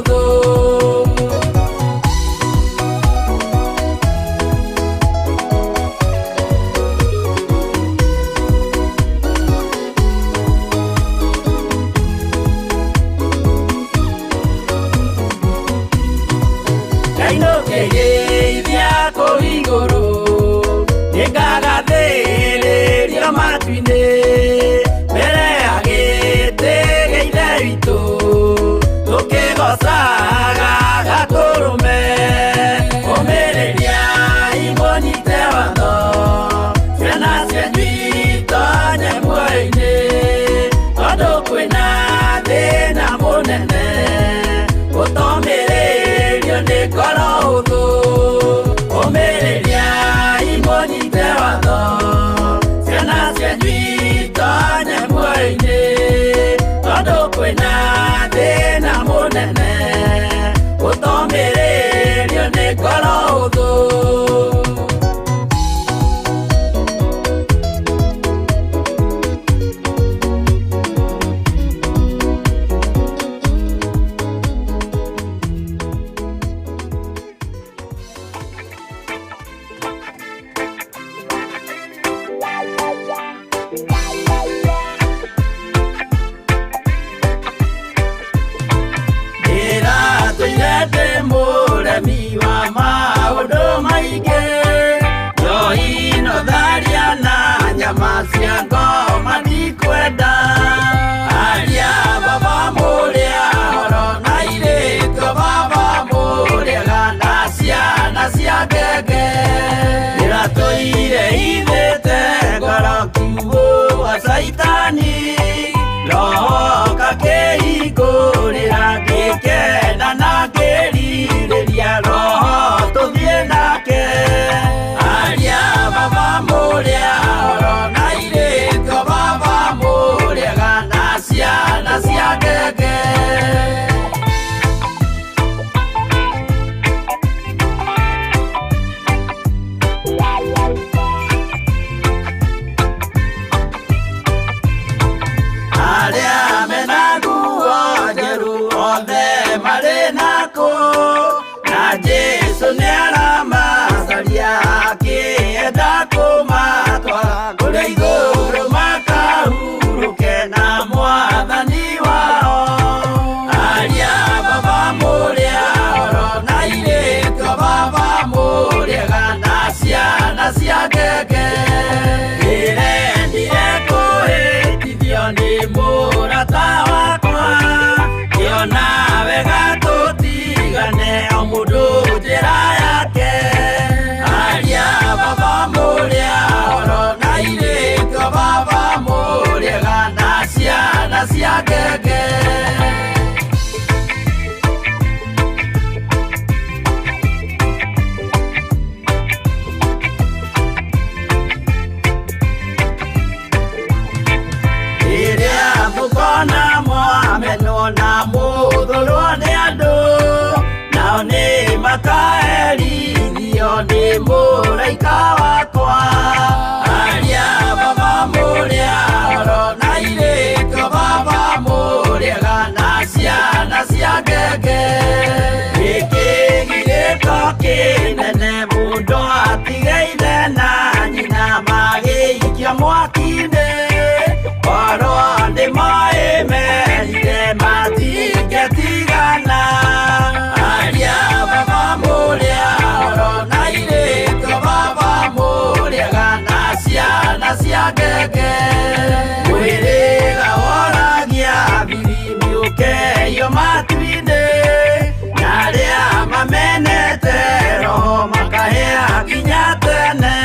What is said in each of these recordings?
hũthũ. Ngainũkĩgeithia kũu igũrũ, nĩngagathĩrĩrio matu-inĩ, mbere ya gĩtĩ gĩa Ithe witũ, tũkĩgoocaga Gatũrũme. Ũmĩrĩriai mũnyite watho, ciana cianyu itonye muoyo-inĩ, tondũ kwĩna thĩna mũnene, gũtomĩrĩrio nĩ ngoro hũthũ. Ũmĩrĩriai mũnyite watho, ciana cianyu itonye muoyo-inĩ, tondũ kwĩna thĩna mũnene, gũtomĩrĩrio nĩ ngoro hũthũ. Ndĩratũire ndĩ mũremi wa maũndũ maingĩ, njohi no tharia na nyama cia ngoma ndikwenda. Aria baba mũrĩa horo na airĩtu a baba mũrĩega na ciana cia ngenge. Ndĩratũire hithĩte ngoro kiugũ wa caitani, roho kakĩhingũrĩra ngĩkena na ngĩrirĩria roho tũthiĩ nake. Aria baba mũrĩa horo na airĩtu a baba mũrĩega na ciana cia ngenge. Arĩa mena nguo njerũ othe marĩ nakũ, na Jesũ nĩaramacaria akĩenda kũmatwara kũrĩa igũrũ makahurũke na Mwathani wao. Aria baba mũrĩa horo na airĩtu a baba mũrĩega na ciana cia ngenge. Ndĩrendire kũhĩtithio nĩ mũrata wakwa, ngĩona wega tũtigane o mũndũ njĩra yake. Aria baba mũrĩa horo na airĩtu a baba mũrĩega na ciana cia ngenge. Rĩrĩa mũkona mwamenwo na mũthũrwo nĩ andũ, nao nĩ makaherithio nĩ mũraika wakwa. Aria baba mũrĩa horo na airĩtu a baba mũrĩega na ciana cia ngenge. Gĩkĩ gĩko kĩnene mũndũ atige ithe na nyina magĩikia mwaki-inĩ, korwo nĩ moĩ merire matingĩtigana. Aria baba mũrĩa horo na airĩtu a baba mũrĩega na ciana cia ngenge. Mwĩrĩga woragia birimbi ũkeio matu-inĩ, na arĩa mamenete roho makahĩa nginya tene.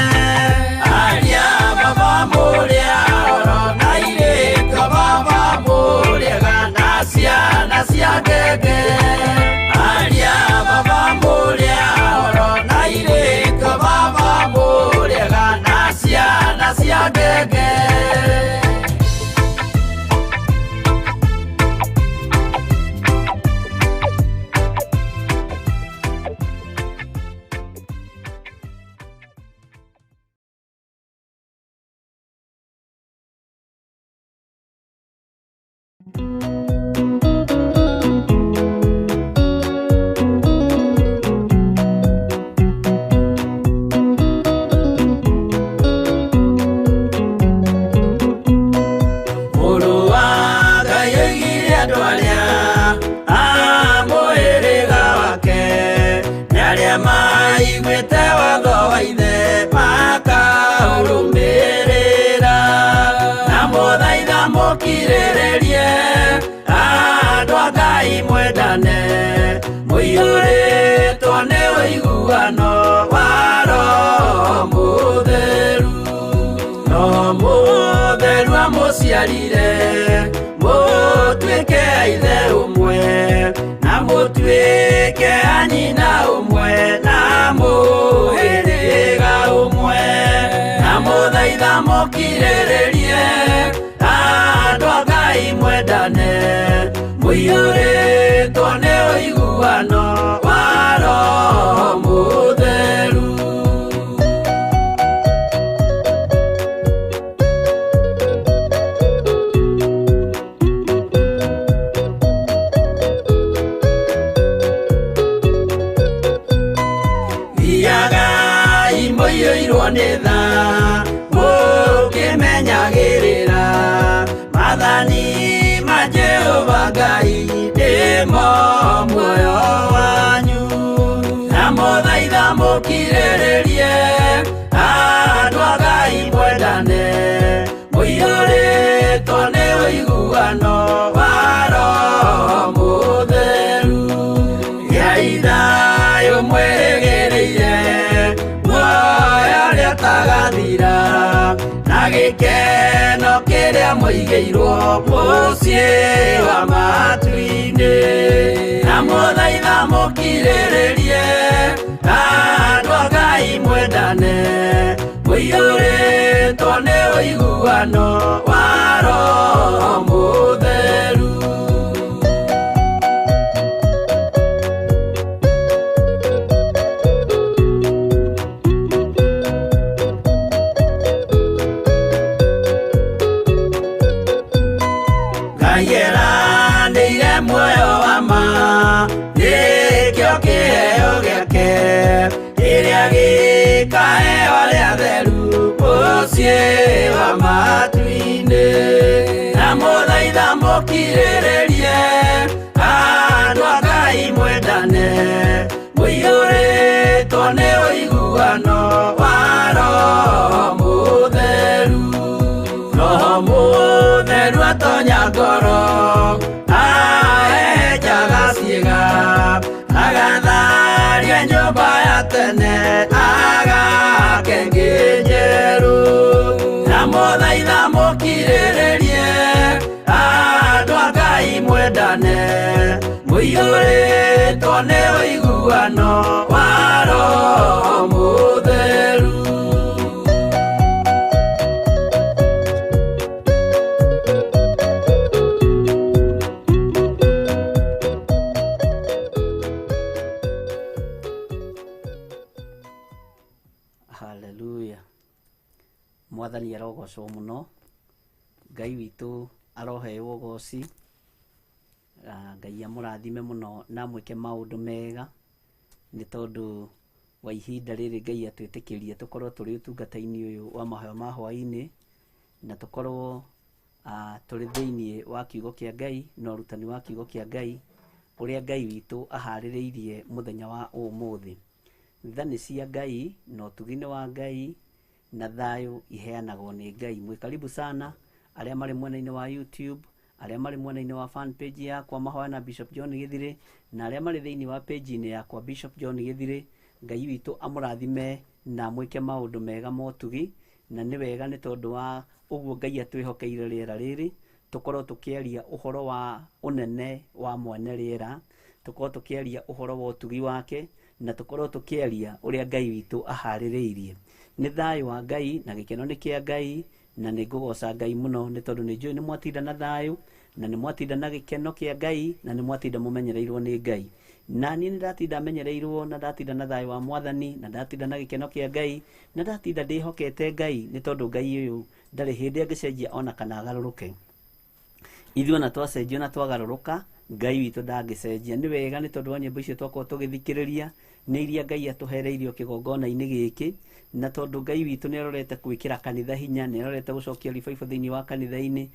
Aria baba mũrĩa Ngai mwendane, mũiyũrĩtwo nĩ ũiguano wa Roho Mũtheru. Roho Mũtheru amũciarire, mũtuĩke a ithe ũmwe, na mũtuĩke a nyina ũmwe, na mũhĩrĩga ũmwe. Na mũthaitha mũkirĩrĩrie, andũ a Ngai mwendane, mũiyũrĩtwo nĩ ũiguano wa Roho Mũtheru. Thiagai mũiyũirwo nĩ tha, mũkĩmenyagĩrĩra maathani ma Jehova Ngai, nĩmo muoyo wanyu. Na mũthaitha mũkirĩrĩrie, andũ a Ngai mwendane, mũiyũrĩtwo nĩ ũiguano wa Roho Mũtheru. Gĩai thayũ mwĩrĩgĩrĩire, muoyo ũrĩa ũtagathira, na gĩkeno kĩrĩa mũigĩirwo mũciĩ wa matu-inĩ. Na mũthaitha mũkirĩrĩrie, andũ a Ngai mwendane, mũiyũrĩtwo nĩ ũiguano wa Roho Mũtheru. Ngai eranĩire muoyo wa ma, nĩkĩo kĩheo gĩake, kĩrĩa gĩkaheo arĩa atheru mũciĩ wa matu-inĩ. Na mũthaitha mũkirĩrĩrie, andũ a Ngai mwendane, mũiyũrĩtwo nĩ ũiguano wa Roho Mũtheru. Roho Mũtheru atonya ngoro, ahehenjaga ciĩga, agatharia nyũmba ya tene, agake ĩngĩ njerũ. Na mũthaitha mũkirĩrĩrie, andũ a Ngai mwendane, mũiyũrĩtwo nĩ ũiguano wa Roho Mũtheru. Haleluya. Mwathani arogocwo mũno, Ngai witũ aroheo ũgoci. Ngai amũrathime mũno na amwĩke maũndũ mega, nĩ tondũ wa ihinda rĩrĩ Ngai atwĩtĩkĩrie tũkorwo tũrĩ ũtungata-inĩ ũyũ wa mahoya ma hwaĩ-inĩ, na tũkorwo tũrĩ thĩiniĩ wa kiugo kĩa Ngai na ũrutani wa kiugo kĩa Ngai, ũrĩa Ngai witũ aharĩrĩirie mũthenya wa ũmũthĩ. Tha nĩ cia Ngai na ũtugi nĩ wa Ngai na thayũ iheanagwo nĩ Ngai. Mwĩ karibu sana arĩa marĩ mwena-inĩ wa YouTube, arĩa marĩ mwena-inĩ wa fan page yakwa Mahoya na Bishop John Gĩthirĩ, na arĩa marĩ thĩinĩ wa page-inĩ yakwa Bishop John Gĩthirĩ. Ngai witũ amũrathime na amwĩke maũndũ mega motugi, na nĩ wega nĩ tondũ wa ũguo Ngai atwĩhokeire rĩera rĩrĩ, tũkorwo tũkĩaria ũhoro wa ũnene wa mwene rĩera, tũkorwo tũkĩaria ũhoro wa ũtugi wake, na tũkorwo tũkĩaria ũrĩa Ngai witũ aharĩrĩirie. Nĩ thayũ wa Ngai na gĩkeno nĩ kĩa Ngai, na nĩ ngũgoca Ngai mũno nĩ tondũ nĩ njũĩ nĩ mwatinda na thayũ, na nĩ mwatinda na gĩkeno kĩa Ngai, na nĩ mwatinda mũmenyereirwo nĩ Ngai. Na niĩ nĩ ndatinda menyereirwo, na ndatinda na thayũ wa Mwathani, na ndatinda na gĩkeno kĩa Ngai, na ndatinda ndĩhokete Ngai, nĩ tondũ Ngai ũyũ ndarĩ hĩndĩ angĩcenjia ona kana agarũrũke. Ithuĩ ona twacenjia na twagarũrũka, Ngai witũ ndangĩcenjia. Nĩ wega nĩ tondũ wa nyĩmbo icio twakorwo tũgĩthikĩrĩria, nĩ iria Ngai atũhereirio kĩgongona-inĩ gĩkĩ, na tondũ Ngai witũ nĩ arorete gwĩkĩra kanitha hinya, nĩ arorete gũcokia revival thĩinĩ wa kanitha-inĩ,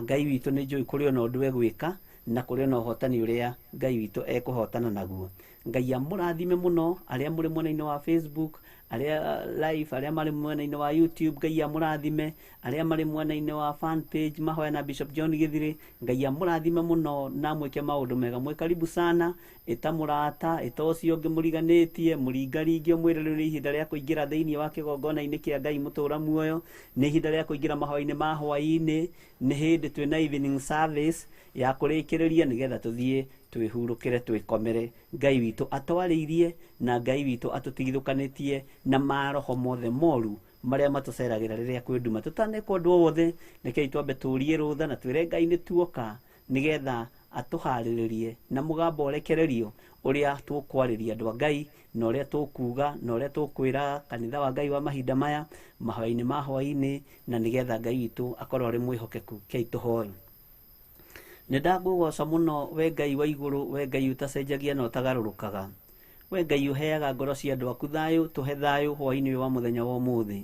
Ngai witũ nĩ njũĩ kũrĩ ona ũndũ egwĩka, na kũrĩ ona ũhotani ũrĩa Ngai witũ ekũhotana naguo. Ngai amũrathime mũno arĩa mũrĩ mwena-inĩ wa Facebook, arĩa live, arĩa marĩ mwena-inĩ wa YouTube, Ngai amũrathime, arĩa marĩ mwena-inĩ wa fan page mahoya na Bishop John Githiri, Ngai amũrathime mũno na mwĩke maũndũ mega. Mwĩ karibu sana, ĩta mũrata, ĩta ũcio ũngĩ mũriganĩtie, mũringaringe ũmwĩre rĩu nĩ ihinda rĩa kũingĩra thĩinĩ wa kĩgongona-inĩ kĩa Ngai mũtũra muoyo, nĩ ihinda rĩa kũingĩra mahoya-inĩ ma hwaĩ-inĩ, nĩ hĩndĩ twĩna evening service ya kũrĩkĩrĩria nĩgetha tũthiĩ twĩhurũkĩre twĩkomere. Ngai witũ atwarĩirie na Ngai witũ atũtigithũkanĩtie na maroho mothe moru marĩa matũceragĩra rĩrĩa kwĩ nduma. Tũtaneka ũndũ o wothe, rekei twambe tũrie rũtha na twĩre Ngai nĩ tuoka nĩgetha atũharĩrĩrie na mũgambo ũrekererio ũrĩa tũkwarĩria andũ a Ngai na ũrĩa tũkuga na ũrĩa tũkwĩra kanitha wa Ngai wa mahinda maya mahoya-inĩ ma hwaĩ-inĩ, na nĩgetha Ngai witũ akorwo arĩ mwĩhokeku. Kei tũhoe. Nĩ ndakũgoca mũno we Ngai wa igũrũ, we Ngai ũtacenjagia na ũtagarũrũkaga, we Ngai ũheaga ngoro cia andũ aku thayũ, tũhe thayũ hwaĩ-inĩ ũyũ wa mũthenya wa ũmũthĩ.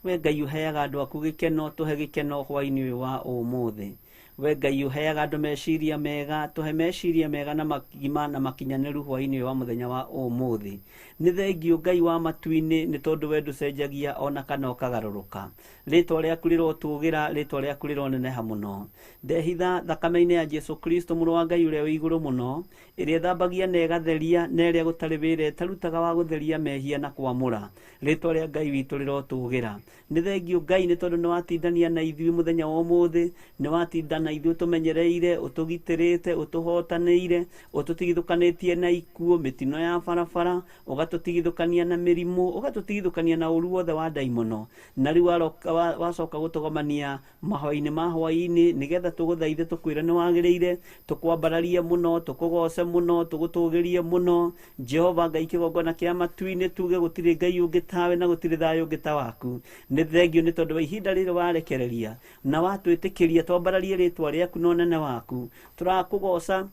We Ngai ũheaga andũ aku gĩkeno, tũhe gĩkeno hwaĩ-inĩ ũyũ wa ũmũthĩ. We Ngai ũheaga andũ meciria mega, tũhe meciria mega na magima na makinyanĩru hwaĩ-inĩ ũyũ wa mũthenya wa ũmũthĩ. Nĩ thengiũ Ngai wa matu-inĩ, nĩ tondũ we ndũcenjagia ona kana ũkagarũrũka. Rĩtwa rĩaku rĩrotũgĩra, rĩtwa rĩaku rĩroneneha mũno. Ndehitha thakame-inĩ ya Jesu Kristo mũrũ wa Ngai ũrĩa wĩ igũrũ mũno, ĩrĩa ĩthambagia na ĩgatheria, na ĩrĩa gũtarĩ wĩra ĩtarutaga wa gũtheria mehia na kwamũra. Rĩtwa rĩa Ngai witũ rĩrotũgĩra. Nĩ thengiũ Ngai nĩ tondũ nĩ watindania na ithuĩ mũthenya wa ũmũthĩ, nĩ watinda na ithuĩ ũtũmenyereire, ũtũgitĩrĩte, ũtũhotanĩire, ũtũtigithũkanĩtie na ikuũ, mĩtino ya barabara, ũgatũtigithũkania na mĩrimũ, ũgatũtigithũkania na ũru wothe wa ndaimono. Na rĩu wacoka gũtũgomania mahoya-inĩ ma hwaĩ-inĩ nĩgetha tũgũthaithe tũkwĩre nĩ wagĩrĩire, tũkwambararie mũno, tũkũgoce mũno, tũgũtũgĩrie mũno. Jehova Ngai kĩgongona kĩa matu-inĩ, tuge gũtirĩ Ngai ũngĩ tawe na gũtirĩ thayũ ũngĩ ta waku. Nĩ thengiũ nĩ tondũ wa ihinda rĩrĩ warekereria na watwĩtĩkĩria twambararie rĩtwa rĩaku na ũnene waku. Tũrakũgoca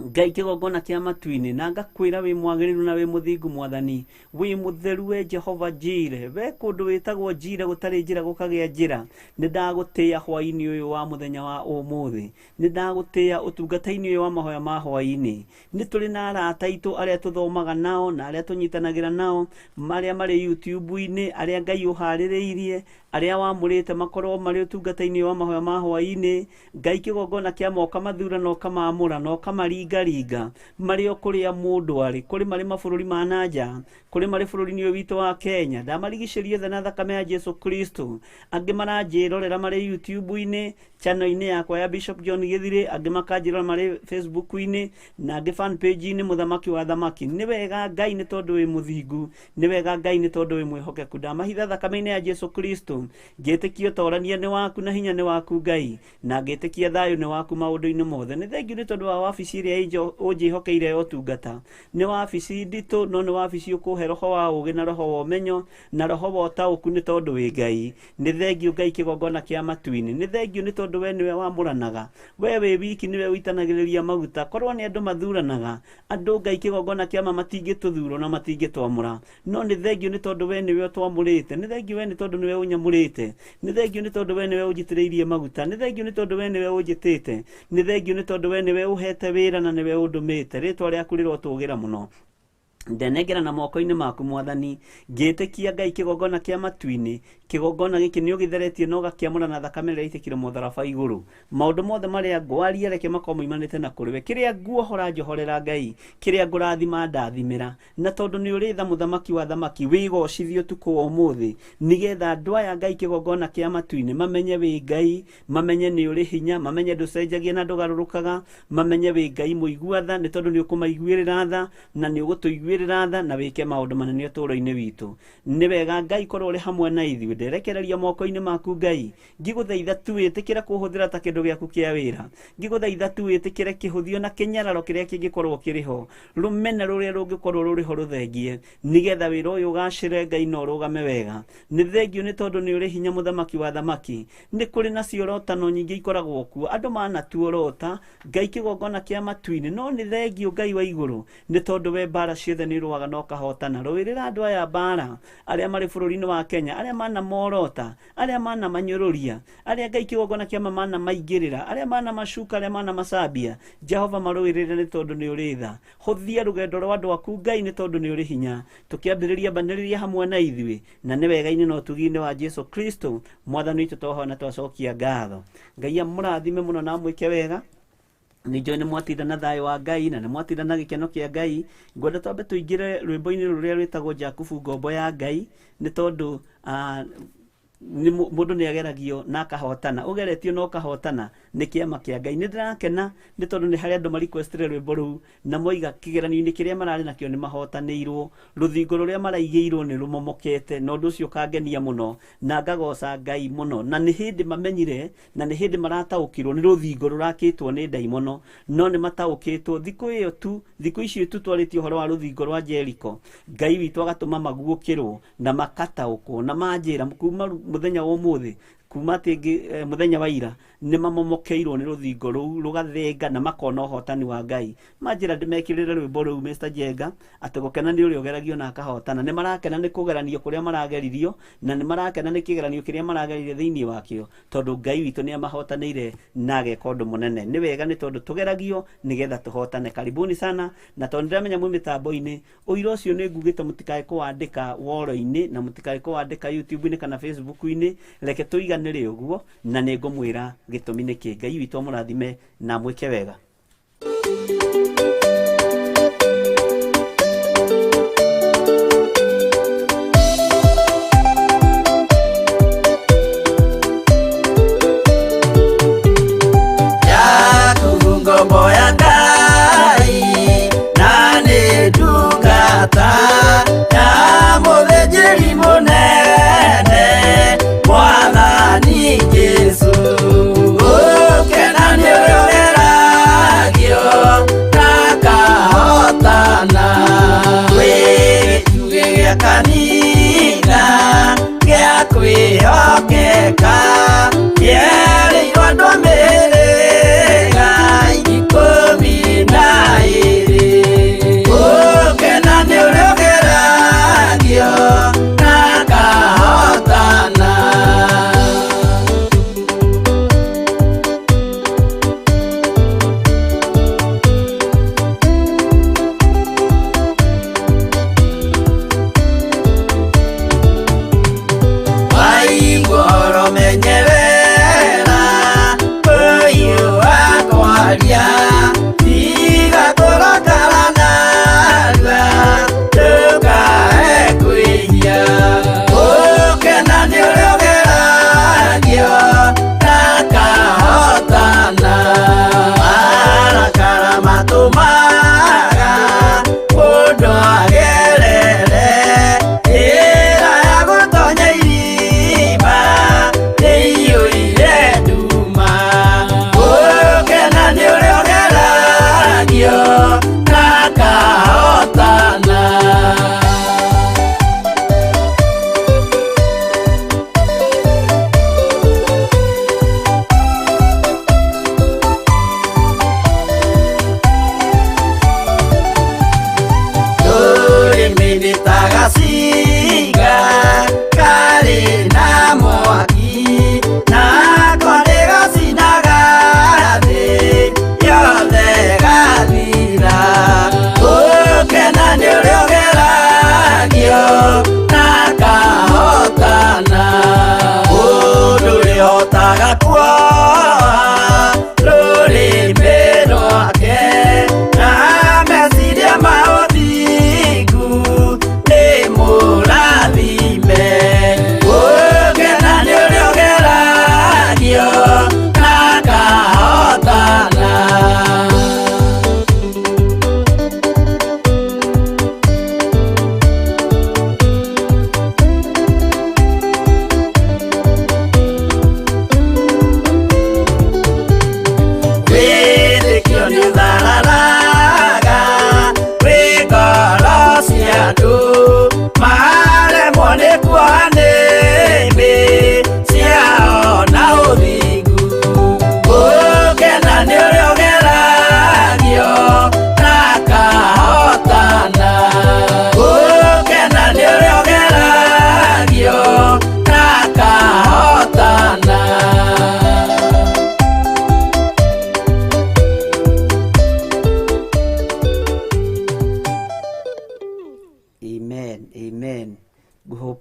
Ngai kĩgongona kĩa matu-inĩ, na ngakwĩra wĩ mwagĩrĩru na wĩ mũthingu Mwathani, wĩ mũtheru we Jehova Jire, we kũndũ wĩtagwo Jire gũtarĩ njĩra gũkagĩa njĩra. Nĩ ndagũtĩĩa hwaĩ-inĩ ũyũ wa mũthenya wa ũmũthĩ, nĩ ndagũtĩĩa ũtungata-inĩ ũyũ wa mahoya ma hwaĩ-inĩ. Nĩ tũrĩ na arata aitũ arĩa tũthomaga nao na arĩa tũnyitanagĩra nao, marĩa marĩ YouTube-inĩ, arĩa Ngai ũharĩrĩirie, arĩa wamũrĩte makorwo marĩ ũtungata-inĩ wa mahoya ma hwaĩ-inĩ. Ngai kĩgongona kĩa ma ũkamathura na ũkamaamũra na ũkamaringaringa marĩ o kũrĩa mũndũ arĩ, kũrĩ marĩ mabũrũri ma na nja, kũrĩ marĩ bũrũri-inĩ ũyũ witũ wa Kenya. Ndamarigicĩria othe na thakame ya Jesu Kristo. Angĩ maranjĩrorera marĩ YouTube-inĩ, channel-inĩ yakwa ya Bishop John Githiri, angĩ makanjĩrora marĩ Facebook-inĩ, na angĩ fan page-inĩ Mũthamaki wa Thamaki. Nĩ wega Ngai nĩ tondũ wĩ mũthingu, nĩ wega Ngai nĩ tondũ wĩ mwĩhokeku. Ndamahitha thakame-inĩ ya Jesu Kristo, ngĩtĩkia ũtorania nĩ waku na hinya nĩ waku Ngai, na ngĩtĩkia thayũ nĩ waku maũndũ-inĩ mothe. Nĩ thengiũ nĩ tondũ wa wabici ĩrĩa ũnjĩhokeire ya ũtungata. Nĩ wabici nditũ, no nĩ wabici ũkũhe roho wa ũũgĩ na roho wa ũmenyo na roho wa ũtaũku nĩ tondũ wĩ Ngai. Nĩ thengiũ Ngai kĩgongona kĩa matu-inĩ. Nĩ thengiũ nĩ tondũ we nĩwe wamũranaga, we wĩ wiki nĩwe ũitanagĩrĩria maguta. Korwo nĩ andũ mathuranaga, andũ Ngai kĩgongona kĩa ma matingĩtũthura na matingĩtwamũra. No nĩ thengiũ nĩ tondũ we nĩwe ũtwamũrĩte. Nĩ thengiũ we nĩ tondũ nĩwe ũnyamũrĩte. Nĩ thengiũ nĩ tondũ we nĩwe ũnjitĩrĩirie maguta. Nĩ thengiũ nĩ tondũ we nĩwe ũnjĩtĩte. Nĩ thengiũ nĩ tondũ we nĩwe ũhete wĩra na nĩwe ũndũmĩte. Rĩtwa rĩaku rĩrotũgĩra mũno. Ndenengera na moko-inĩ maku Mwathani, ngĩtĩkia Ngai kĩgongona kĩa matu-inĩ. Kĩgongona gĩkĩ nĩ ũgĩtheretie na ũgakĩamũra na thakame ĩrĩa ĩitĩkire mũtharaba igũrũ. Maũndũ mothe marĩa ngwaria reke makorwo moimanĩte na kũrĩ we. Kĩrĩa nguohora njohorera Ngai, kĩrĩa ngũrathima ndathimĩra. Na tondũ nĩ ũrĩ tha Mũthamaki wa thamaki, wĩgocithie ũtukũ wa ũmũthĩ, nĩgetha andũ aya Ngai kĩgongona kĩa matu-inĩ mamenye wĩ Ngai, mamenye nĩ ũrĩ hinya, mamenye ndũcenjagia na ndũgarũrũkaga, mamenye wĩ Ngai mũigua tha, nĩ tondũ nĩ ũkũmaiguĩrĩra tha na nĩ ũgũtũiguĩrĩra tha na wĩke maũndũ manene ũtũũro-inĩ witũ. Nĩ wega Ngai korwo ũrĩ hamwe na ithuĩ. Nderekereria moko-inĩ maku Ngai, ngĩgũthaitha tu wĩtĩkĩre kũhũthĩra ta kĩndũ gĩaku kĩa wĩra. Ngĩgũthaitha tu wĩtĩkĩre kĩhũthio na kĩnyararo kĩrĩa kĩngĩkorwo kĩrĩ ho, rũmena rũrĩa rũngĩkorwo rũrĩ ho rũthengie, nĩgetha wĩra ũyũ ũgacĩre Ngai na ũrũgame wega. Nĩ thengiũ nĩ tondũ nĩ ũrĩ hinya Mũthamaki wa thamaki. Nĩ kũrĩ na ciorotano nyingĩ ikoragwo kuo, andũ manatuorota Ngai kĩgongona kĩa matu-inĩ, no nĩ thengiũ Ngai wa igũrũ nĩ tondũ we mbara ciothe Githe nĩ ũrũaga na ũkahotana. Rũĩrĩra andũ aya mbara arĩa marĩ bũrũri-inĩ wa Kenya, arĩa mana morota, arĩa mana manyũrũria, arĩa Ngai kĩgongona kĩa ma mana maingĩrĩra, arĩa mana macuka, arĩa mana macambia. Jehova marũĩrĩre nĩ tondũ nĩ ũrĩ tha. Hũthia rũgendo rwa andũ aku Ngai nĩ tondũ nĩ ũrĩ hinya. Tũkĩambĩrĩria mbanĩrĩria hamwe na ithuĩ, na nĩ wega-inĩ na ũtugi-inĩ wa Jesu Kristo mwathani witũ twahoya na twacokia ngatho. Ngai amũrathime mũno na amwĩke wega. Nĩ njũĩ nĩ mwatinda na thayũ wa Ngai na nĩ mwatinda na gĩkeno kĩa Ngai. Ngwenda twambe tũingĩre rwĩmbo-inĩ rũrĩa rwĩtagwo Jakubu ngombo ya Ngai, nĩ tondũ mũndũ nĩ ageragio na akahotana, ũgeretio na ũkahotana nĩ kĩama kĩa Ngai. Nĩ ndĩrakena nĩ tondũ nĩ harĩ andũ marequestire rwĩmbo rũu na moiga kĩgeranio-inĩ kĩrĩa mararĩ nakĩo nĩ mahotanĩirwo, rũthingo rũrĩa maraigĩirwo nĩ rũmomokete, na ũndũ ũcio ũkangenia mũno na ngagoca Ngai mũno. Na nĩ hĩndĩ mamenyire na nĩ hĩndĩ marataũkĩrwo nĩ rũthingo rũrakĩtwo nĩ ndaimono, no nĩ mataũkĩtwo thikũ ĩyo tu, thikũ icio tu twarĩtie ũhoro wa rũthingo rwa Jeriko, Ngai witũ agatũma maguũkĩrwo na makataũkwo na manjĩra kuma mũthenya wa ũmũthĩ, kuma atĩ mũthenya wa ira nĩ mamomokeirwo nĩ rũthingo rũu rũgathenga na makona ũhotani wa Ngai. Manjĩra ndĩmekĩrĩre rwĩmbo rũu Mr. Jenga, atĩ gũkena nĩ ũrĩa ũgeragio na akahotana. Nĩ marakena nĩ kũgeranio kũrĩa marageririo, na nĩ marakena nĩ kĩgeranio kĩrĩa maragerire thĩinĩ wakĩo, tondũ Ngai witũ nĩ amahotanĩire na ageka ũndũ mũnene. Nĩ wega nĩ tondũ tũgeragio nĩgetha tũhotane. Karibuni sana, na tondũ ndĩramenya mwĩ mĩtambo-inĩ, ũira ũcio nĩ ngugĩte mũtikae kũwandĩka woro-inĩ na mũtikae kũwandĩka YouTube-inĩ kana Facebook-inĩ, reke tũiganĩre ũguo na nĩ ngũmwĩra gĩtũmi nĩ kĩ. Ngai witũ amũrathime na amwĩke wega. Jakubu ngombo ya Ngai na nĩ ndungata ya mũthĩnjĩri mũnene Mwathani Jesũ. Gũkena nĩ ũrĩa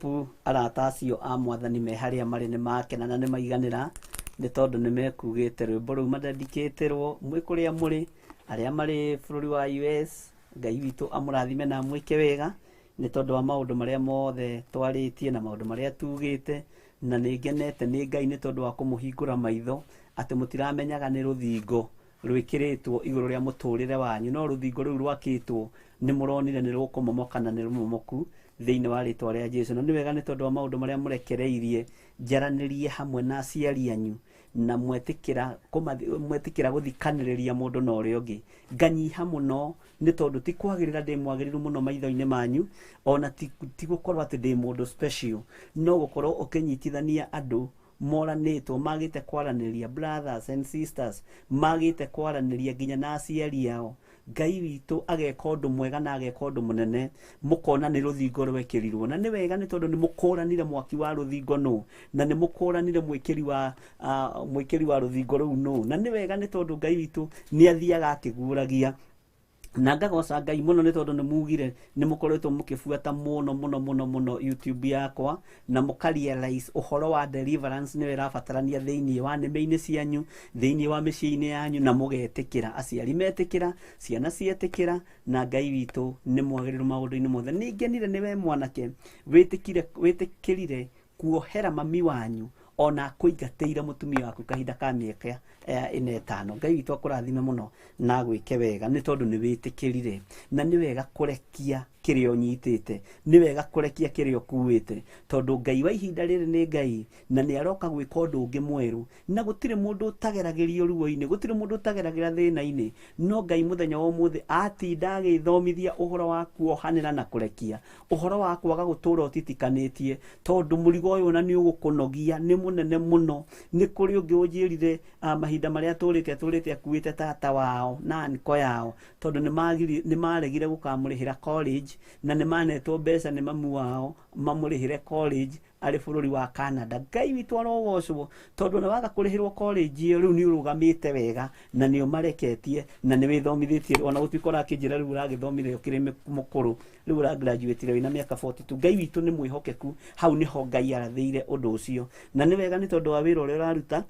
Hope arata acio a mwathani me harĩa marĩ nĩ makena na nĩ maiganĩra nĩ tondũ nĩ mekugĩte rwĩmbo rũu madedikĩtĩrwo mwĩ kũrĩa mũrĩ arĩa marĩ bũrũri wa US. Ngai witũ amũrathime na amwĩke wega nĩ tondũ wa maũndũ marĩa mothe twarĩtie na maũndũ marĩa tugĩte, na nĩ ngenete nĩ Ngai nĩ tondũ wa kũmũhingũra maitho atĩ mũtiramenyaga nĩ rũthingo rwĩkĩrĩtwo igũrũ rĩa mũtũrĩre wanyu, no rũthingo rũu rwakĩtwo nĩ mũronire nĩ rũkũmomoka na nĩ rũmomoku thĩinĩ wa rĩtwa rĩa Jesu. Na nĩ wega nĩ tondũ wa maũndũ marĩa mũrekereirie njaranĩrie hamwe na aciari anyu na mwetĩkĩra mwetĩkĩra gũthikanĩrĩria mũndũ na ũrĩa ũngĩ. Nganyiha mũno nĩ tondũ ti kwagĩrĩra ndĩ mwagĩrĩru mũno maitho-inĩ manyu, ona ti gũkorwo atĩ ndĩ mũndũ special, no gũkorwo ũkĩnyitithania andũ moranĩtwo magĩte kwaranĩria, brothers and sisters magĩte kwaranĩria nginya na aciari ao. Ngai witũ ageka ũndũ mwega na ageka ũndũ mũnene, mũkona nĩ rũthingo rwekĩrirwo. Na nĩ wega nĩ tondũ nĩ mũkũranire mwaki wa rũthingo nũ, na nĩ mũkũranire mwĩkĩri wa rũthingo rũu nũ. Na nĩ wega nĩ tondũ Ngai witũ nĩ athiaga akĩguũragia. Na ngagoca Ngai mũno nĩ tondũ nĩ mugire nĩ mũkoretwo mũkĩbuata mũno mũno mũno mũno YouTube yakwa, na mũka realize ũhoro wa deliverance nĩyo ĩrabatarania thĩinĩ wa nĩmĩ-inĩ cianyu, thĩinĩ wa mĩciĩ-inĩ yanyu, na mũgetĩkĩra, aciari metĩkĩra, ciana cietĩkĩra, na Ngai witũ nĩ mwagĩrĩru maũndũ-inĩ mothe. Nĩ ngenire nĩ we mwanake wĩtĩkĩrire kuohera mami wanyu ona kũingatĩire mũtumia waku kahinda ka mĩaka ĩna ĩtano. Ngai witũ akũrathime mũno na agwĩke wega nĩ tondũ nĩ wĩtĩkĩrire. Na nĩ wega kũrekia kĩrĩa ũnyitĩte, nĩ wega kũrekia kĩrĩa ũkuĩte, tondũ Ngai wa ihinda rĩrĩ nĩ Ngai na nĩ aroka gwĩka ũndũ ũngĩ mwerũ, na gũtirĩ mũndũ ũtageragĩrio ruo-inĩ, gũtirĩ mũndũ ũtageragĩra thĩna-inĩ. No Ngai mũthenya wa ũmũthĩ atinda agĩthomithia ũhoro wa kuohanĩra na kũrekia, ũhoro wa kwaga gũtũra ũtitikanĩtie, tondũ mũrigo ũyũ ona nĩ ũgũkũnogia, nĩ mũnene mũno. Nĩ kũrĩ ũngĩ ũnjĩrire, mahinda marĩa atũrĩte, atũrĩte akuĩte tata wao na anko yao, tondũ nĩ maregire gũkamũrĩhĩra college, na nĩ manetwo mbeca nĩ mamu wao mamũrĩhĩre college arĩ bũrũri wa Canada. Ngai witũ arogocwo, tondũ nĩ waga kũrĩhĩrwo college ĩyo, rĩu nĩ ũrũgamĩte wega na nĩ ũmareketie na nĩ wĩthomithĩtie, ona gũtuĩka ũrakĩnjĩra rĩu ũragĩthomire ũkĩrĩ mũkũrũ, rĩu ũragraduate wĩna mĩaka 42. Ngai witũ nĩ mwĩhokeku, hau nĩho Ngai arathĩire ũndũ ũcio. Na nĩ wega nĩ tondũ wa wĩra ũrĩa ũraruta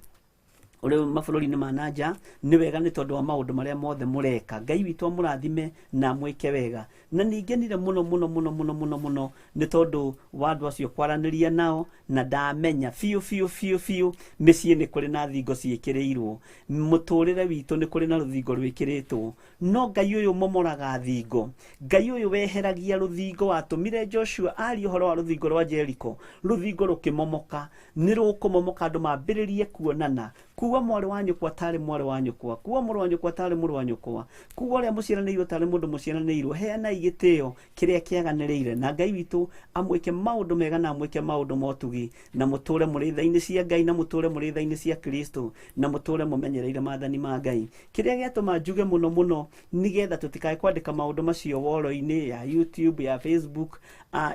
ũrĩ mabũrũri-inĩ ma na nja, nĩ wega nĩ tondũ wa maũndũ marĩa mothe mũreka. Ngai witũ amũrathime na amwĩke wega. Na nĩ ngenire mũno mũno mũno mũno mũno mũno nĩ tondũ wa andũ acio kwaranĩria nao, na ndamenya biũ biũ biũ biũ mĩciĩ nĩ kũrĩ na thingo ciĩkĩrĩirwo, mũtũrĩre witũ nĩ kũrĩ na rũthingo rwĩkĩrĩtwo. No Ngai ũyũ ũmomoraga thingo, Ngai ũyũ weheragia rũthingo, watũmire Joshua arie ũhoro wa rũthingo rwa Jericho, rũthingo rũkĩmomoka, nĩ rũkũmomoka andũ mambĩrĩrie kuonana, kuwa mwarĩ wa nyũkwa tarĩ mwarĩ wa nyũkwa, kuwa mũrũ wa nyũkwa tarĩ mũrũ wa nyũkwa, kuwa ũrĩa mũciaranĩirwo tarĩ mũndũ mũciaranĩirwo. Heanai gĩtĩo kĩrĩa kĩaganĩrĩire, na Ngai witũ amwĩke maũndũ mega na amwĩke maũndũ ma ũtugi, na mũtũre mũrĩ tha-inĩ cia Ngai, na mũtũre mũrĩ tha-inĩ cia Kristo, na mũtũre mũmenyereire maathani ma Ngai. Kĩrĩa gĩatũma njuge mũno mũno nĩgetha tũtikae kwandĩka maũndũ macio woro-inĩ ya YouTube, ya Facebook,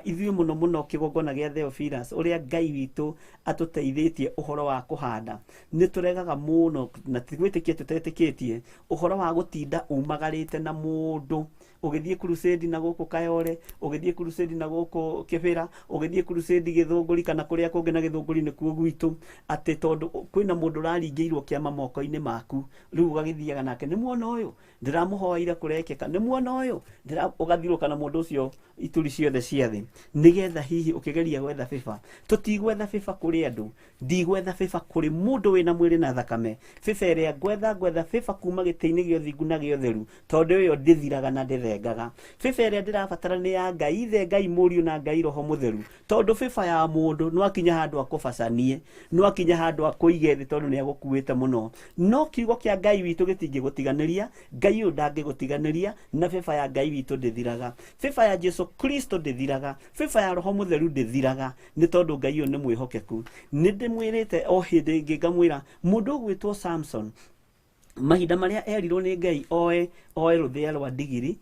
ithuĩ mũno mũno kĩgongona gĩa Theophilus, ũrĩa Ngai witũ atũteithĩtie ũhoro wa kũhanda, nĩ tũregaga mũno na ti gwĩtĩkia tũtetĩkĩtie ũhoro wa gũtinda umagarĩte na mũndũ, ũgĩthiĩ crusade na gũkũ Kayole, ũgĩthiĩ crusade na gũkũ Kĩbĩra, ũgĩthiĩ crusade Gĩthũngũri kana kũrĩa kũngĩ, na Gĩthũngũri nĩkuo gwitũ, atĩ tondũ kwĩna mũndũ ũraringĩirwo kĩama moko-inĩ maku, rĩu ũgagĩthiaga nake, nĩ muona ũyũ ndĩramũhoeire kũrekĩka, nĩ muona ũyũ ũgathiũrũka na mũndũ ũcio ituri ciothe cia thĩ, nĩgetha hihi ũkĩgeria gwetha bĩba. Tũtigwetha bĩba kũrĩ andũ, ndigwetha bĩba kũrĩ mũndũ wĩna mwĩrĩ na thakame. Bĩba ĩrĩa ngwetha, ngwetha bĩba kuma gĩtĩ-inĩ gĩa ũthingu na gĩa ũtheru, tondũ ĩyo ndĩthiraga na ndĩthengaga. Bĩba ĩrĩa ndĩrabatara nĩ ya Ngai Ithe, Ngai Mũriũ na Ngai Roho Mũtheru, tondũ bĩba ya mũndũ no akinya handũ akũbacanie, no akinya handũ akũige thĩ, tondũ nĩ agũkuĩte mũno. No kiugo kĩa Ngai witũ gĩtingĩgũtiganĩria, Ngai ũyũ ndangĩgũtiganĩria, na bĩba ya Ngai witũ ndĩthiraga. Bĩba ya Jesu Kristo ndĩthiraga, bĩba ya Roho Mũtheru ndĩthiraga, nĩ tondũ Ngai ũyũ nĩ mwĩhokeku. Nĩ ndĩmwĩrĩte o hĩndĩ ĩngĩ ngamwĩra, mũndũ ũgwĩtwo Samson, mahinda marĩa erirwo nĩ Ngai oe rũthĩa rwa ndigiri,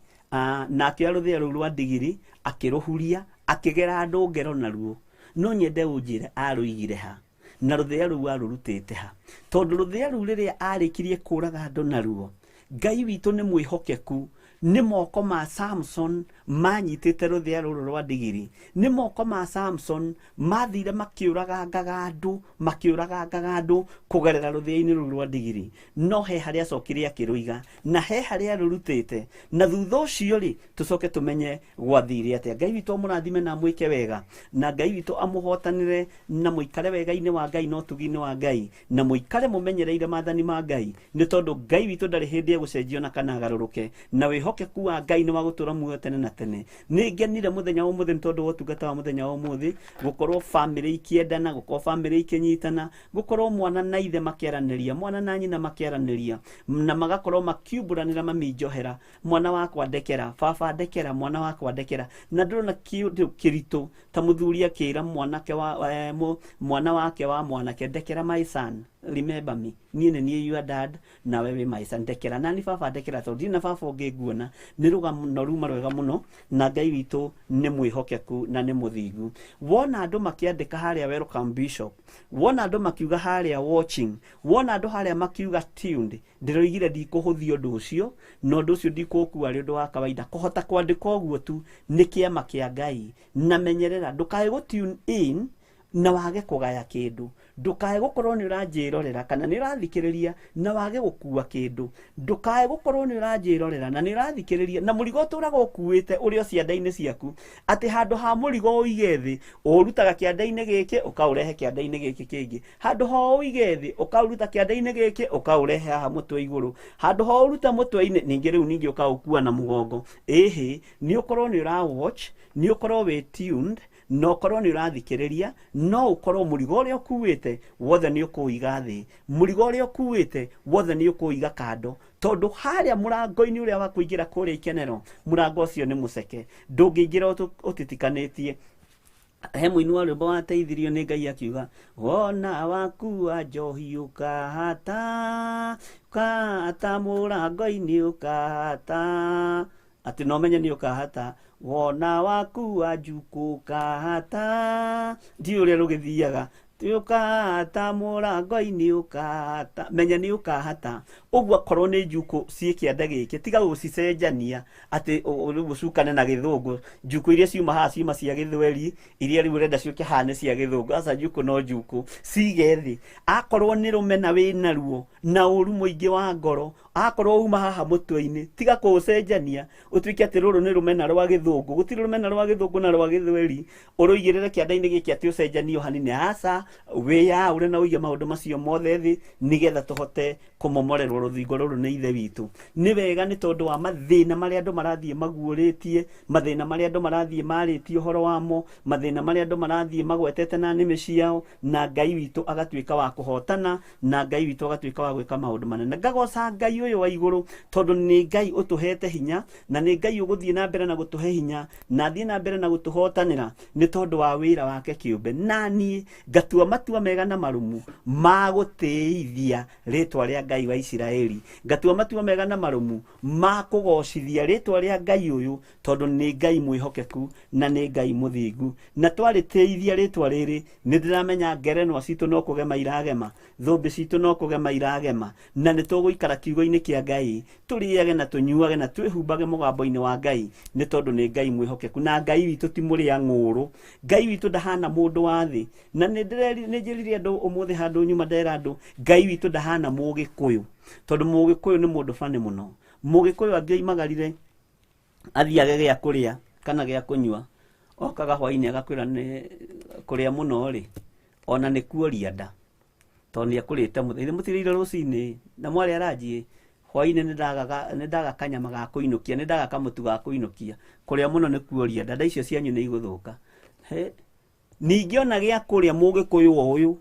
na akĩoya rũthĩa rũu rwa ndigiri, akĩrũhuria, akĩgera andũ ngero naruo. No nyende ũnjĩre arũigire ha, na rũthĩa rũu arũrutĩte ha, tondũ rũthĩa rũu rĩrĩa arĩkirie kũraga andũ naruo, Ngai witũ nĩ mwĩhokeku. Nĩ moko ma Samson manyitĩte rũthĩa rũrũ rwa ndigiri. Nĩ moko ma Samson mathire makĩũragangaga andũ, makĩũragangaga andũ kũgerera rũthĩa-inĩ rũu rwa ndigiri. No he harĩa acokire akĩrũiga, na he harĩa arũrutĩte. Na thutha ũcio rĩ, tũcoke tũmenye gwathire atĩa. Ngai witũ amũrathime na amwĩke wega, na Ngai witũ amũhotanĩre na mũikare wega-inĩ wa Ngai na ũtugi-inĩ wa Ngai, na mũikare mũmenyereire maathani ma Ngai, nĩ tondũ Ngai witũ ndarĩ hĩndĩ egũcenjio na kana agarũrũke, na wĩhokeku wa Ngai nĩ wa gũtũũra muoyo tene na tene. Nĩ ngenire mũthenya wa ũmũthĩ nĩ tondũ wa ũtungata wa mũthenya wa ũmũthĩ, gũkorwo bamĩrĩ ikĩendana, gũkorwo bamĩrĩ ikĩnyitana, gũkorwo mwana na ithe makĩaranĩria, mwana na nyina makĩaranĩria, na magakorwo makiumbũranĩra mami njohera, mwana wakwa ndekera, baba ndekera, mwana wakwa ndekera. Na ndĩrona kĩũndũ kĩritũ ta mũthuri akĩra mwanake wa, mwana wake wa mwanake, ndekera my son, remember me, niĩ nĩ niĩ your dad, nawe wĩ my son, ndekera nani baba ndekera, tondũ ndirĩ na baba ũngĩ nguona. Nĩ rũgano ruma rwega mũno, na Ngai witũ nĩ mwĩhokeku na nĩ mũthingu. Wona andũ makĩandĩka harĩa welcome bishop, wona andũ makiuga harĩa watching, wona andũ harĩa makiuga tuned, ndĩroigire ndikũhũthia ũndũ ũcio, na ũndũ ũcio ndikũũkua arĩ ũndũ wa kawaida. Kũhota kwandĩka ũguo tu nĩ kĩama kĩa Ngai. Na menyerera ndũkae gũ tune in na wage kũgaya kĩndũ, ndũkae gũkorwo nĩ ũranjĩrorera kana nĩ ũrathikĩrĩria na wage gũkua kĩndũ, ndũkae gũkorwo nĩ ũranjĩrorera na nĩ ũrathikĩrĩria na mũrigo ũtũraga ũkuĩte ũrĩ o cianda-inĩ ciaku, atĩ handũ ha mũrigo ũige thĩ ũrutaga kĩanda-inĩ gĩkĩ ũkaũrehe kĩanda-inĩ gĩkĩ kĩngĩ, handũ ha ũige thĩ ũkaũruta kĩanda-inĩ gĩkĩ ũkaũrehe haha mũtwe igũrũ, handũ ha ũrute mũtwe-inĩ ningĩ rĩu ningĩ ũkaũkua na mũgongo. Ĩhĩ, nĩ ũkorwo nĩ ũra watch, nĩ ũkorwo wĩ tuned, na ũkorwo nĩ ũrathikĩrĩria, no ũkorwo mũrigo ũrĩa ũkuĩte wothe nĩ ũkũũiga thĩ, mũrigo ũrĩa ũkuĩte wothe nĩ ũkũũiga kando, tondũ harĩa mũrango-inĩ ũrĩa wa kũingĩra kũrĩa ikenero, mũrango ũcio nĩ mũceke, ndũngĩingĩra ũtitikanĩtie. He mũini wa rwĩmbo wateithirio nĩ Ngai akiuga, wona wakua njohi ũkahata, ũkahata mũrango-inĩ ũkahata, atĩ no menye nĩ ũkahata, wona wakua njukũ ũkahata, ndiũĩ ũrĩa rũgĩthiaga, ũkahata mũrango-inĩ ũkahata, menya nĩ ũkahata. Ũguo akorwo nĩ njukũ ciĩ kĩanda gĩkĩ, tiga gũcicenjania atĩ rĩu ũcukane na gĩthũngũ. Njukũ iria ciuma haha ciuma cia gĩthweri, iria rĩu ũrenda ciũke haha nĩ cia gĩthũngũ. Aca, njukũ no njukũ, cige thĩ. Akorwo nĩ rũmena wĩnaruo na ũru mũingĩ wa ngoro, akorwo uma haha mũtwe-inĩ, tiga kũũcenjania ũtuĩke atĩ rũrũ nĩ rũmena rwa gĩthũngũ. Gũtirĩ rũmena rwa gĩthũngũ na rwa gĩthweri ũrũigĩrĩre kĩanda-inĩ gĩkĩ atĩ ũcenjanie o hanini. Aca, wĩyaũre na ũige maũndũ macio mothe thĩ nĩgetha tũhote kũmomorerwo rũthingo rũrũ nĩ Ithe witũ. Nĩ wega nĩ tondũ wa mathĩna marĩa andũ marathiĩ maguũrĩtie, mathĩna marĩa andũ marathiĩ marĩtie ũhoro wamo, mathĩna marĩa andũ marathiĩ magwetete na nĩmĩ ciao, na Ngai witũ agatuĩka wa kũhotana, na Ngai witũ agatuĩka wa gwĩka maũndũ manene. Ngagoca Ngai ũyũ wa igũrũ tondũ nĩ Ngai ũtũhete hinya, na nĩ Ngai ũgũthiĩ na mbere na gũtũhe hinya, na athiĩ na mbere na gũtũhotanĩra nĩ tondũ wa wĩra wake kĩũmbe. Na niĩ ngatua matua mega na marũmu ma gũtĩithia rĩtwa rĩa Ngai wa Isiraeli, ngatua matua mega na marũmu ma kũgocithia rĩtwa rĩa Ngai ũyũ, tondũ nĩ Ngai mwĩhokeku na nĩ Ngai mũthingu. Na twarĩtĩithia rĩtwa rĩrĩ, nĩ ndĩramenya ngerenwa citũ no kũgema iragema, thũmbĩ citũ no kũgema iragema, na nĩ tũgũikara kiugo-inĩ kĩa Ngai, tũrĩage na tũnyuage na twĩhumbage mũgambo-inĩ wa Ngai, nĩ tondũ nĩ Ngai mwĩhokeku. Na Ngai witũ ti mũrĩa ng'ũũrũ, Ngai witũ ndahana mũndũ wa thĩ. Na nĩ njĩrire andũ ũmũthĩ handũ nyuma ndera andũ, Ngai witũ ndahana mũgĩkũyũ, tondũ mũgĩkũyũ nĩ mũndũ bani mũno. Mũgĩkũyũ angĩoimagarire athiage gĩa kũrĩa kana gĩa kũnyua, okaga hwainĩ agakwĩra nĩ kũrĩa mũno rĩ, ona nĩ kuoria nda, tondũ nĩ ekũrĩte mũthenya. Ithe mũtirĩire rũcinĩ na mwarĩa ranji, hwainĩ nĩ ndaga kanyama ga kũinũkia, nĩ ndaga kamũtu ga kũinũkia. Kũrĩa mũno nĩ kuoria nda, nda icio cianyu nĩ igũthũka. Ningĩ ona gĩa kũrĩa mũgĩkũyũ o ũyũ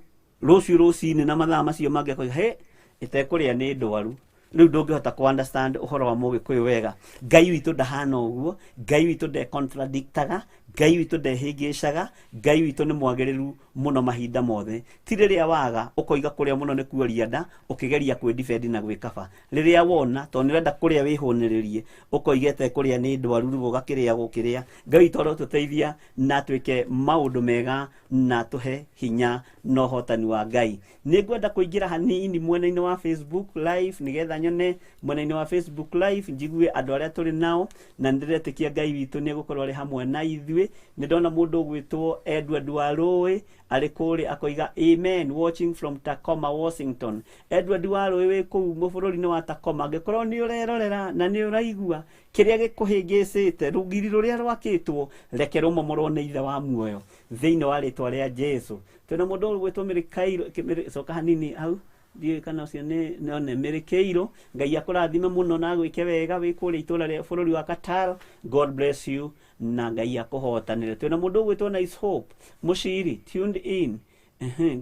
rũciũ rũcinĩ na mathaa macio mangĩ akoiga, he ĩtekũrĩa nĩ ndwaru. Rĩu ndũngĩhota kũ understand ũhoro wa mũgĩkũyũ wega. Ngai witũ ndahana ũguo, Ngai witũ ndecontradictaga, Ngai witũ ndehĩngĩcaga, Ngai witũ nĩ mwagĩrĩru mũno mahinda mothe. Ti rĩrĩa waga ũkoiga kũrĩa mũno nĩ kuoria nda, ũkĩgeria kwĩdefend na gwĩkaba. Rĩrĩa wona tondũ nĩ ũrenda kũrĩa wĩhũnĩrĩrie, ũkoiga ĩtekũrĩa nĩ ndwaru, rĩu ũgakĩrĩa gũkĩrĩa. Ngai witũ arotũteithia na atwĩke maũndũ mega na atũhe hinya na ũhotani wa Ngai. Nĩ ngwenda kũingĩra hanini mwena-inĩ wa Facebook live nĩgetha Nyone mwena-inĩ wa Facebook Live, njigue andũ arĩa tũrĩ nao, na nĩ ndĩretĩkia Ngai witũ nĩ egũkorwo arĩ hamwe na ithuĩ. Nĩ ndona mũndũ ũgwĩtwo Edward Warũĩ arĩ kũrĩa akoiga amen, watching from Tacoma, Washington. Edward Warũĩ wĩ kũu bũrũri-inĩ wa Tacoma, angĩkorwo nĩ ũrerorera na nĩ ũraigua kĩrĩa gĩkũhĩngĩcĩte, rũgiri rũrĩa rwakĩtwo, reke rũmomorwo nĩ Ithe wa muoyo thĩinĩ wa rĩtwa rĩa Jesu. Twĩna mũndũ ũgwĩtwo Mĩrĩkairũ, coka hanini hau, ndiũĩ kana ũcio nĩ no nĩ Mĩrĩkĩirũ. Ngai akũrathime mũno na agwĩke wega wĩ kũrĩa itũũra rĩa bũrũri wa Qatar. God bless you na Ngai akũhotanĩre. Twĩna mũndũ ũgwĩtwo Nice Hope Mũciri, tuned in.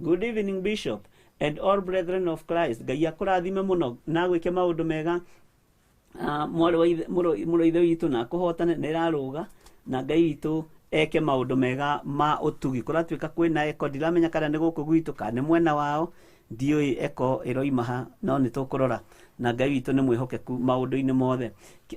Good evening, Bishop and all brethren of Christ. Ngai akũrathime mũno na agwĩke maũndũ mega. Mwarĩ wa ithe, mũrũ wa ithe witũ, na akũhotane nĩ ĩrarũga, na Ngai witũ eke maũndũ mega ma ũtugi. Kũratuĩka kwĩna eko, ndiramenya kana nĩ gũkũ gwitũ kana nĩ mwena wao, ndiũĩ eko ĩroima ha, no nĩ tũkũrora, na Ngai witũ nĩ mwĩhokeku maũndũ-inĩ mothe,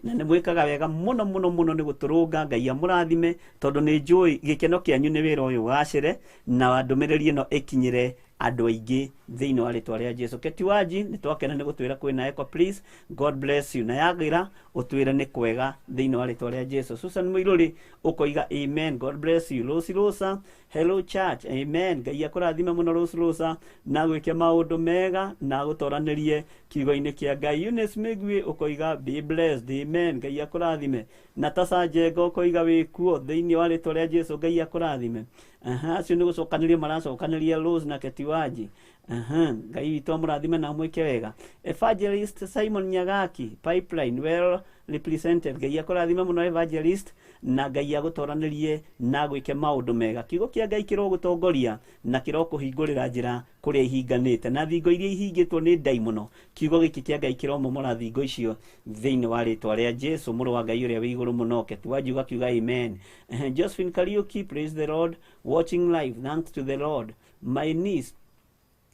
na nĩ mwĩkaga wega mũno mũno mũno nĩ gũtũrũnga. Ngai amũrathime, tondũ nĩ njũĩ gĩkeno kĩanyu nĩ wĩra ũyũ ũgacĩre na ndũmĩrĩri ĩno ĩkinyĩre andũ aingĩ thĩinĩ wa rĩtwa rĩa Jesu. Ketiwaji, nĩ twakena nĩ gũtwĩra kwĩna eko, please God bless you, na yagĩra ũtwĩre nĩ kwega thĩinĩ wa rĩtwa rĩa Jesu. Susan Mũirũrĩ ũkoiga amen, God bless you. Rose Rosa, hello church, amen. Ngai akũrathime mũno Rose Rosa, na gwĩke maũndũ mega na agũtoranĩrie kiugo-inĩ kĩa Ngai. Eunice Mĩgui ũkoiga be blessed, amen. Ngai akũrathime. Natasha Njenga ũkoiga wĩkuo thĩinĩ wa rĩtwa rĩa Jesu, Ngai akũrathime. Aha, acio nĩ gũcokanĩria maracokanĩria Rose na Ketiwaji. Aha, Ngai witũ amũrathime na amwĩke wega. Evangelist Simon Nyagaki, Pipeline well represented. Ngai akũrathime mũno Evangelist, na Ngai agũtoranĩrie na agwĩke maũndũ mega. Kiugo kĩa Ngai kĩrogũtongoria na kĩrokũhingũrĩra njĩra kũrĩa ihinganĩte, na thingo iria ihingĩtwo nĩ ndaimono, kiugo gĩkĩ kĩa Ngai kĩromomora thingo icio thĩinĩ wa rĩtwa rĩa Jesu, mũrũ wa Ngai ũrĩa wĩ igũrũ mũno. Ketiwaji ũgakiuga amen. Josephine Kariuki, praise the Lord, watching live, thanks to the Lord. My niece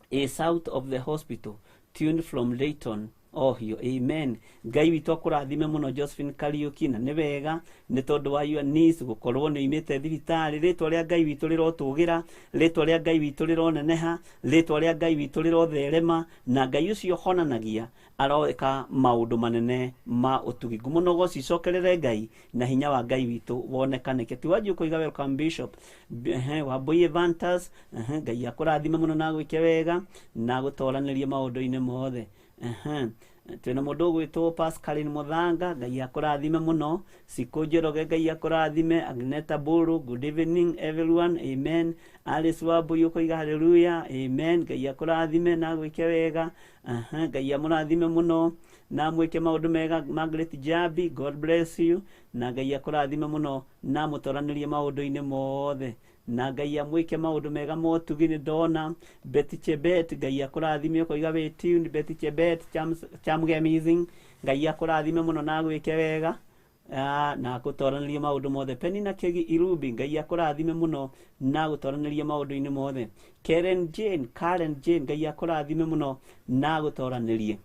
is out of the hospital, tuned from Dayton, Ohio. Amen. Ngai witũ akũrathime mũno Josephine Kariuki, na nĩ wega nĩ tondũ wa your niece gũkorwo nĩ oimĩte thibitarĩ. Rĩtwa rĩa Ngai witũ rĩrotũgĩra, rĩtwa rĩa Ngai witũ rĩroneneha, rĩtwa rĩa Ngai witũ rĩrotherema, na Ngai ũcio ũhonanagia aroeka maũndũ manene ma ũtugi. Ngumo na ũgoci icokerere Ngai, na hinya wa Ngai witũ wonekane. Ketiwaji ũkoiga welcome Bishop. Wambui Evantas, Ngai akũrathime mũno na agwĩke wega na agũtoranĩrie maũndũ-inĩ mothe. Twĩna mũndũ ũgwĩtwo Pascaline Mũthanga, Ngai akũrathime mũno. Sikũ Njoroge, Ngai akũrathime. Agneta Buru, good evening everyone, amen. Alice Wambui ũkoiga hallelujah, amen. Ngai akũrathime na agwĩke wega. Ngai amũrathime mũno na amwĩke maũndũ mega. Margaret Jabi, God bless you, na Ngai akũrathime mũno na amũtoranĩrie maũndũ-inĩ mothe, na Ngai amwĩke maũndũ mega motugi. Nĩ ndona Betty Chebet, Ngai akũrathime, ũkoiga wĩ tuned. Betty Chebet Chamgemizing, Ngai akũrathime mũno na agwĩke wega na akũtoranĩrie maũndũ mothe. Penina Kegi Irubi, Ngai akũrathime mũno na agũtoranĩrie maũndũ-inĩ mothe. Karen Jane, Karen Jane, Ngai akũrathime mũno na agũtoranĩrie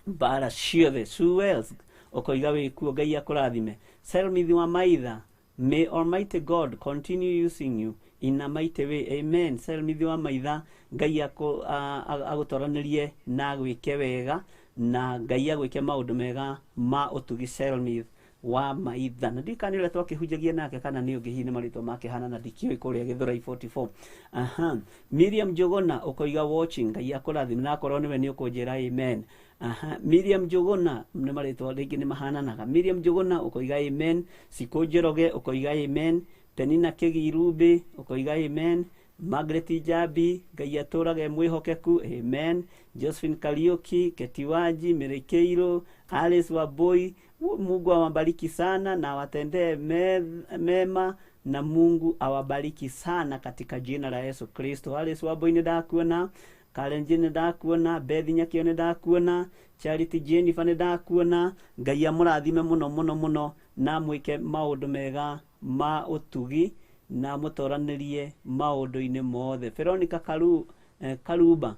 mbara ciothe. Sue Wells ũkoiga wĩkuo, Ngai akũrathime. Selmithi wa Maitha, may Almighty God continue using you in a mighty way, amen. Selmithi wa Maitha, Ngai agũtoranĩrie na agwĩke wega, na Ngai agwĩke maũndũ mega ma ũtugi, Selmith wa Maitha. Na ndiũĩ kana nĩ ũrĩa twakĩhunjagia nake kana nĩ ũngĩ, hihi nĩ marĩtwa makĩhana na ndikĩũĩ kũrĩa Gĩthũrai 44. Aha. Miriam Njũgũna ũkoiga watching, Ngai akũrathime, na akorwo nĩwe nĩ ũkũnjĩra amen. Aha. Miriam Njũgũna, nĩ marĩtwa rĩngĩ nĩ mahananaga. Miriam Njũgũna ũkoiga amen. Sikũ Njoroge ũkoiga amen. Penina Kĩgi Irumbi ũkoiga amen. Margaret Njambi, Ngai atũrage mwĩhokeku, amen. Josephine Kariuki, Ketiwaji, Mĩrĩkĩirũ, Alice Wambui, Mungu awabariki sana na awatendee mema, na Mungu awabariki sana katika jina la Yesu Kristo. Alice Wambui nĩ ndakuona, Karen Jane nĩ ndakuona, Beth Nyakĩo nĩ ndakuona, Charity Jennifer nĩ ndakuona. Ngai amũrathime mũno mũno mũno na amwĩke maũndũ mega ma ũtugi na amũtoranĩrie maũndũ-inĩ mothe. Veronica Karuba,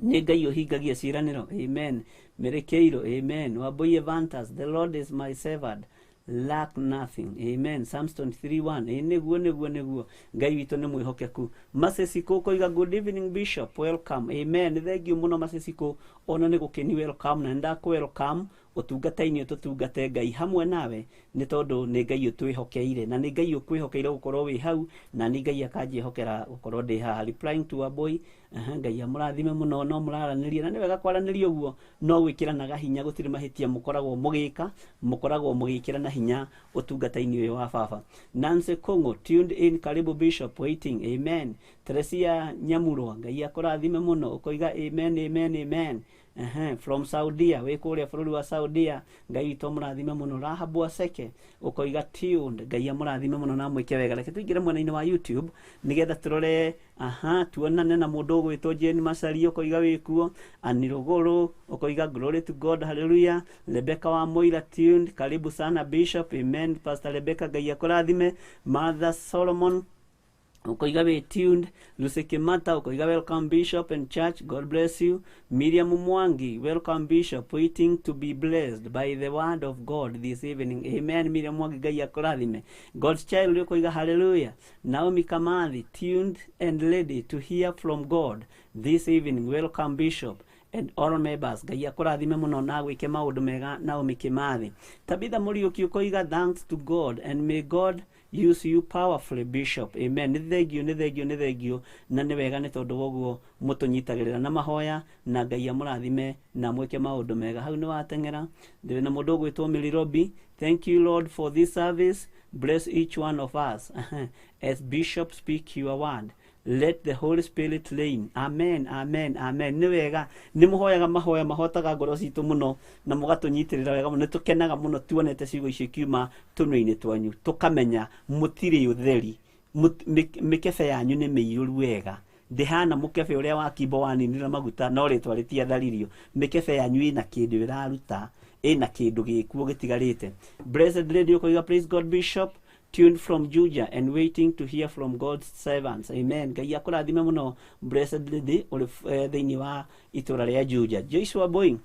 nĩ Ngai ũhingagia ciĩranĩro, amen. Mĩrĩkĩirũ, amen. Wambui Evantas, the Lord is my shepherd. Lack nothing. Amen. Psalms 23:1. Ĩ nĩguo nĩguo nĩguo. Ngai witũ nĩ mwĩhokeku. Masesiko ũkoiga good evening bishop, welcome. Amen. Nĩ thengiũ mũno Masesiko, ona nĩ gũkĩni welcome na nĩndakũ welcome ũtungata-inĩ tũtungate Ngai hamwe nawe nĩ tondũ nĩ Ngai ũtwĩhokeire na nĩ Ngai ũkwĩhokeire gũkorwo wĩ hau na nĩ Ngai akanjĩhokera gũkorwo ndĩ haha. Replying to a boy. Aha, Ngai amũrathime mũno no mũraranĩria na nĩ wega kwaranĩria ũguo no gwĩkĩranaga hinya gũtirĩ mahĩtia mũkoragwo mũgĩka mũkoragwo mũgĩkĩrana hinya ũtungata-inĩ ũyũ wa baba. Nancy Kung'u tuned in, karibu bishop, waiting. Amen. Teresia Nyamurwa, Ngai akũrathime mũno ũkoiga amen amen amen. Ehe, from Saudia, wĩ kũrĩa bũrũri wa Saudia, Ngai witũ amũrathime mũno. Rahabu Aseke ũkoiga tuned, Ngai amũrathime mũno na amwĩke wega. Reke tũingĩre mwena-inĩ wa YouTube nĩgetha tũrore, aha, tuonane na mũndũ ũgwĩtwo Jane Macharia ũkoiga wĩ kuo, Ani Rũgũrũ ũkoiga glory to God, hallelujah. Rebecca wa Moira tuned, karibu sana bishop, amen. Pastor Rebecca, Ngai akũrathime. Martha Solomon ukoiga wĩ tuned. Lucy Kimata ukoiga welcome bishop and church, God bless you. Miriam Mwangi, welcome bishop, waiting to be blessed by the word of God this evening. Amen. Miriam Mwangi, Ngai akũrathime. God's child ukoiga hallelujah. Naomi Kamathi tuned and ready to hear from God this evening, welcome bishop and all members. Ngai akũrathime mũno na gwĩke maũndũ mega. Naomi Kimathi. Tabitha Mũriũki ũkoiga thanks to God and may God use you powerfully, bishop. Amen. Nĩ thengio, nĩ thengio, nĩ thengio na nĩ wega nĩ tondũ wa ũguo mũtũnyitagĩrĩra na mahoya na Ngai amũrathime na mwĩke maũndũ mega. Hau nĩ wateng'era ndĩrĩ na mũndũ ũgwĩtwo Mirirobi, thank you Lord for this service, bless each one of us as bishop speak your word, let the Holy Spirit reign. Amen, amen, amen. Nĩ wega nĩ mũhoyaga mahoya mahotaga ngoro citũ mũno na mũgatũnyitĩrĩra wega mũno. Nĩ tũkenaga mũno tuonete ciugo icio ikiuma tũnua-inĩ twanyu tũkamenya mũtirĩ ũtheri. Mĩkebe yanyu nĩ mĩiyũru wega, ndĩhana mũkebe ũrĩa wa kimbo waninire maguta no rĩtwa rĩtiatharirio. Mĩkebe yanyu ĩna kĩndũ ĩraruta, ĩna kĩndũ gĩkuo gĩtigarĩte. Blessed Lady ũkoiga praise God bishop, tuned from Juja and waiting to hear from God's servants. Amen. Ngai akũrathime mũno Blessed Lady ũrĩ thĩinĩ wa itũra rĩa Juja. Joshua Boeing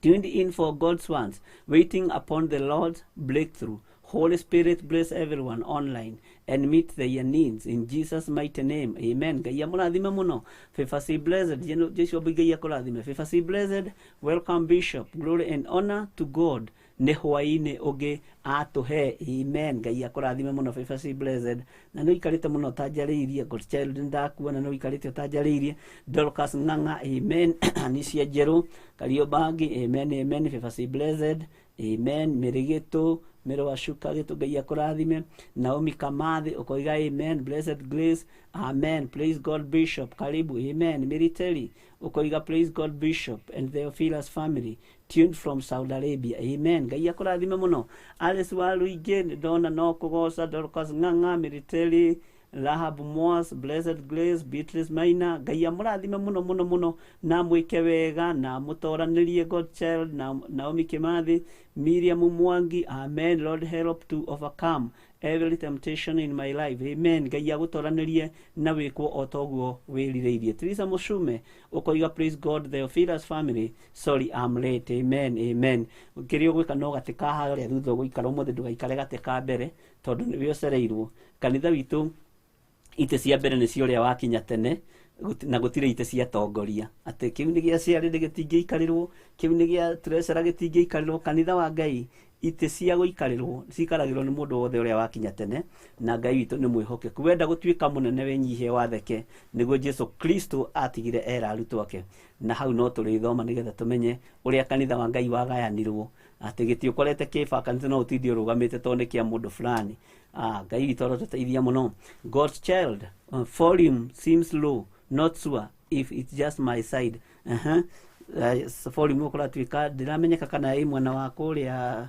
tuned in for God's words, waiting upon the Lord's breakthrough. Holy Spirit bless everyone online and meet their needs in Jesus' mighty name. Amen. Ngai amũrathime mũno. Favor C blessed. Joshua Boeing, Ngai akũrathime. Favor C blessed. Welcome bishop. Glory and honor to God. Nĩ hwaĩ-inĩ ũngĩ atũhe. Amen. Ngai akũrathime mũno Favor C blessed. Na nĩ ũikarĩte mũno ũtanjarĩirie. God child nĩ ndakuona nĩ ũikarĩte ũtanjarĩirie. Dorcas Ng'ang'a, amen. Anicia Njerũ Kariobangi, amen, amen. Favor C blessed, amen. Mĩrĩgĩtũ Mĩrũ wa Shuka gĩtũ, Ngai akũrathime. Naomi Kamathi ũkoiga amen. Blessed Grace, amen. Praise God bishop, karibu. Amen. Military ũkoiga praise God bishop and Theophilus family, tuned from Saudi Arabia. Amen. Ngai akũrathime mũno. Alice wa Luingĩ nĩ ndona no kũgoca. Dorcas Ng'ang'a, Military, Rahab Moas, Blessed Grace, Beatrice Maina, Ngai amũrathime mũno mũno mũno na mwĩke wega na mũtoranĩrie. God child na Naomi Kimathi, Miriam Mwangi, amen. Lord help to overcome every temptation in my life. Amen. Ngai agũtoranĩrie na wĩkwo o toguo wĩrirĩirie. Teresa Mũcume ũkoiga praise God Theophilus family, sorry I'm late. Amen, amen. Kĩrĩa ũgwĩka no gatĩ ka harĩa thutha ũgũikara ũmũthĩ, ndũgaikare gatĩ ka mbere tondũ nĩwe ũcereirwo. Kanitha witũ itĩ cia mbere nĩ cia ũrĩa wakinya tene na gũtirĩ itĩ cia tongoria atĩ kĩu nĩ gĩa ciarĩ gĩtingĩikarĩrwo, kĩu nĩ gĩa treasurer gĩtingĩikarĩrwo. Kanitha wa Ngai itĩ cia gũikarĩrwo ciikaragĩrwo nĩ mũndũ wothe ũrĩa wakinya tene na Ngai witũ nĩ mwĩhokeku. Wenda gũtuĩka mũnene wĩnyihie watheke, nĩguo Jesu Kristo atigire era arutwo ake na hau no tũrĩthoma nĩgetha tũmenye ũrĩa kanitha wa Ngai wagayanirwo atĩ gĩtĩ ũkorete kĩba kanitha no ũtinde ũrũgamĩte tondũ nĩ kĩa mũndũ fulani. Ah, Ngai witũ arotũteithia mũno. God's child, volume seems low, not sure if it's just my side. Volume ũkũratuĩka ndĩramenyeka kana ĩ mwena wa kũrĩa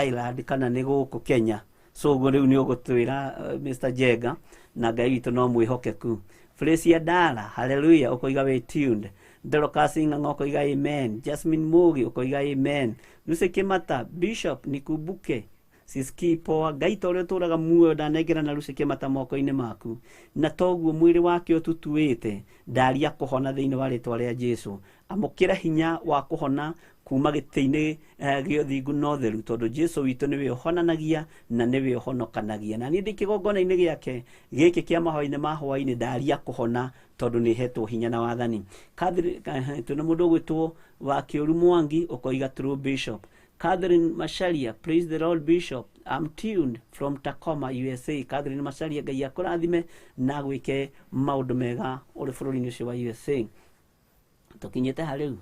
Ireland kana nĩ gũkũ Kenya, so ũguo rĩu nĩ ũgũtwĩra Mr. Jenga na Ngai witũ no mwĩhokeku. Fresia Dara, hallelujah, ũkoiga wĩ tuned. Dorcas Ng'ang'a ũkoiga amen. Jasmine Mugi ũkoiga amen. Lucy Kimata, bishop nikumbuke. Sisikii poa. Ngai ta ũrĩa ũtũũraga muoyo ndanengerana Lucy Kĩmata moko-inĩ maku, na toguo mwĩrĩ wake ũtutuĩte, ndaria kũhona thĩinĩ wa rĩtwa rĩa Jesu. Amũkĩra hinya wa kũhona kuma gĩtĩ-inĩ gĩa ũthingu na ũtheru, tondũ Jesu witũ nĩwe ũhonanagia na nĩwe ũhonokanagia. Na niĩ ndĩ kĩgongona-inĩ gĩake gĩkĩ kĩa mahoya-inĩ ma hwaĩ-inĩ, ndaria kũhona tondũ nĩ hetwo hinya na wathani. Catherine, twĩna mũndũ ũgwĩtwo wa Kĩũru Mwangi ũkoiga true bishop. Catherine Macharia, praise the Lord Bishop. I'm tuned from Tacoma, USA. Catherine Macharia, Ngai akũrathime na agwĩke maũndũ mega ũrĩ bũrũri-inĩ ũcio wa USA. Tũkinyĩte ha rĩu?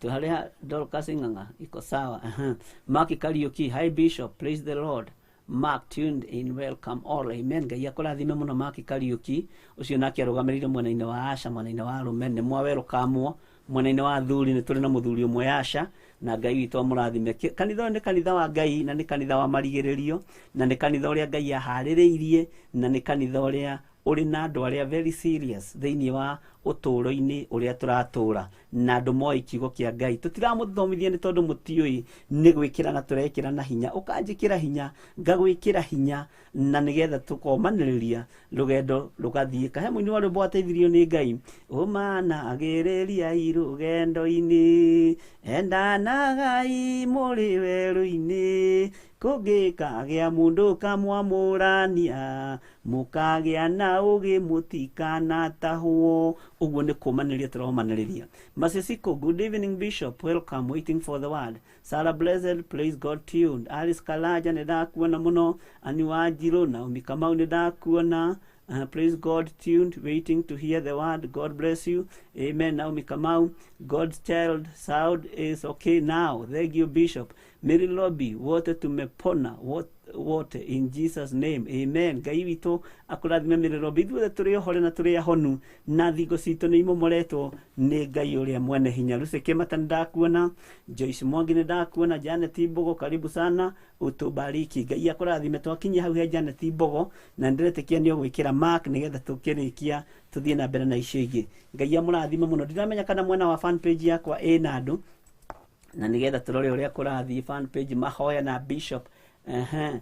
Twĩ harĩa Dorcas Ng'ang'a, iko sawa. Aha. Mark Kariuki, hi Bishop, praise the Lord. Mark tuned in, welcome all. Amen. Ngai akũrathime mũno Mark Kariuki. Ũcio nake arũgamĩrĩire mwena-inĩ wa Asha, mwena-inĩ wa arũme nĩ mwawerũkamwo, mwena-inĩ wa athuri nĩ tũrĩ na mũthuri ũmwe Asha, na Ngai witũ amũrathime. Kanitha ũyũ nĩ kanitha wa Ngai na nĩ kanitha wa marigĩrĩrio, na nĩ kanitha ũrĩa Ngai aharĩrĩirie, na nĩ kanitha ũrĩa ũrĩ na andũ arĩa very serious thĩinĩ wa ũtũũro-inĩ ũrĩa tũratũũra, na andũ moĩ kiugo kĩa Ngai. Tũtiramũthomithia nĩ tondũ mũtiũĩ, nĩ gwĩkĩrana tũrekĩrana hinya. Ũkanjĩkĩra hinya, ngagwĩkĩra hinya, na nĩgetha tũkomanĩrĩria rũgendo rũgathiĩ. Kahe mũini wa rwĩmbo wateithirio nĩ Ngai, ũmanagĩrĩriai rũgendo-inĩ, endanagai mũrĩ werũ-inĩ, kũngĩkagĩa mũndũ kamwamũrania, mũkagĩa na ũgĩ mũtikanatahwo. Ũguo nĩ kũmanĩrĩria tũromanĩrĩria. Masisiko, good evening Bishop, welcome, waiting for the word. Sarah Blessed, praise God tuned. Alice Kalaja, nĩ ndakuona mũno. Ani Wanjirũ, Naomi Kamau, nĩ ndakuona. Praise God tuned, waiting to hear the word. God bless you. Amen. Naomi Kamau, God's child, sound is okay now. Thank you Bishop. Mary Lobby, wote tumepona, wote in Jesus name. Amen. Ngai witũ akũrathime Mary Lobby. Ithuothe tũrĩ ohore na tũrĩ ahonu, na thingo citũ nĩ imomoretwo nĩ Ngai ũrĩa mwene hinya. Lucy Kĩmata nĩ ndakuona, Joyce Mwangi nĩ ndakuona, Janet Mbogo karibu sana, utubariki. Ngai akũrathime. Twakinyia hau he Janet Mbogo na ndĩretĩkia nĩ ũgwĩkĩra mark nĩgetha tũkĩrĩkia tũthiĩ na mbere na icio ingĩ. Ngai amũrathime mũno. Ndiramenya kana mwena wa fan page yakwa ĩna andũ, na nĩgetha tũrore ũrĩa kũrathiĩ fan page mahoya na Bishop. Ehe.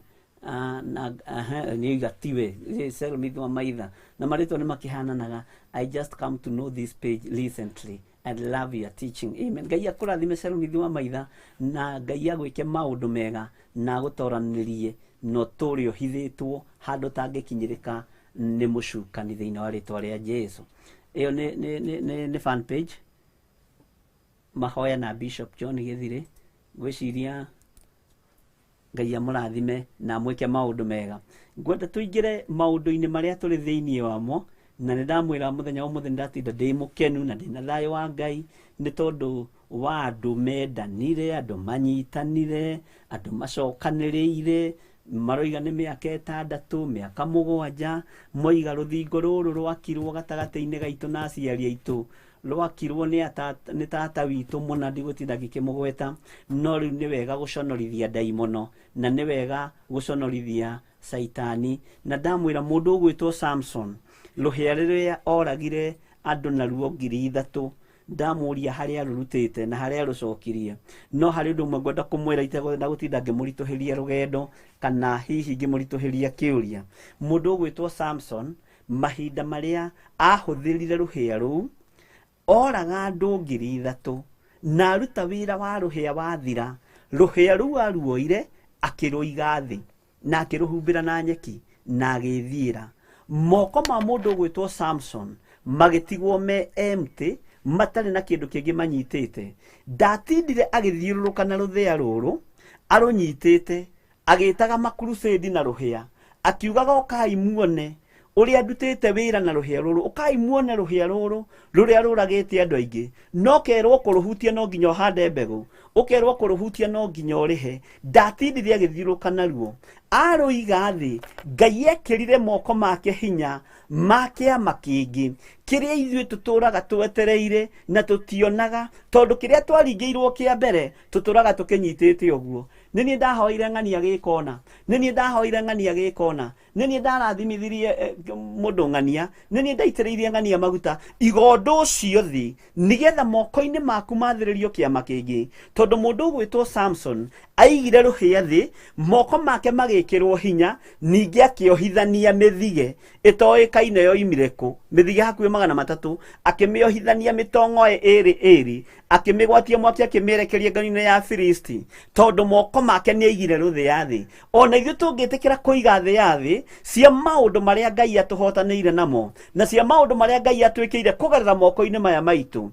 Na ehe, nĩ igatiwe Selmith wa Maitha na marĩtwa nĩ makĩhananaga. I just come to know this page recently and love your teaching. Amen. Ngai akũrathime Selmith wa Maitha, na Ngai agwĩke maũndũ mega na agũtoranĩrie na ũtũũre ũhithĩtwo handũ ũtangĩkinyĩrĩka nĩ mũcukani thĩinĩ wa rĩtwa rĩa Jesu. Ĩyo nĩ fan page mahoya na Bishop John Gĩthirĩ. Ngwĩciria Ngai amũrathime na amwĩke maũndũ mega. Ngwenda tũingĩre maũndũ-inĩ marĩa tũrĩ thĩinĩ wamo, na nĩ ndamwĩra mũthenya wa ũmũthĩ nĩ ndatinda ndĩ mũkenu na ndĩna thayũ wa Ngai nĩ tondũ wa andũ mendanire, andũ manyitanire, andũ macokanĩrĩire, maroiga nĩ mĩaka 6, mĩaka 7, moiga rũthingo rũrũ rwakirwo gatagatĩ-inĩ gaitũ na aciari aitũ, rwakirwo nĩ tata witũ mũna, ndigũtinda ngĩkĩmũgweta, no rĩu nĩ wega gũconorithia ndaimono na nĩ wega gũconorithia Caitani. Na ndamwĩra mũndũ ũgwĩtwo Samson, rũhĩa rĩrĩa oragire andũ naruo 3,000, ndamũria harĩa arũrutĩte na harĩa arũcokirie. No harĩ ũndũ ũmwe ngwenda kũmwĩra itekwenda gũtinda ngĩmũritũhĩria rũgendo kana hihi ngĩmũritũhĩria kĩũria. Mũndũ ũgwĩtwo Samson, mahinda marĩa ahũthĩrire rũhĩa rũu, oraga andũ 3,000 na aruta wĩra wa rũhĩa wathira, rũhĩa rũu aruoire akĩrũiga thĩ na akĩrũhumbĩra na nyeki na agĩthiĩra. Moko ma mũndũ ũgwĩtwo Samson magĩtigwo me empty, matarĩ na kĩndũ kĩngĩ manyitĩte. Ndatindire agĩthiũrũrũka na rũthĩa rũrũ arũnyitĩte, agĩtaga makurusĩndi na rũhĩa, akiugaga ũkai muone ũrĩa ndutĩte wĩra na rũhĩa rũrũ, ũkai muone rũhĩa rũrũ rũrĩa rũragĩte andũ aingĩ. No kerwo kũrũhutia no nginya ũhande mbegũ, ũkerwo kũrũhutia no nginya ũrĩhe. Ndatindire agĩthiũrũrũka naruo, arũiga thĩ. Ngai ekĩrire moko make hinya ma kĩama kĩngĩ kĩrĩa ithuĩ tũtũraga twetereire na tũtionaga, tondũ kĩrĩa twaringĩirwo kĩa mbere tũtũraga tũkĩnyitĩte ũguo. Nĩ niĩ ndahoire ng'ania gĩkona, nĩ niĩ ndahoire ng'ania gĩkona, nĩ niĩ ndarathimithirie mũndũ ng'ania, nĩ niĩ ndaitĩrĩirie ng'ania maguta. Igondo ũcio thĩ nĩgetha moko-inĩ maku mathĩrĩrio kĩama kĩngĩ, tondũ mũndũ ũgwĩtwo Samson Aigire rũhĩa thĩ, moko make magĩkĩrwo hinya, ningĩ akĩohithania mĩthige ĩtoĩkaine yoimire kũ, mĩthige hakuhĩ 300, akĩmĩohithania mĩtong'oe ĩĩrĩ ĩĩrĩ, akĩmĩgwatia mwaki akĩmĩerekeria ngano-inĩ ya Afilisti, tondũ moko make nĩaigire rũthĩa thĩ. Ona ithuĩ tũngĩtĩkĩra kũiga thĩ ya thĩ cia maũndũ marĩa Ngai atũhotanĩire namo, na cia maũndũ marĩa Ngai atwĩkĩire kũgerera moko-inĩ maya maitũ,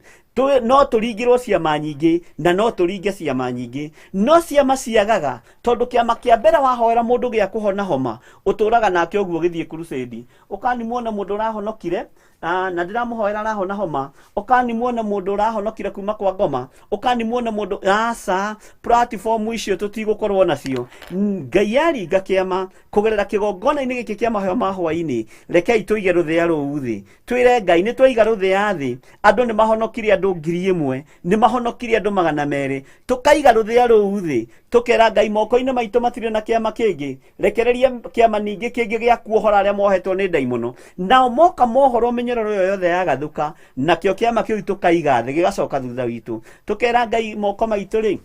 no tũringĩrwo ciama nyingĩ na no tũringe ciama nyingĩ. No ciama ciagaga tondũ kĩama kĩa mbere wahoera mũndũ gĩa kũhona homa, ũtũraga nake ũguo ũgĩthiĩ crusade. Ũkani muone mũndũ ũrahonokire, na ndĩramũhoera arahona homa. Ũkani muone mũndũ ũrahonokire kuma kwa ngoma. Ũkani muone mũndũ, aca, platform icio tũtigũkorwo nacio. Ngai aringa kĩama kũgerera kĩgongona-inĩ gĩkĩ kĩa mahoya ma hwaĩ-inĩ. Rekei tũige rũthĩa rũu thĩ, twĩre Ngai nĩ twaiga rũthĩa thĩ, andũ nĩ mahonokire andũ 1000, nĩ mahonokire andũ 200. Tũkaiga rũthĩa rũu thĩ, tũkera Ngai moko-inĩ maitũ matirĩ na kĩama kĩngĩ, rekereria kĩama ningĩ kĩngĩ gĩa kuohora arĩa mohetwo nĩ ndaimono. Nao moka mohorwo mĩnyororo ĩyo yothe yagathũka, nakĩo kĩama kĩu tũkaiga thĩ, gĩgacoka thutha witũ. Tũkera Ngai moko maitũ rĩ,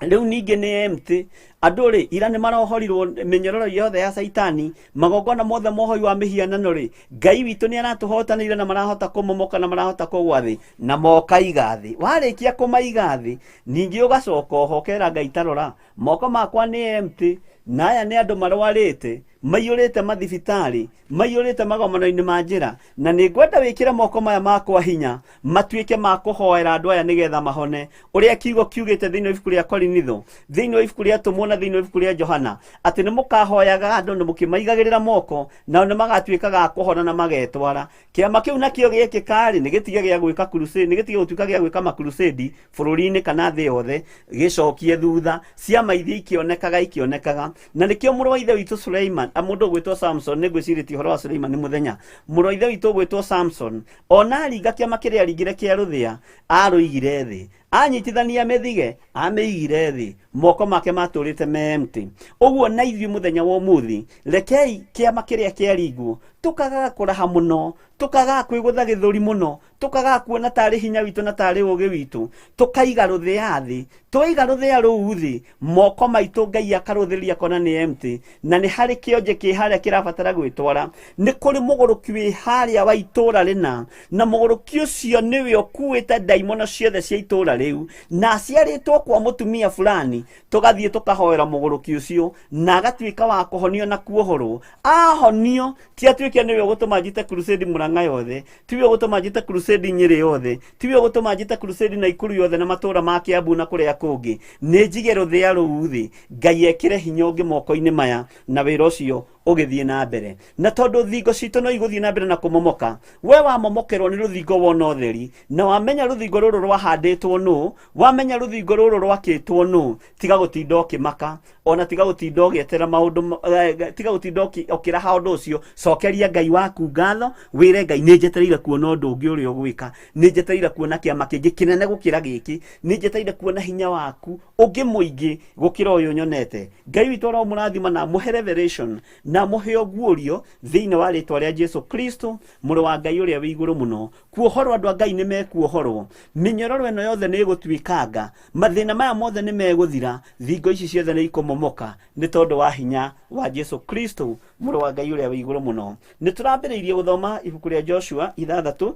rĩu ningĩ nĩ empty. Andũ rĩ, ira nĩ marohorirwo mĩnyororo yothe ya Caitani, magongona mothe mohoi wa mĩhianano rĩ, Ngai witũ nĩ aratũhotanĩire na marahota kũmomoka na marahota kũgwa thĩ, na mokaiga thĩ. Warĩkia kũmaiga thĩ, ningĩ ũgacoka oho ũkera Ngai tarora, moko makwa nĩ empty, na aya nĩ andũ marwarĩte, maiyũrĩte mathibitarĩ, maiyũrĩte magomano-inĩ ma njĩra, na nĩ ngwenda wĩkĩre moko maya makwa hinya, matuĩke ma kũhoera andũ aya nĩgetha mahone. Ũrĩa kiugo kiugĩte thĩinĩ wa ibuku rĩa Korinitho, thĩinĩ wa ibuku rĩa Atũmwo na thĩinĩ wa ibuku rĩa Johana, atĩ nĩ mũkahoyaga andũ na mũkĩmaigagĩrĩra moko, nao nĩ magatuĩkaga a kũhona na magetwara. Kĩama kĩu nakĩo gĩekĩka-rĩ, nĩ gĩtige gĩa gwĩka crusade, nĩ gĩtige gũtuĩka gĩa gwĩka makrusade bũrũri-inĩ kana thĩ yothe, gĩcokie thutha ciama iria ikĩonekaga ikĩonekaga. Na nĩkĩo mũrũ wa ithe witũ Suleiman, mũndũ ũgwĩtwo Samson, nĩ ngwĩcirĩtie ũhoro wa Suleiman nĩ mũthenya, mũrũ wa ithe witũ ũgwĩtwo Samson, ona aringa kĩama kĩrĩa aringire kĩa rũthĩa, arũigire thĩ, anyitithania mĩthige, amĩigire thĩ, moko make matũrĩte me empty. Ũguo na ithuĩ mũthenya wa ũmũthĩ, rekei kĩama kĩrĩa kĩaringwo, tũkagaga kũraha mũno, tũkagaga kwĩgũtha gĩthũri mũno, tũkagaga kuona tarĩ hinya witũ na tarĩ ũgĩ witũ, tũkaiga rũthĩa thĩ. Twaiga rũthĩa rũu thĩ, moko maitũ Ngai akarũthĩrĩria akona nĩ empty, na nĩ harĩ kĩonje kĩ harĩa kĩrabatara gwĩtwara. Nĩ kũrĩ mũgũrũki wĩ harĩa wa itũũra rĩna, na mũgũrũki ũcio nĩwe ũkuĩte ndaimono ciothe cia itũũra rĩu, na aciarĩtwo kwa mũtumia fulani. Tũgathiĩ tũkahoera mũgũrũki ũcio, na agatuĩka wa kũhonio na kuohorwo. Ahonio, ti atuĩke nĩwe ũgũtũma njite crusade Murang'a yothe, tiwe ũgũtũma njite crusade Nyĩrĩ yothe, tiwe ũgũtũma njite crusade Naikuru yothe na matũũra ma Kiambu na kũrĩa kũngĩ. Nĩ njige rũthĩa rũu thĩ, Ngai ekĩre hinya ũngĩ moko-inĩ maya, na wĩra ũcio ũgĩthiĩ na mbere. Na tondũ thingo citũ no igũthiĩ na mbere na kũmomoka, we wamomokerwo nĩ rũthingo wona ũtheri, na wamenya rũthingo rũrũ rwahandĩtwo nũ, wamenya rũthingo rũrũ rwakĩtwo nũ, tiga gũtinda ũkĩmaka, ona tiga gũtinda ũgĩetera maũndũ tiga gũtinda ũkĩraha ũndũ ũcio. Cokeria Ngai waku ngatho, wĩre Ngai nĩ njetereire kuona ũndũ ũngĩ ũrĩa ũgwĩka, nĩ njetereire kuona kĩama kĩngĩ kĩnene gũkĩra gĩkĩ, nĩ njetereire kuona hinya waku ũngĩ mũingĩ gũkĩra ũyũ nyonete. Ngai witũ aromũrathima na amũhe revelation na amũhe ũguũrio thĩinĩ wa rĩtwa rĩa Jesu Kristo, mũrũ wa Ngai ũrĩa wĩ igũrũ mũno. Kuohorwo andũ a Ngai nĩ mekuohorwo, mĩnyororo ĩno yothe nĩ ĩgũtuĩkanga, mathĩna maya mothe nĩ megũthira, thingo ici ciothe nĩ ikũmomoka nĩ tondũ wa hinya wa Jesu Kristo, mũrũ wa Ngai ũrĩa wĩ igũrũ mũno. Nĩ tũrambĩrĩirie gũthoma ibuku rĩa Joshua 6,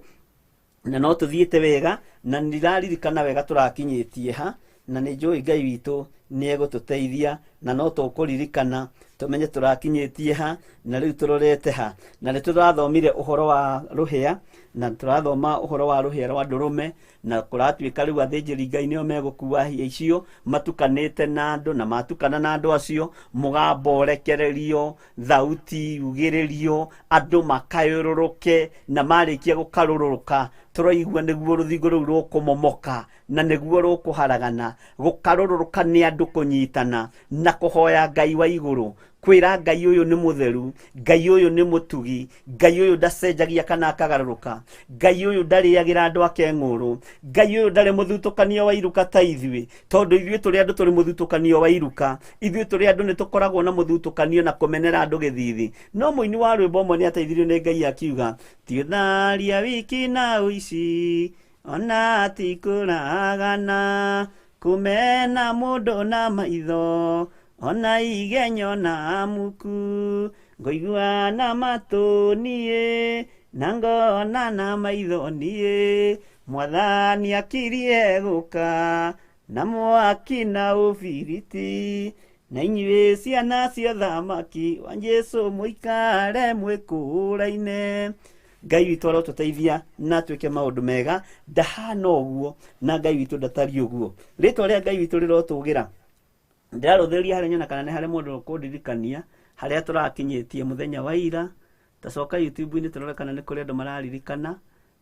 na no tũthiĩte wega, na ndiraririkana wega tũrakinyĩtie ha, na nĩ njũĩ Ngai witũ nĩ egũtũteithia, na no tũkũririkana tũmenye tũrakinyĩtie ha, na rĩu tũrorete ha. Na nĩ tũrathomire ũhoro wa rũhĩa, na tũrathoma ũhoro wa rũhĩa rwa ndũrũme, na kũratuĩka rĩu athĩnjĩri Ngai nĩo megũkua hĩa icio matukanĩte na andũ, na matukana na andũ acio mũgambo ũrekererio, thauti yugĩrĩrio, andũ makayũrũrũke, na marĩkia gũkarũrũka tũraigua nĩguo rũthingo rũu rũkũmomoka na nĩguo rũkũharagana. Gũkarũrũka nĩ andũ kũnyitana na kũhoya Ngai wa igũrũ, kwĩra Ngai ũyũ nĩ mũtheru, Ngai ũyũ nĩ mũtugi, Ngai ũyũ ndacenjagia kana akagarũrũka, Ngai ũyũ ndarĩagĩra andũ ake ng'ũrũ, Ngai ũyũ ndarĩ mũthutũkanio wa iruka ta ithuĩ, tondũ ithuĩ tũrĩ andũ tũrĩ mũthutũkanio wa iruka, ithuĩ tũrĩ andũ nĩ tũkoragwo na mũthutũkanio na kũmenera andũ gĩthithi. No mũini wa rwĩmbo ũmwe nĩ ateithirio nĩ Ngai akiuga, ti ũtharia wiki na ũici, ona ti kũragana, Kumena mũndũ na maitho ona igenyo na muku, ngũigua na matũ niĩ na ngona na maitho niĩ. Mwathani akirie gũka na mwaki na ũbiriti, na inyuĩ ciana cia thamaki wa Jesũ mũikare mwĩkũraine. Ngai witũ arotũteithia na twĩke maũndũ mega. Ndahana ũguo na Ngai witũ ndatariĩ ũguo. Rĩtwa rĩa Ngai witũ rĩrotũgĩra. Ndĩrarũthĩrĩria harĩa nyona kana nĩ harĩ mũndũ ũkũndirikania harĩa tũrakinyĩtie mũthenya wa ira. Tacoka YouTube-inĩ tũrore kana nĩ kũrĩ andũ mararirikana,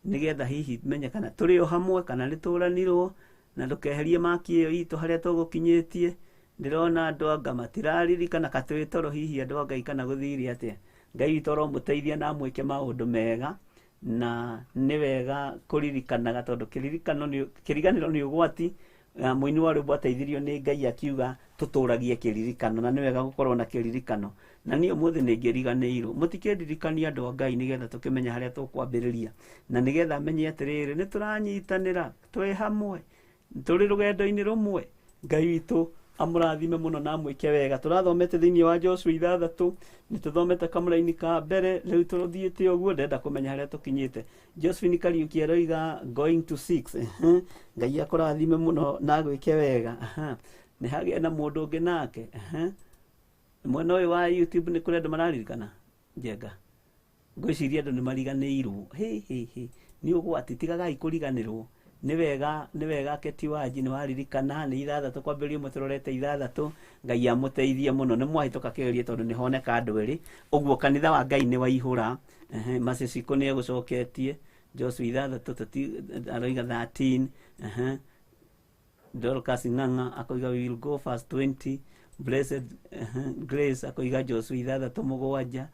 nĩgetha hihi menye kana tũrĩ o hamwe kana nĩ tũranirwo, na ndũkeherie maki ĩyo itũ harĩa tũgũkinyĩtie. Ndĩrona andũ anga matiraririkana, ka twĩ toro hihi andũ a Ngai kana gũthire atĩa. Ngai witũ aromũteithia na amwĩke maũndũ mega, na nĩ wega kũririkanaga tondũ kĩriganĩro nĩ ũgwati. Mũini wa rwĩmbo ateithirio nĩ Ngai akiuga tũtũragie kĩririkano, na nĩ wega gũkorwo na kĩririkano. Na niĩ ũmũthĩ nĩ ngĩriganĩirwo, mũtikĩndirikanie andũ a Ngai nĩgetha tũkĩmenye harĩa tũkwambĩrĩria, na nĩgetha menye atĩrĩrĩ, nĩ tũranyitanĩra twĩ hamwe, tũrĩ rũgendo-inĩ rũmwe. Ngai witũ amũrathime mũno na amwĩke wega. Tũrathomete thĩinĩ wa Joshua 6, nĩ tũthomete kamũraini ka mbere, rĩu tũthiĩte ũguo, ndĩrenda kũmenya harĩa tũkinyĩte. Josephine Kariuki aroiga going to 6. Ngai akũrathime mũno na agwĩke wega. Nĩ hagĩe na mũndũ ũngĩ nake. Mwena ũyũ wa YouTube nĩ kũrĩ andũ mararirikana Njenga. Ngwĩciria andũ nĩ mariganĩirwo. Hĩ, hĩ, hĩ. Nĩ ũgwati, tigagai kũriganĩrwo. Nĩ wega, nĩ wega Keti Wanji nĩ waririkana, nĩ 6 kwambĩrĩria ũmwe tũrorete 6. Ngai amũteithie mũno. Nĩ mwahĩtũka kĩgerio tondũ nĩ honeka andũ erĩ. Ũguo kanitha wa Ngai nĩ waihũra. Maciciko nĩ egũcoketie. Joshua 6 aroiga 13. Dorcas Ng'ang'a akoiga we will go first 20. Blessed Grace akoiga Joshua 6 7.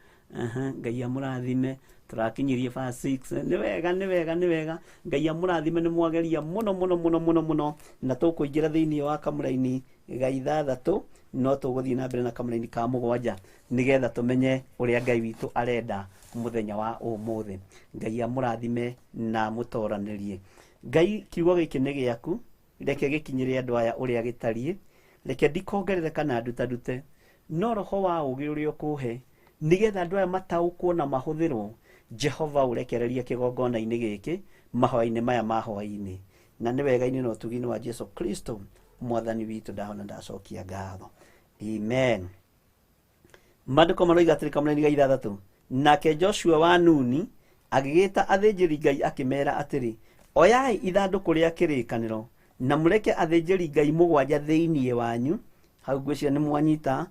Ngai amũrathime. Tũrakinyirie verse 6. Nĩ wega, nĩ wega, nĩ wega. Ngai amũrathime, nĩ mwageria mũno mũno mũno mũno mũno. Na tũkũingĩra thĩinĩ wa kamũraini ga 6, no tũgũthiĩ na mbere na kamũraini ka 7 nĩgetha tũmenye ũrĩa Ngai witũ arenda mũthenya wa ũmũthĩ. Ngai amũrathime na amũtoranĩrie. Ngai, kiugo gĩkĩ nĩ gĩaku, reke gĩkinyĩre andũ aya ũrĩa gĩtariĩ, reke ndikongerere kana ndutandute, no roho wa ũũgĩ ũrĩa ũkũhe nĩgetha andũ aya mataũkwo na mahũthĩrwo. Jehova ũrekererie kĩgongona-inĩ gĩkĩ mahoya-inĩ maya ma hwaĩ-inĩ, na nĩ wega-inĩ na ũtugi-inĩ wa Jesu Kristo mwathani witũ ndahona ndacokia ngatho. Amen. Maandĩko maroiga atĩrĩ kamũraini ga 6, nake Joshua wa Nuni agĩgĩta athĩnjĩri Ngai akĩmera atĩrĩ, oyai ithandũkũ rĩa kĩrĩkanĩro na mũreke athĩnjĩri Ngai 7 thĩinĩ wanyu. Hau ngwĩciria nĩ mwanyita,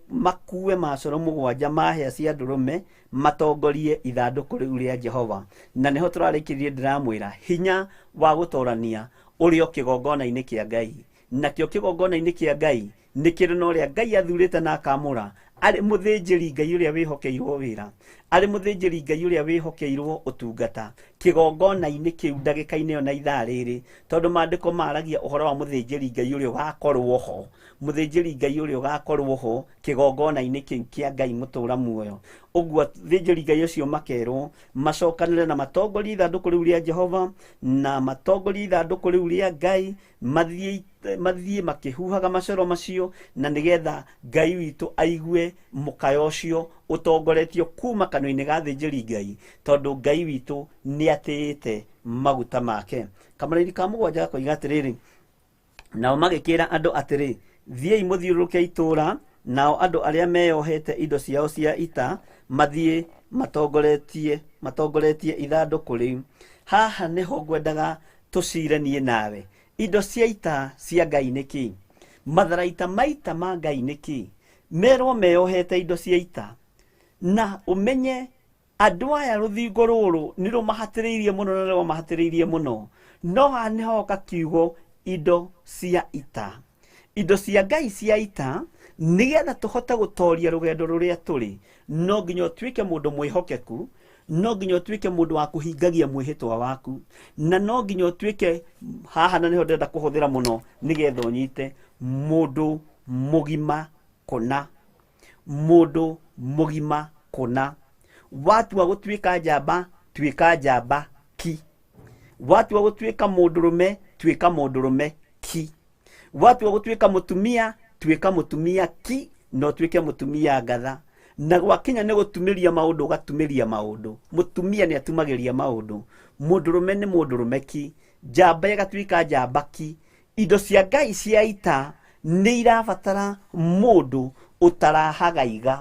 makue macoro 7 ma hĩa cia ndũrũme matongorie ithandũkũ rĩu rĩa Jehova. Na nĩho tũrarĩkĩrĩrie, ndĩramwĩra hinya wa gũtorania ũrĩ o kĩgongona-inĩ kĩa Ngai, nakĩo kĩgongona-inĩ kĩa Ngai nĩ kĩrĩ na ũrĩa Ngai athurĩte na akamũra arĩ mũthĩnjĩri Ngai ũrĩa wĩhokeirwo wĩra, arĩ mũthĩnjĩri Ngai ũrĩa wĩhokeirwo ũtungata kĩgongona-inĩ kĩu ndagĩka-inĩ ĩyo na ithaa rĩrĩ, tondũ maandĩko maragia ũhoro wa mũthĩnjĩri Ngai ũrĩa ũgakorwo ho, mũthĩnjĩri Ngai ũrĩa ũgakorwo ho kĩgongona-inĩ kĩu kĩa Ngai mũtũra muoyo. Ũguo athĩnjĩri Ngai acio makerwo macokanĩre na matongorie ithandũkũ rĩu rĩa Jehova na matongorie ithandũkũ rĩu rĩa Ngai, mathiĩ makĩhuhaga macoro macio, na nĩgetha Ngai witũ aigue mũkayo ũcio ũtongoretio kuma kanua-inĩ ga athĩnjĩri Ngai, tondũ Ngai witũ nĩatĩĩte maguta make. Kamũraini ka 7 gakoiga atĩrĩrĩ, nao magĩkĩra andũ atĩrĩ, thiĩi mũthiũrũrũke itũũra, nao andũ arĩa meyohete indo ciao cia ita mathiĩ matongoretie ithandũkũ rĩu. Haha nĩho ngwendaga tũcire niĩ nawe. Indo cia ita cia Ngai nĩ kĩ? Matharaita ma ita ma Ngai nĩ kĩ? Merwo meyohete indo cia ita, na ũmenye andũ aya rũthingo rũrũ nĩ rũmahatĩrĩirie mũno na rwamahatĩrĩirie mũno. No haha nĩ hoka kiugo indo cia ita, indo cia Ngai cia ita, nĩgetha tũhote gũtoria rũgendo rũrĩa tũrĩ. No nginya ũtuĩke mũndũ mwĩhokeku, no nginya ũtuĩke mũndũ wa kũhingagia mwĩhĩtwa waku, na no nginya ũtuĩke haha, na nĩho ndĩrenda kũhũthĩra mũno nĩgetha ũnyite, mũndũ mũgima kũna, mũndũ mũgima kũna. Watua gũtuĩka njamba, tuĩka njamba ki. Watua gũtuĩka mũndũrũme, tuĩka mũndũrũme ki. Watua gũtuĩka mũtumia, tuĩka mũtumia ki na ũtuĩke mũtumia ngatha. Na gwakinya nĩ gũtumĩria maũndũ, ũgatumĩria maũndũ. Mũtumia nĩ atumagĩria maũndũ. Mũndũrũme nĩ mũndũrũme ki, njamba ĩgatuĩka njamba ki. Indo cia Ngai cia ita nĩ irabatara mũndũ ũtarahagaiga.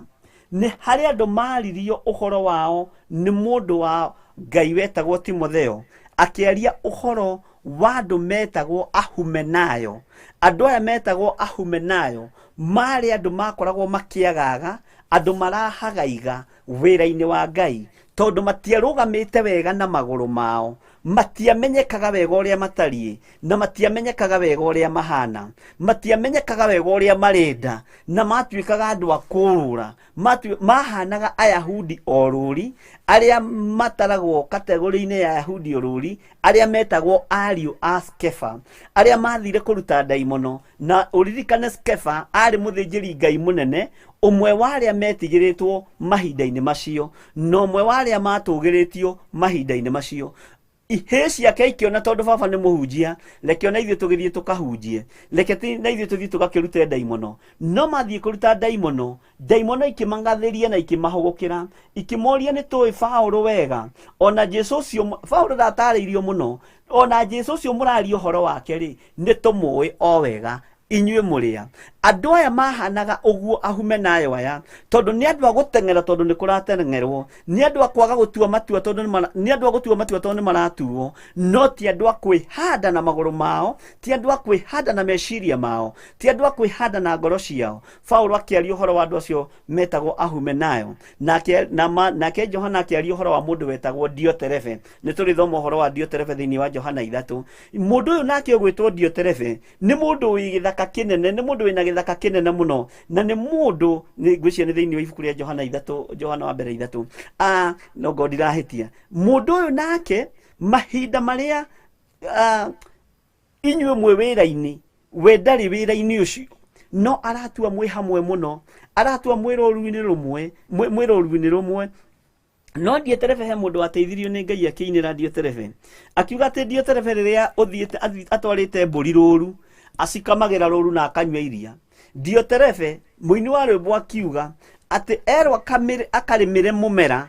Nĩ harĩ andũ maririo ũhoro wao nĩ mũndũ wa Ngai wetagwo Timotheo, akĩaria ũhoro wa andũ metagwo Ahumenayo. Andũ aya metagwo Ahumenayo marĩ andũ makoragwo makĩagaga, andũ marahagaiga wĩra-inĩ wa Ngai, tondũ matiarũgamĩte wega na magũrũ mao, matiamenyekaga wega ũrĩa matariĩ, na matiamenyekaga wega ũrĩa mahana, matiamenyekaga wega ũrĩa marenda, na matuĩkaga andũ a kũũrũra. Mahanaga Ayahudi orũri, arĩa mataragwo kategori-inĩ ya Ayahudi orũri, arĩa metagwo ariũ a Skefa, arĩa mathire kũruta ndaimono. Na ũririkane Skefa arĩ mũthĩnjĩri Ngai mũnene, ũmwe wa arĩa metigĩrĩtwo mahinda-inĩ macio, na ũmwe wa arĩa matũgĩrĩtio mahinda-inĩ macio. Ihĩĩ ciake ikĩona tondũ baba nĩ mũhunjia, reke ona ithuĩ tũgĩthiĩ tũkahunjie, reke na ithuĩ tũthiĩ tũgakĩrute ndaimono. No mathiĩ kũruta ndaimono, ndaimono ikĩmangathĩria na ikĩmahũgũkĩra, ikĩmoria nĩ tũĩ Paũlũ wega, ona Jesũ ũcio Paũlũ ndatarĩirio mũno, ona Jesũ ũcio mũraria ũhoro wake rĩ, nĩ tũmũĩ o wega. Inyuĩ mũrĩa andũ aya mahanaga ũguo Ahumenayo aya, tondũ nĩ andũ a gũteng'era tondũ nĩ kũrateng'erwo, nĩ andũ a kwaga gũtua matua tondũ nĩ mara-, nĩ andũ a gũtua matua tondũ nĩ maratuo, no ti andũ a kwĩhanda na magũrũ mao, ti andũ a kwĩhanda na meciria mao, ti andũ a kwĩhanda na ngoro ciao. Paũlũ akĩaria ũhoro wa andũ acio metagwo Ahumenayo, nake Johana akĩaria ũhoro wa mũndũ wetagwo Dioterefe. Nĩ tũrĩthoma ũhoro wa Dioterefe thĩinĩ wa Johana 3. Mũndũ ũyũ nake ũgwĩtwo Dioterefe nĩ mũndũ wĩ gĩthaka kĩnene, nĩ mũndũ wĩna gĩthaka kĩnene mũno, na nĩ mũndũ, nĩ ngwĩciria nĩ thĩinĩ wa ibuku rĩa Johana 3, Johana wa mbere 3. No ngo ndirahĩtia. Mũndũ ũyũ nake mahinda marĩa, inyuĩ mwĩ wĩra-inĩ, we ndarĩ wĩra-inĩ ũcio, no aratua mwĩ hamwe mũno, aratua mwĩ rũru-inĩ rũmwe, mwĩ rũru-inĩ rũmwe. No Dioterefe he mũndũ wateithirio nĩ Ngai akĩinĩra Dioterefe, akiuga atĩ Dioterefe rĩrĩa ũthiĩte, atwarĩte mbũri rũru, acikamagĩra rũru na akanyua iria. Dioterefe mũini wa rwĩmbo akiuga atĩ erwo akarĩmĩre mũmera,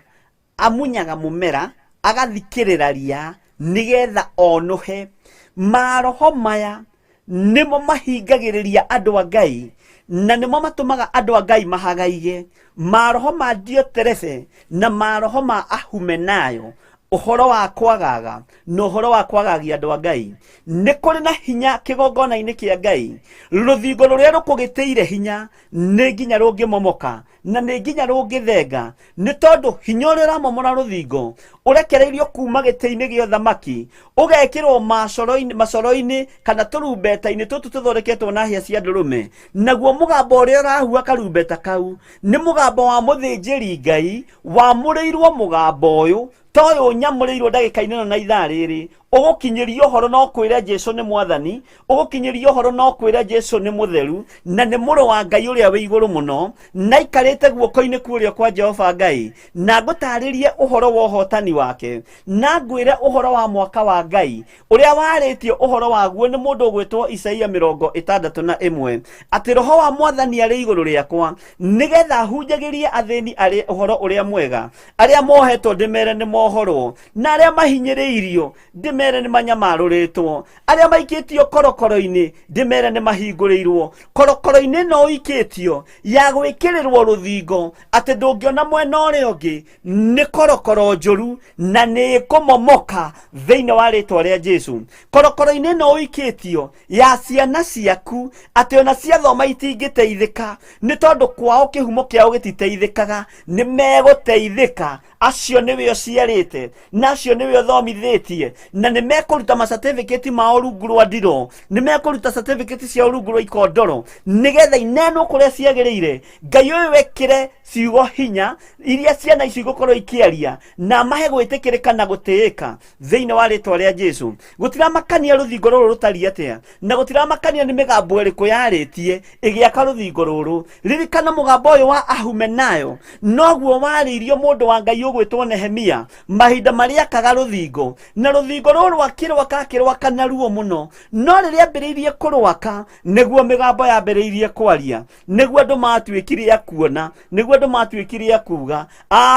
amunyaga mũmera, agathikĩrĩra ria nĩgetha onũhe. Maroho maya nĩmo mahingagĩrĩria andũ a Ngai, na nĩmo matũmaga andũ a Ngai mahagaige. Maroho ma Dioterefe na maroho ma Ahumenayo, ũhoro wa kwagaga na ũhoro wa kwagagia andũ a Ngai. Nĩ kũrĩ na hinya kĩgongona-inĩ kĩa Ngai. Rũthingo rũrĩa rũkũgĩtĩire hinya nĩ nginya rũngĩmomoka na nĩ nginya rũngĩthenga, nĩ tondũ hinya ũrĩa ũramomora rũthingo ũrekereirio kuma gĩtĩ-inĩ gĩa ũthamaki, ũgekĩrwo macoro-inĩ kana tũrumbeta-inĩ tũtũ tũthondeketwo na hĩa cia ndũrũme. Naguo mũgambo ũrĩa ũrahua karumbeta kau nĩ mũgambo wa mũthĩnjĩri Ngai wamũrĩirwo mũgambo ũyũ, ta ũyũ nyamũrĩirwo ndagĩka-inĩ ĩno na ithaa rĩrĩ, ũgũkinyĩria ũhoro no kwĩre Jesũ nĩ Mwathani, ũgũkinyĩria ũhoro no kwĩre Jesũ nĩ mũtheru, na nĩ mũrũ wa Ngai ũrĩa wĩ igũrũ mũno, na aikarĩte guoko-inĩ kwa ũrĩo kwa Jehova Ngai, na ngũtarĩrie ũhoro wa ũhotani wake, na ngwĩre ũhoro wa mwaka wa Ngai ũrĩa warĩtio ũhoro waguo nĩ mũndũ ũgwĩtwo Isaia 61, atĩ roho wa Mwathani arĩ igũrũ rĩakwa, nĩgetha hunjagĩrie athĩni arĩ ũhoro ũrĩa mwega, arĩa mohetwo ndĩmere nĩ mohorwo, na arĩa mahinyĩrĩirio ndĩmere nĩ manyamarũrĩtwo, arĩa maikĩtio korokoro-inĩ ndĩmere nĩ mahingũrĩirwo. Korokoro-inĩ no ũikĩtio ya gwĩkĩrĩrwo rũthingo atĩ ndũngĩona mwena ũrĩa ũngĩ, nĩ korokoro njũru na nĩ ĩkũmomoka thĩinĩ wa rĩtwa rĩa Jesũ. Korokoro-inĩ no ũikĩtio ya ciana ciaku atĩ ona ciathoma itingĩteithĩka, nĩ tondũ kwao kĩhumo kĩao gĩtiteithĩkaga, nĩ megũteithĩka. Acio nĩwe ũciarĩte na acio nĩwe ũthomithĩtie, na nĩ mekũruta ma certificate mao rungu rwa ndiro, nĩ mekũruta certificate ciao rungu rwa ikondoro, nĩgetha inenwo kũrĩa ciagĩrĩire. Ngai ũyũ wekĩre ciugo hinya iria ciana icio igũkorwo ikĩaria, na mahe gwĩtĩkĩrĩka na gũtĩĩka thĩinĩ wa rĩtwa rĩa Jesũ. Gũtiramakania rũthingo rũrũ rũtariĩ atĩa, na gũtiramakania nĩ mĩgambo ĩrĩkũ yarĩtie ĩgĩaka rũthingo rũrũ. Ririkana mũgambo ũyũ wa Ahumenayo noguo warĩirio mũndũ wa Ngai ũgwĩtwo Nehemia mahinda marĩa akaga rũthingo, na rũthingo Rũrũ akĩrwaka akĩrwaka na ruo mũno, no rĩrĩa ambĩrĩirie kũrwaka nĩguo mĩgambo yambĩrĩirie kwaria, nĩguo andũ matuĩkire a kuona, nĩguo andũ matuĩkire a kuga.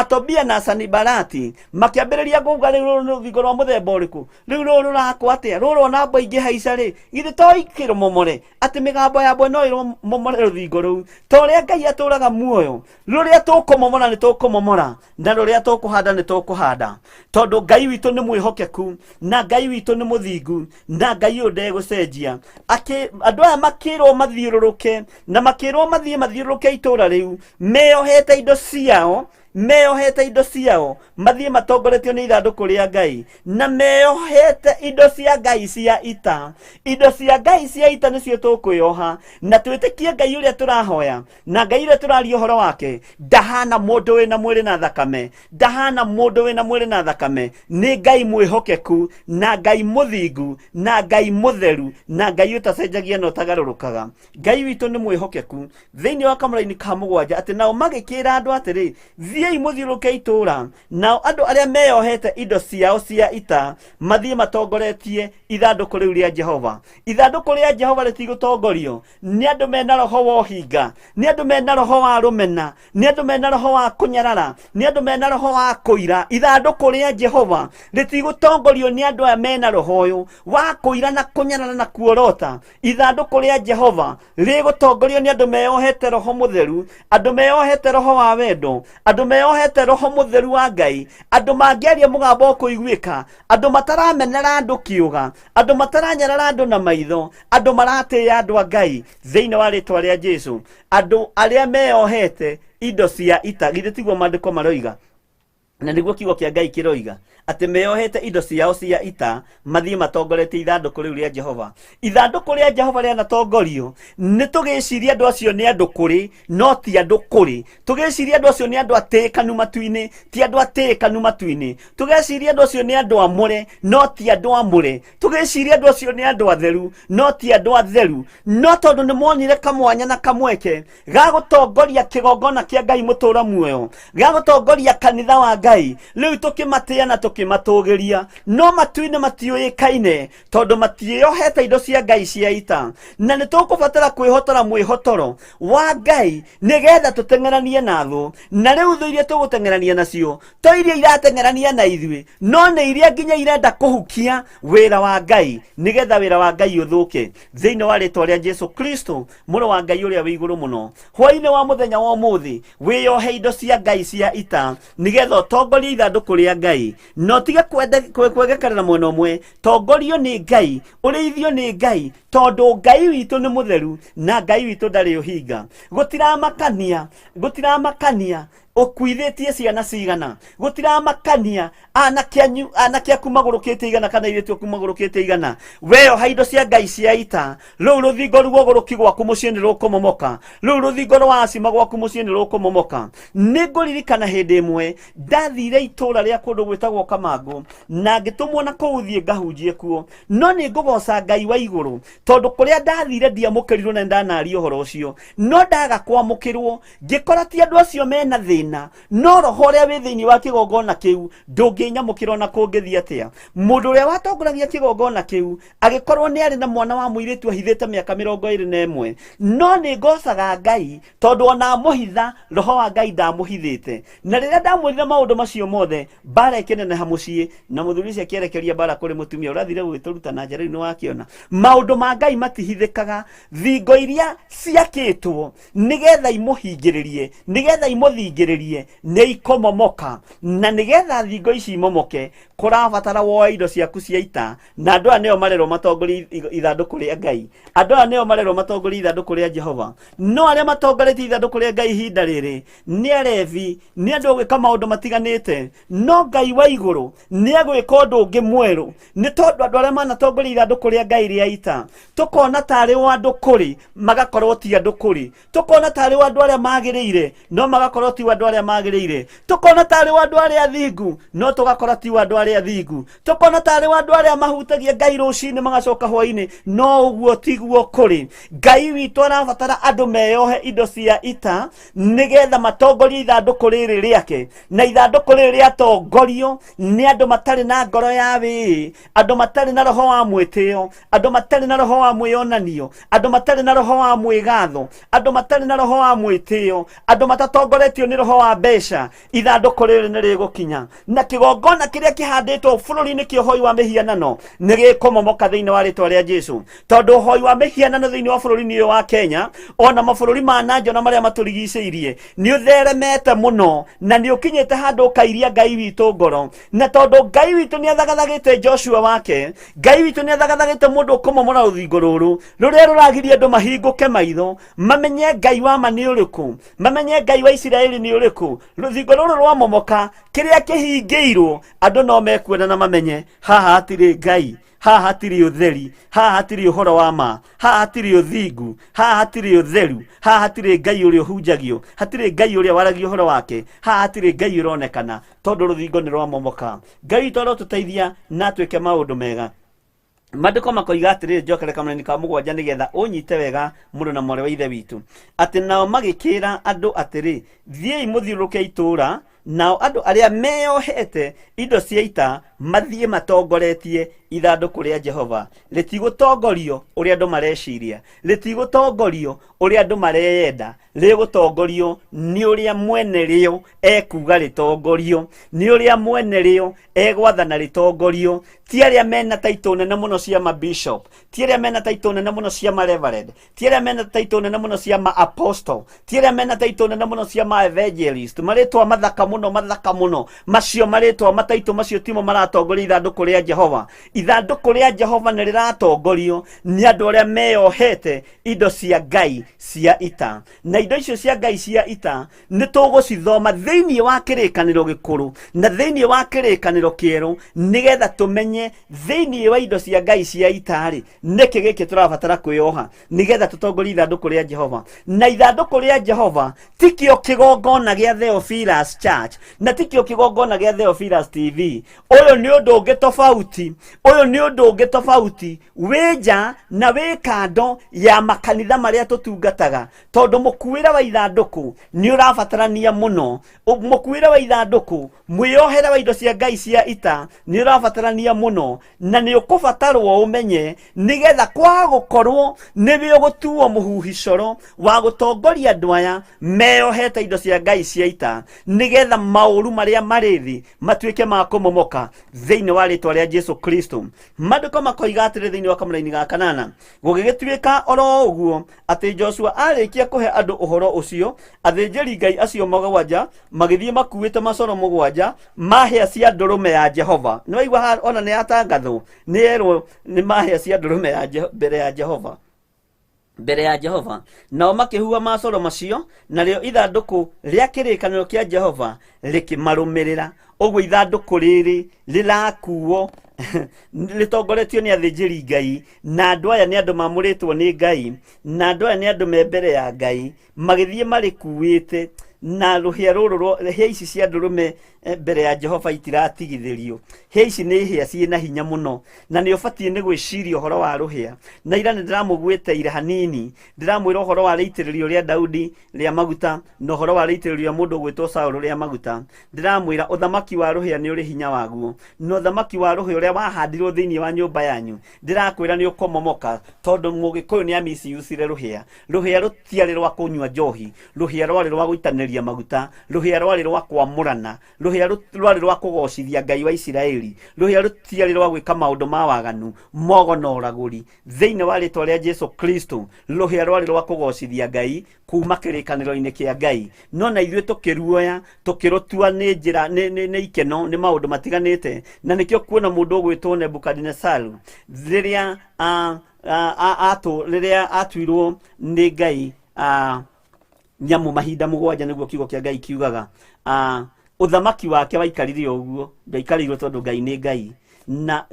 Tobia na Sanibalati makĩambĩrĩria kuga, rĩu rũrũ nĩ rũthingo rwa mũthemba ũrĩkũ? Rĩu rũrũ rũrakwo atĩa? Rũrũ ona mbwe ingĩhaica rĩ, githĩ to ikĩrũmomore? Atĩ mĩgambo ya mbwe no ĩrũmomore rũthingo rũu. Ta ũrĩa Ngai atũraga muoyo, rũrĩa tũkũmomora nĩ tũkũmomora, na rũrĩa tũkũhanda nĩ tũkũhanda, tondũ Ngai witũ nĩ mwĩhokeku, na Ngai witũ nĩ mũthingu, na Ngai ũyũ ndegũcenjia. Andũ aya makĩrwo mathiũrũrũke, na makĩrwo mathiĩ mathiũrũrũke itũra rĩu meyohete indo ciao, meyohete indo ciao, mathiĩ matongoretio nĩ ithandũkũ rĩa Ngai, na meyohete indo cia Ngai cia ita. Indo cia Ngai cia ita nĩcio tũkwĩyoha, na twĩtĩkie Ngai ũrĩa tũrahoya, na Ngai ũrĩa tũraria ũhoro wake ndahana mũndũ wĩna mwĩrĩ na thakame, ndahana mũndũ wĩna mwĩrĩ na thakame. Nĩ Ngai mwĩhokeku, na Ngai mũthingu, na Ngai mũtheru, na Ngai ũtacenjagia na ũtagarũrũkaga. Ngai witũ nĩ mwĩhokeku. Thĩinĩ wa kamũraini ka 7, atĩ nao magĩkĩra andũ atĩrĩ, thiĩi mũthiũrũrũke itũũra, nao andũ arĩa meyohete indo ciao cia ita mathiĩ matongoretie ithandũkũ rĩu rĩa Jehova. Ithandũkũ rĩa Jehova rĩtigũtongorio nĩ andũ mena roho wa ũhinga, nĩ andũ mena roho wa rũmena, nĩ andũ mena roho wa kũnyarara, nĩ andũ mena roho wa kũira. Ithandũkũ rĩa Jehova rĩtigũtongorio nĩ andũ aya mena roho ũyũ wa kũira na kũnyarara na kuorota. Ithandũkũ rĩa Jehova rĩgũtongorio nĩ andũ meyohete roho mũtheru, andũ meyohete roho wa wendo, andũ meyohete roho mũtheru wa Ngai, andũ mangĩaria mũgambo ũkũiguĩka, andũ mataramenera andũ kĩũga, andũ mataranyarara andũ na maitho, andũ maratĩĩa andũ a Ngai thĩinĩ wa rĩtwa rĩa Jesu, andũ arĩa meyohete indo cia ita. Githĩ tiguo maandĩko maroiga? Na nĩguo kiugo kĩa Ngai kĩroiga atĩ meyohete indo ciao cia ita mathiĩ matongoretie ithandũkũ rĩu rĩa Jehova. Ithandũkũ rĩa Jehova rĩanatongorio, nĩ tũgĩciria andũ acio nĩ andũ kũrĩ, no ti andũ kũrĩ. Tũgĩciria andũ acio nĩ andũ atĩĩkanu matu-inĩ, ti andũ atĩĩkanu matu-inĩ. Tũgeciria andũ acio nĩ andũ amũre, no ti andũ amũre. Tũgĩciria andũ acio nĩ andũ atheru, no ti andũ atheru. No tondũ nĩ monire kamwanya na kamweke ga gũtongoria kĩgongona kĩa Ngai mũtũũra muoyo, ga gũtongoria kanitha wa Ngai, rĩu tũkĩmatĩĩa na tũkĩmatũgĩria. No matu-inĩ matiũĩkaine, tondũ matiĩyohete indo cia Ngai cia ita. Na nĩ tũkũbatara kwĩhotora mwĩhotoro wa Ngai nĩgetha tũteng'eranie na thũ. Na rĩu thũ iria tũgũteng'erania nacio to iria irateng'erania na ithuĩ, no nĩ iria nginya irenda kũhukia wĩra wa Ngai, nĩgetha wĩra wa Ngai ũthũke. Thĩinĩ wa rĩtwa rĩa Jesu Kristo, mũrũ wa Ngai ũrĩa wĩ igũrũ mũno, hwainĩ wa mũthenya wa ũmũthĩ wĩyohe indo cia Ngai cia ita, nĩgetha ũtongorie ithandũkũ rĩa Ngai, na ũtige kwegekerera mwena ũmwe. Tongorio nĩ Ngai, ũrĩithio nĩ Ngai, tondũ Ngai witũ nĩ mũtheru na Ngai witũ ndarĩ ũhinga. Gũtiramakania, gũtiramakania ũkuithĩtie ciana cigana, gũtiramakania anake anyu, anake aku magũrũkĩte igana kana airĩtu aku magũrũkĩte igana. Weyoha indo cia Ngai cia ita, rũu rũthingo rwa ũgũrũki gwaku mũciĩ nĩ rũkũmomoka, rũu rũthingo rwa acima gwaku mũciĩ nĩ rũkũmomoka. Nĩ ngũririkana hĩndĩ ĩmwe ndathire itũũra rĩa kũndũ gwĩtagwo Kamangũ, na ngĩtũmwo na kũu thiĩ ngahunjie kuo. No nĩ ngũgoca Ngai wa igũrũ, tondũ kũrĩa ndathire ndiamũkĩrirwo na ndanaria ũhoro ũcio. No ndaga kwamũkĩrwo, ngĩkora ti andũ acio mena thĩna, no roho ũrĩa wĩ thĩinĩ wa kĩgongona kĩu ndũngĩnyamũkĩra ona kũngĩthiĩ atĩa. Mũndũ ũrĩa watongoragia kĩgongona kĩu agĩkorwo nĩ arĩ na mwana wa mũirĩtu ahithĩte mĩaka 21. No nĩ ngocaga Ngai tondũ ona amũhitha, roho wa Ngai ndamũhithĩte. Na rĩrĩa ndamwĩrire maũndũ macio mothe, mbara ĩkĩneneha mũciĩ, na mũthuri ũcio akĩerekeria mbara kũrĩ mũtumia. Ũrathire gũgĩtũruta na nja rĩu nĩ wakĩona maũndũ ma Ngai matihithĩkaga. Thingo iria ciakĩtwo nĩgetha imũhingĩrĩrie, nĩgetha imũthingĩrĩrie, nĩ ikũmomoka. Na nĩgetha thingo ici imomoke, kũrabatara woe indo ciaku cia ita. Na andũ aya nĩo marerwo matongorie ithandũkũ rĩa Ngai. Andũ aya nĩo marerwo matongorie ithandũkũ rĩa Jehova. No arĩa matongoretie ithandũkũ rĩa Ngai ihinda rĩrĩ nĩ arevi, nĩ andũ gwĩka maũndũ matiganĩte. No Ngai wa igũrũ nĩ agwĩka ũndũ ũngĩ mwerũ, nĩ tondũ andũ arĩa manatongoria ithandũkũ rĩa Ngai rĩa ita, tũkona tarĩ o andũ kũrĩ, magakorwo ti andũ kũrĩ. Tũkona tarĩ o andũ arĩa magĩrĩire, no magakorwo ti andũ andũ arĩa magĩrĩire, tũkona tarĩ o andũ arĩa athingu, no tũgakora ti o andũ arĩa athingu, tũkona tarĩ o andũ arĩa mahutagia Ngai rũcinĩ magacoka hwainĩ, no ũguo tiguo kũrĩ. Ngai witũ arabatara andũ meyohe indo cia ita nĩgetha matongorie ithandũkũ rĩrĩ rĩake, na ithandũkũ rĩrĩ rĩatongorio nĩ andũ matarĩ na ngoro ya wĩĩ, andũ matarĩ na roho wa mwĩtĩo, andũ matarĩ na roho wa mwĩyonanio, andũ matarĩ na roho wa mwĩgatho, andũ matarĩ na roho wa mwĩtĩo, andũ matatongoretio nĩ roho wa mbeca. Ithandũkũ rĩrĩ nĩ rĩgũkinya, na kĩgongona kĩrĩa kĩhandĩtwo bũrũri-inĩ kĩa ũhoi wa mĩhianano nĩ gĩkũmomoka thĩinĩ wa rĩtwa rĩa Jesu, tondũ ũhoi wa mĩhianano thĩinĩ wa bũrũri-inĩ ũyũ wa Kenya ona mabũrũri ma nanja na marĩa matũrigicĩirie nĩ ũtheremete mũno na nĩ ũkinyĩte handũ ũkairia Ngai witũ ngoro. Na tondũ Ngai witũ nĩ athagathagĩte Joshua wake, Ngai witũ nĩ athagathagĩte mũndũ ũkũmomora rũthingo rũrũ rũrĩa rũragiria andũ mahingũke maitho, mamenye Ngai wa ma nĩ ũrĩkũ, mamenye Ngai wa Isiraeli nĩ ũrĩkũ. Rũthingo rũrũ rwamomoka, kĩrĩa kĩhingĩirwo andũ no mekuona na mamenye haha hatirĩ Ngai, haha hatirĩ ũtheri, haha hatirĩ ũhoro wa ma, haha hatirĩ ũthingu, haha hatirĩ ũtheru, haha hatirĩ Ngai ũrĩa ũhunjagio, hatirĩ Ngai ũrĩa waragia ũhoro wake, haha hatirĩ Ngai ũronekana, tondũ rũthingo nĩ rwamomoka. Ngai witũ arotũteithia na atwĩke maũndũ mega. Maandĩko makoiga atĩrĩrĩ, njokere kamũraini ka mũgwanja nĩgetha ũnyite wega mũrũ na mwarĩ wa ithe witũ, atĩ nao magĩkĩra andũ atĩrĩ, thiĩi mũthiũrũrũke itũũra, nao andũ arĩa meyohete indo cia ita mathiĩ matongoretie ithandũkũ rĩa Jehova. Rĩtigũtongorio ũrĩa andũ mareciria, rĩtigũtongorio ũrĩa andũ mareyenda, rĩgũtongorio nĩ ũrĩa mwene rĩo ekuga rĩtongorio, nĩ ũrĩa mwene rĩo egwathana rĩtongorio, ti arĩa mena taitũ nene mũno cia ma bishop, ti arĩa mena taitũ nene mũno cia ma reverend, ti arĩa mena taitũ nene mũno cia ma apostle, ti arĩa mena taitũ nene mũno cia ma evangelist, marĩtwa mathaka mũno, mathaka mũno macio, marĩtwa mataitũ macio timo maratongoria ithandũkũ rĩa Jehova. Ithandũkũ rĩa Jehova nĩ rĩratongorio nĩ andũ arĩa meyohete indo cia Ngai cia ita, na indo icio cia Ngai cia ita nĩ tũgũcithoma thĩinĩ wa kĩrĩkanĩro gĩkũrũ na thĩinĩ wa kĩrĩkanĩro kĩerũ, nĩgetha tũmenye thĩinĩ wa indo cia Ngai cia ita-rĩ, nĩkĩ gĩkĩ tũrabatara kwĩyoha nĩgetha tũtongorie ithandũkũ rĩa Jehova. Na ithandũkũ rĩa Jehova tikĩo kĩgongona gĩa Theophilus Church na tikĩo kĩgongona gĩa Theophilus TV. Ũyũ nĩ ũndũ ũngĩ tofauti, ũyũ nĩ ũndũ ũngĩ tofauti wĩ nja na wĩ kando ya makanitha marĩa tũtungataga, tondũ mũkuĩre wa ithandũkũ nĩ ũrabatarania mũno. Mũkuĩre wa ithandũkũ, mwĩyohere wa indo cia Ngai cia ita nĩ ũrabatarania mũno, na nĩ ũkũbatarwo ũmenye nĩgetha kwaga gũkorwo nĩwe ũgũtuo mũhuhi coro wa gũtongoria andũ aya meyohete indo cia Ngai cia ita, nĩgetha maũru marĩa marĩ thĩ matuĩke ma kũmomoka thĩinĩ wa rĩtwa rĩa Jesu Kristo. Maandĩko makoiga atĩrĩ thĩinĩ wa kamũraini ga kanana, gũgĩgĩtuĩka oro ũguo atĩ Joshua arĩkia kũhe andũ ũhoro ũcio, athĩnjĩri Ngai acio mũgwanja magĩthiĩ makuĩte macoro mũgwanja ma hĩa cia ndũrũme ya Jehova. Nĩ waigua haha ona nĩ yatangathwo, nĩ yerwo nĩ ma hĩa cia ndũrũme ya mbere ya Jehova, mbere ya Jehova. Nao makĩhuha macoro macio, narĩo ithandũkũ rĩa kĩrĩkanĩro kĩa Jehova rĩkĩmarũmĩrĩra. Ũguo ithandũkũ rĩrĩ rĩrakuo rĩtongoretio nĩ athĩnjĩri Ngai, na andũ aya nĩ andũ mamũrĩtwo nĩ Ngai, na andũ aya nĩ andũ me mbere ya Ngai, magĩthiĩ marĩkuĩte na rũhĩa rũrũ hĩa ici cia ndũrũme mbere ya Jehova itiratigithĩrio. Hĩa ici nĩ hĩa ciĩna hinya mũno, na nĩ ũbatiĩ nĩ gwĩciria ũhoro wa rũhĩa. Na ira nĩ ndĩramũgwĩteire hanini, ndĩramwĩra ũhoro wa rĩitĩrĩrio rĩa Daudi rĩa maguta na ũhoro wa rĩitĩrĩrio rĩa mũndũ ũgwĩtwo Saũlũ rĩa maguta. Ndĩramwĩra ũthamaki wa rũhĩa nĩ ũrĩ hinya waguo, na ũthamaki wa rũhĩa ũrĩa wahandirwo thĩinĩ wa nyũmba yanyu, ndĩrakwĩra nĩ ũkũmomoka, tondũ mũgĩkũyũ nĩ amiciucire rũhĩa. Rũhĩa rũtiarĩ rwa kũnyua njohi, rũhĩa rwarĩ rwa gũitanĩria maguta, rũhĩa rwarĩ rwa kwamũrana, rũhĩa rwarĩ rwa kũgocithia Ngai wa Isiraeli, rũhĩa rũtiarĩ rwa gwĩka maũndũ ma waganu, mogo na ũragũri. Thĩinĩ wa rĩtwa rĩa Jesu Kristo, rũhĩa rwarĩ rwa kũgocithia Ngai kuma kĩrĩkanĩro-inĩ kĩa Ngai. No na ithuĩ tũkĩruoya, tũkĩrũtua nĩ njĩra, nĩ ikeno, nĩ maũndũ matiganĩte. Na nĩkĩo kuona mũndũ ũgwĩtwo Nebukadinesaru, rĩrĩa rĩrĩa atuirwo nĩ Ngai nyamũ mahinda mũgwanja, nĩguo kiugo kĩa Ngai kiugaga, ũthamaki wake waikarire ũguo, ndwaikarĩirwo tondũ Ngai nĩ Ngai. Na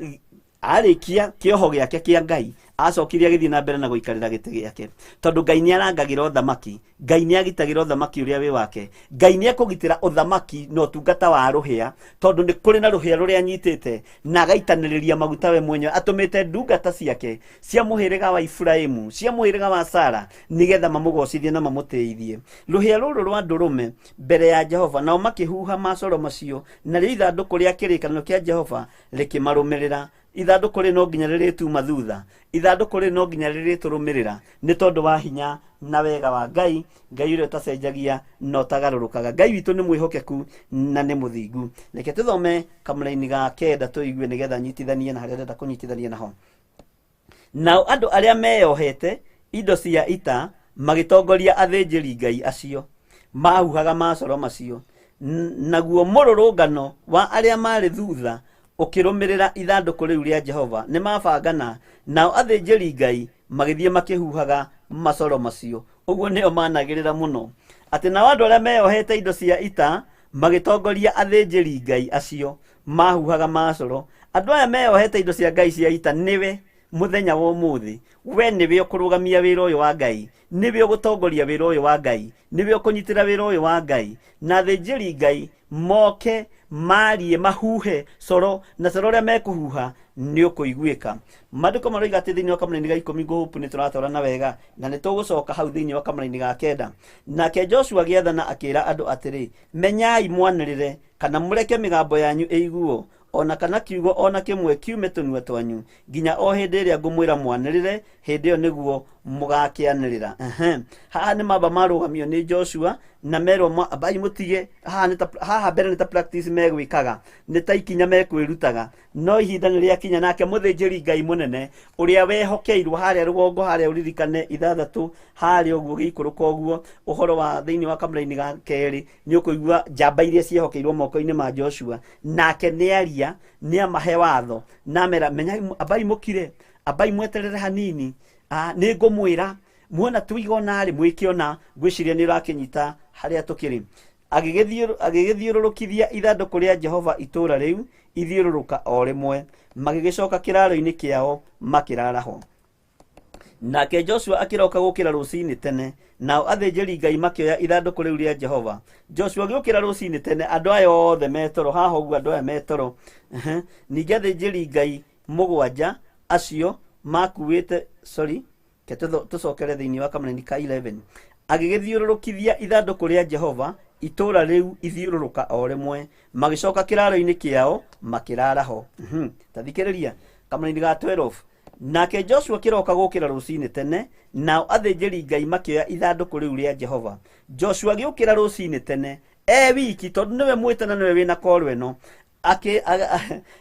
arĩkia kĩoho gĩake kĩa Ngai, Acokire agĩthiĩ na mbere na gũikarĩra gĩtĩ gĩake, tondũ Ngai nĩ arangagĩra ũthamaki, Ngai nĩ agitagĩra ũthamaki ũrĩa wĩ wake, Ngai nĩ ekũgitĩra ũthamaki na ũtungata wa rũhĩa, tondũ nĩ kũrĩ na rũhĩa rũrĩa anyitĩte na agaitanĩrĩria maguta we mwenyewe, atũmĩte ndungata ciake cia mũhĩrĩga wa Iburahimu, cia mũhĩrĩga wa Sara, nĩgetha mamũgocithie na mamũtĩithie. Rũhĩa rũrũ rwa ndũrũme mbere ya Jehova, nao makĩhuha macoro macio, narĩo ithandũkũ rĩa kĩrĩkanĩro kĩa Jehova rĩkĩmarũmĩrĩra. Ithandũkũ rĩrĩ no nginya rĩrĩtuma thutha, ithandũkũ rĩrĩ no nginya rĩrĩtũrũmĩrĩra, nĩ tondũ wa hinya na wega wa Ngai, Ngai ũrĩa ũtacenjagia na ũtagarũrũkaga. Ngai witũ nĩ mwĩhokeku na nĩ mũthingu. Reke tũthome kamũraini ga kenda tũigue nĩgetha nyitithanie na harĩa ndĩrenda kũnyitithania naho. Nao andũ arĩa meyohete indo cia ita magĩtongoria athĩnjĩri-Ngai acio maahuhaga macoro macio, naguo mũrũrũngano wa arĩa maarĩ thutha ũkĩrũmĩrĩra ithandũkũ rĩu rĩa Jehova. Nĩmabangana, nao athĩnjĩri-Ngai magĩthiĩ makĩhuhaga macoro macio. Ũguo nĩo managĩrĩra mũno, atĩ nao andũ arĩa meyohete indo cia ita magĩtongoria athĩnjĩri-Ngai acio mahuhaga macoro. Andũ aya meyohete indo cia Ngai cia ita nĩwe mũthenya wa ũmũthĩ, we nĩwe ũkũrũgamia wĩra ũyũ wa Ngai, nĩwe ũgũtongoria wĩra ũyũ wa Ngai, nĩwe ũkũnyitĩra wĩra ũyũ wa Ngai. Na athĩnjĩri Ngai moke marie mahuhe coro, na coro ũrĩa mekũhuha nĩ ũkũiguĩka. Maandĩko maroiga atĩ thĩinĩ wa kamũraini ga ikũmi ngũhũpu nĩ tũratwarana wega, na nĩ tũgũcoka hau thĩinĩ wa kamũraini ga kenda. Nake Joshua agĩathana akĩra andũ atĩrĩ, menyai mwanĩrĩre, kana mũreke mĩgambo yanyu ĩiguo, o na kana kiugo o na kĩmwe kiume tũnua twanyu, nginya o hĩndĩ ĩrĩa ngũmwĩra mwanĩrĩre, hĩndĩ ĩyo nĩguo mũgakĩanĩrĩra. Ehe. Haha nĩ mamba marũgamio nĩ Joshua na merwo ambai mũtige. Haha nĩ ta, haha mbere nĩ ta practice megwĩkaga, nĩ ta ikinya mekwĩrutaga, no ihinda nĩ rĩakinya nake mũthĩnjĩri Ngai mũnene ũrĩa wehokeirwo harĩa rũgongo harĩa ũririkane ithathatũ harĩa ũguo gĩikũrũka ũguo ũhoro wa thĩinĩ wa kamũraini ga kerĩ nĩ ũkũigua njamba iria ciehokeirwo moko-inĩ ma Joshua, nake nĩaria, nĩamahe watho na amera menyai, ambai mũkire, ambai mweterere hanini, nĩ ngũmwĩra muona tũigona rĩ mwĩke ona. Ngwĩciria nĩ ũrakĩnyita harĩa tũkĩrĩ. Agĩgĩthiũrũrũkithia ithandũkũ rĩa Jehova itũũra rĩu ithiũrũrũka o rĩmwe, magĩgĩcoka kĩraaro-inĩ kĩao makĩrara ho. Nake Joshua akĩroka gũkĩra rũcinĩ tene, nao athĩnjĩri Ngai makĩoya ithandũkũ rĩu rĩa Jehova. Joshua agĩũkĩra rũcinĩ tene, andũ aya othe metoro, haha ũguo andũ aya metoro. Ningĩ athĩnjĩri Ngai mũgwanja acio makuĩte, sorry, reke tũcokere thĩinĩ wa kamũraini ka 11. Agĩgĩthiũrũrũkithia ithandũkũ rĩa Jehova itũũra rĩu ithiũrũrũka o rĩmwe, magĩcoka kĩraaro-inĩ kĩao makĩrara ho. Ta thikĩrĩria kamũraini ga 12. Nake Joshua akĩroka gũkĩra rũcinĩ tene, nao athĩnjĩri Ngai makĩoya ithandũkũ rĩu rĩa Jehova. Joshua agĩũkĩra rũcinĩ tene e wiki, tondũ nĩwe mwĩte na nĩwe wĩna koro ĩno.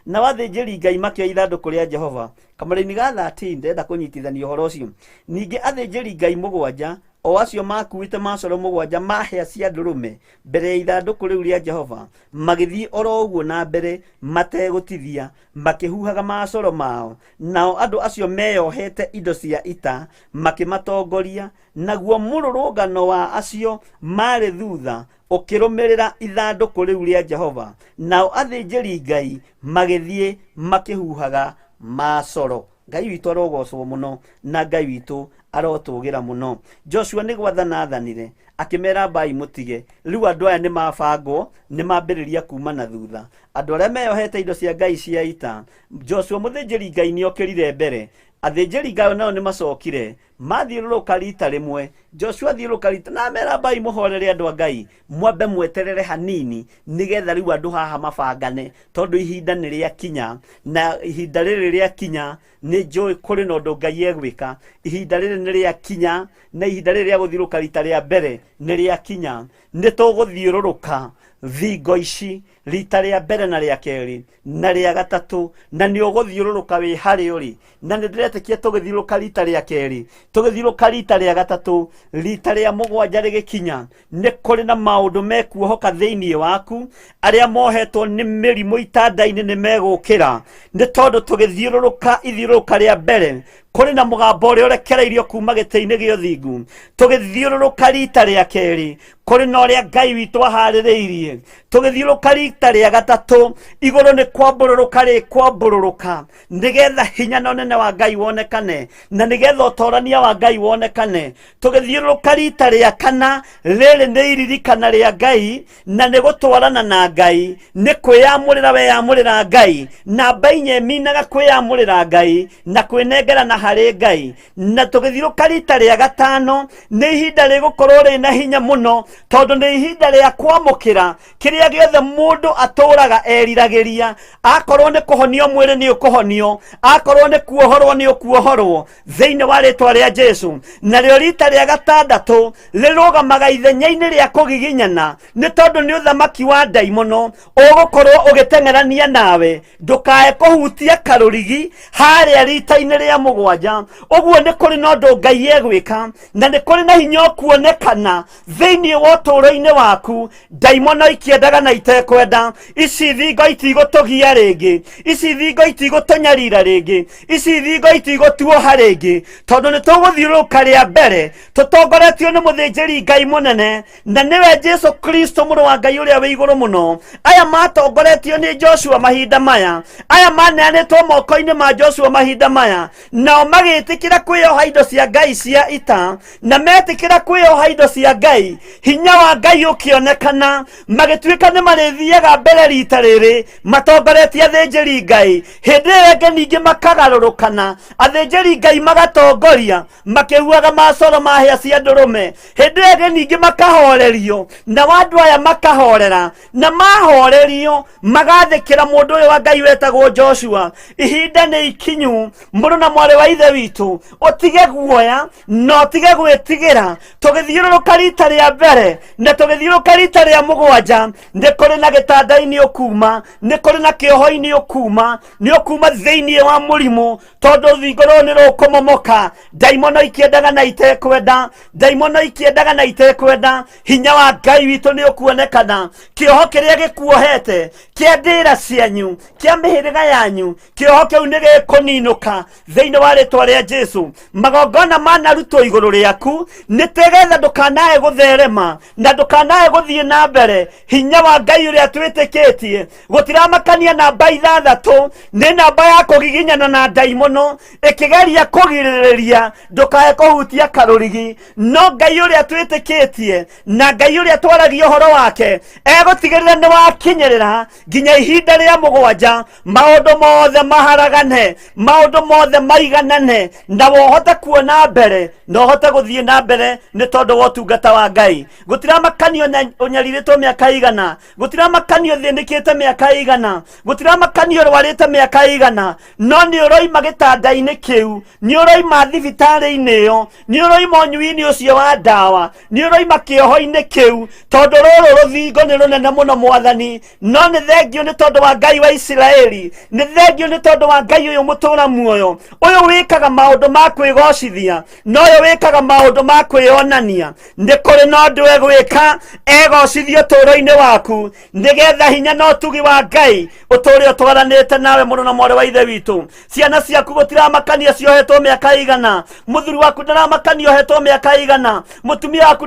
Nao athĩnjĩri Ngai makĩoya ithandũkũ rĩa Jehova. Kamũraini ga 13, ndĩrenda kũnyitithania ũhoro ũcio. Ningĩ athĩnjĩri Ngai mũgwanja, o acio makuĩte macoro mũgwanja ma hĩa cia ndũrũme mbere ya ithandũkũ rĩu rĩa Jehova, magĩthiĩ oro ũguo na mbere mategũtithia, makĩhuhaga macoro mao. Nao andũ acio meyohete indo cia ita makĩmatongoria, naguo mũrũrũngano wa acio maarĩ thutha ũkĩrũmĩrĩra ithandũkũ rĩu rĩa Jehova. Nao athĩnjĩri Ngai magĩthiĩ makĩhuhaga macoro. Ngai witũ arogocwo mũno, na Ngai witũ arotũgĩra mũno. Joshua nĩ gwathana athanire, akĩmera ambai mũtige. Rĩu andũ aya nĩ mabangwo, nĩ mambĩrĩria kuma na thutha. Andũ arĩa meyohete indo cia Ngai cia ita, Joshua mũthĩnjĩri Ngai nĩ okĩrire mbere. Athĩnjĩri Ngai nao nĩ macokire, mathiũrũrũka rita rĩmwe. Joshua athiũrũrũka rita na amera ambai mũhorere andũ a Ngai, mwambe mweterere hanini nĩgetha rĩu andũ haha mabangane, tondũ ihinda nĩ rĩakinya, na ihinda rĩrĩ rĩakinya nĩ njũĩ kũrĩ na ũndũ Ngai egwĩka. Ihinda rĩrĩ nĩ rĩakinya, na ihinda rĩrĩ rĩa gũthiũrũrũka rita rĩa mbere nĩ rĩakinya. Nĩ tũgũthiũrũrũka thingo ici rita rĩa mbere na rĩa kerĩ na rĩa gatatũ, na nĩ ũgũthiũrũrũka wĩ harĩa ũrĩ. Na nĩ ndĩretĩkia tũgĩthiũrũrũka rita rĩa kerĩ, tũgĩthiũrũrũka rita rĩa gatatũ, rita rĩa mũgwanja rĩgĩkinya, nĩ kũrĩ na maũndũ mekuohoka thĩinĩ waku. Arĩa mohetwo nĩ mĩrimũ itanda-inĩ nĩ megũkĩra, nĩ tondũ tũgĩthiũrũrũka ithiũrũrũka rĩa mbere Kũrĩ na mũgambo ũrĩa ũrekereirio kuma gĩtĩ-inĩ gĩa ũthingu. Tũgĩthiũrũrũka rita rĩa kerĩ, kũrĩ na ũrĩa Ngai witũ aharĩrĩirie. Tũgĩthiũrũrũka rita rĩa gatatũ, igũrũ nĩ kwambũrũrũka rĩkwambũrũrũka, nĩgetha hinya na ũnene wa Ngai wonekane, na nĩgetha ũtorania wa Ngai wonekane. Tũgĩthiũrũrũka rita rĩa kana, rĩrĩ nĩ iririkana rĩa Ngai, na nĩ gũtwarana na Ngai, nĩ kwĩyamũrĩra weyamũrĩra Ngai. Namba inya ĩminaga kwĩyamũrĩra Ngai na kwĩnengerana harĩ Ngai. Na tũgĩthiũrũka rita rĩa gatano, nĩ ihinda rĩgũkorwo rĩna hinya mũno, tondũ nĩ ihinda rĩa kwamũkĩra kĩrĩa gĩothe mũndũ atũraga eriragĩria. Akorwo nĩ kũhonio mwĩrĩ nĩ ũkũhonio, akorwo nĩ kuohorwo nĩ ũkuohorwo thĩinĩ wa rĩtwa rĩa Jesu. Narĩo rita rĩa gatandatũ rĩrũgamaga ithenya-inĩ rĩa kũgiginyana, nĩ tondũ nĩ ũthamaki wa ndaimono ũgũkorwo ũgĩteng'erania nawe. Ndũkae kũhutia karũrigi harĩa rita-inĩ rĩa mũgwanja. Ũguo nĩ kũrĩ na ũndũ Ngai egwĩka, na nĩ kũrĩ na hinya ũkuonekana thĩinĩ wa ũtũũro-inĩ waku. Ndaimono ikĩendaga na itekwenda, ici thingo itigũtũgia rĩngĩ, ici thingo itigũtũnyarira rĩngĩ, ici thingo itigũtuoha rĩngĩ, tondũ nĩ tũgũthiũrũrũka rĩa mbere tũtongoretio nĩ mũthĩnjĩri Ngai mũnene, na nĩwe Jesu Kristo mũrũ wa Ngai ũrĩa wĩ igũrũ mũno. Aya matongoretio nĩ Joshua mahinda maya, aya maneanĩtwo moko-inĩ ma Joshua mahinda maya, nao magĩtĩkĩra kwĩyoha indo cia Ngai cia ita, na metĩkĩra kwĩyoha indo cia Ngai, hinya wa Ngai ũkĩonekana, magĩtuĩka nĩ marĩthiaga mbere rita rĩrĩ matongoretie athĩnjĩri Ngai. Hĩndĩ ĩyo ĩngĩ ningĩ makagarũrũkana, athĩnjĩri Ngai magatongoria makĩhuaga macoro ma hĩa cia ndũrũme. Hĩndĩ ĩyo ĩngĩ ningĩ makahorerio, nao andũ aya makahorera, na mahorerio magathĩkĩra mũndũ ũyũ wa Ngai wetagwo Joshua. Ihinda nĩ ikinyu, mũrũ na mwarĩ wa ithe witũ, ũtige guoya na ũtige gwĩtigĩra. Tũgĩthiũrũrũka rita rĩa mbere na tũgĩthiũrũrũka rita rĩa mũgwanja, nĩ kũrĩ na gĩtanda-inĩ ũkuma, nĩ kũrĩ na kĩoho-inĩ ũkuma, nĩ ũkuma thĩinĩ wa mũrimũ, tondũ rũthingo rũrũ nĩ rũkũmomoka. Ndaimono ikĩendaga na itekwenda, ndaimono ikĩendaga na itekwenda, hinya wa Ngai witũ nĩ ũkuonekana. Kĩoho kĩrĩa gĩkuohete kĩa ndĩra cianyu, kĩa mĩhĩrĩga yanyu, kĩoho kĩu nĩ gĩkũninũka thĩinĩ wa rĩtwa rĩa Jesu. Magongona manarutwo igũrũ rĩaku nĩ tegetha ndũkanae gũtherema na ndũkanae gũthiĩ na mbere. Hinya wa Ngai ũrĩa twĩtĩkĩtie gũtiramakania namba ithathatũ, nĩ namba ya kũgiginyana na ndaimono ĩkĩgeria kũgirĩrĩria ndũkae kũhutia karũrigi. No Ngai ũrĩa twĩtĩkĩtie na Ngai ũrĩa twaragia ũhoro wake egũtigĩrĩra nĩ wakinyĩrĩra nginya ihinda rĩa mũgwanja, maũndũ mothe maharagane, maũndũ mothe maiganane, na wohote kuona mbere na ũhote gũthiĩ na mbere nĩ tondũ wa ũtungata wa Ngai. Gũtiramakanio ũnyarirĩtwo mĩaka igana, gũtiramakanio ũthĩnĩkĩte mĩaka igana, gũtiramakanio ũrwarĩte mĩaka igana, no nĩ ũroima gĩtanda-inĩ kĩu, nĩ ũroima thibitarĩ-inĩ ĩyo, nĩ ũroima ũnyui-inĩ ũcio wa ndawa, nĩ ũroima kĩoho-inĩ kĩu, tondũ rũrũ rũthingo nĩ rũnene mũno Mwathani. No nĩ thengio nĩ tondũ wa Ngai wa Isiraeli, nĩ thengio nĩ tondũ wa Ngai ũyũ mũtũra muoyo, ũyũ wĩkaga maũndũ ma kwĩgocithia, na ũyũ wĩkaga maũndũ ma kwĩyonania. Nĩ kũrĩ na ũndũ egwĩka egocithio ũtũũro-inĩ waku, nĩgetha hinya na ũtugi wa Ngai ũtũũre ũtwaranĩte nawe mũno na mwarĩ wa ithe witũ. Ciana ciaku gũtiramakania ciohetwo mĩaka igana, mũthuri waku ndaramakania ohetwo mĩaka igana, mũtumia waku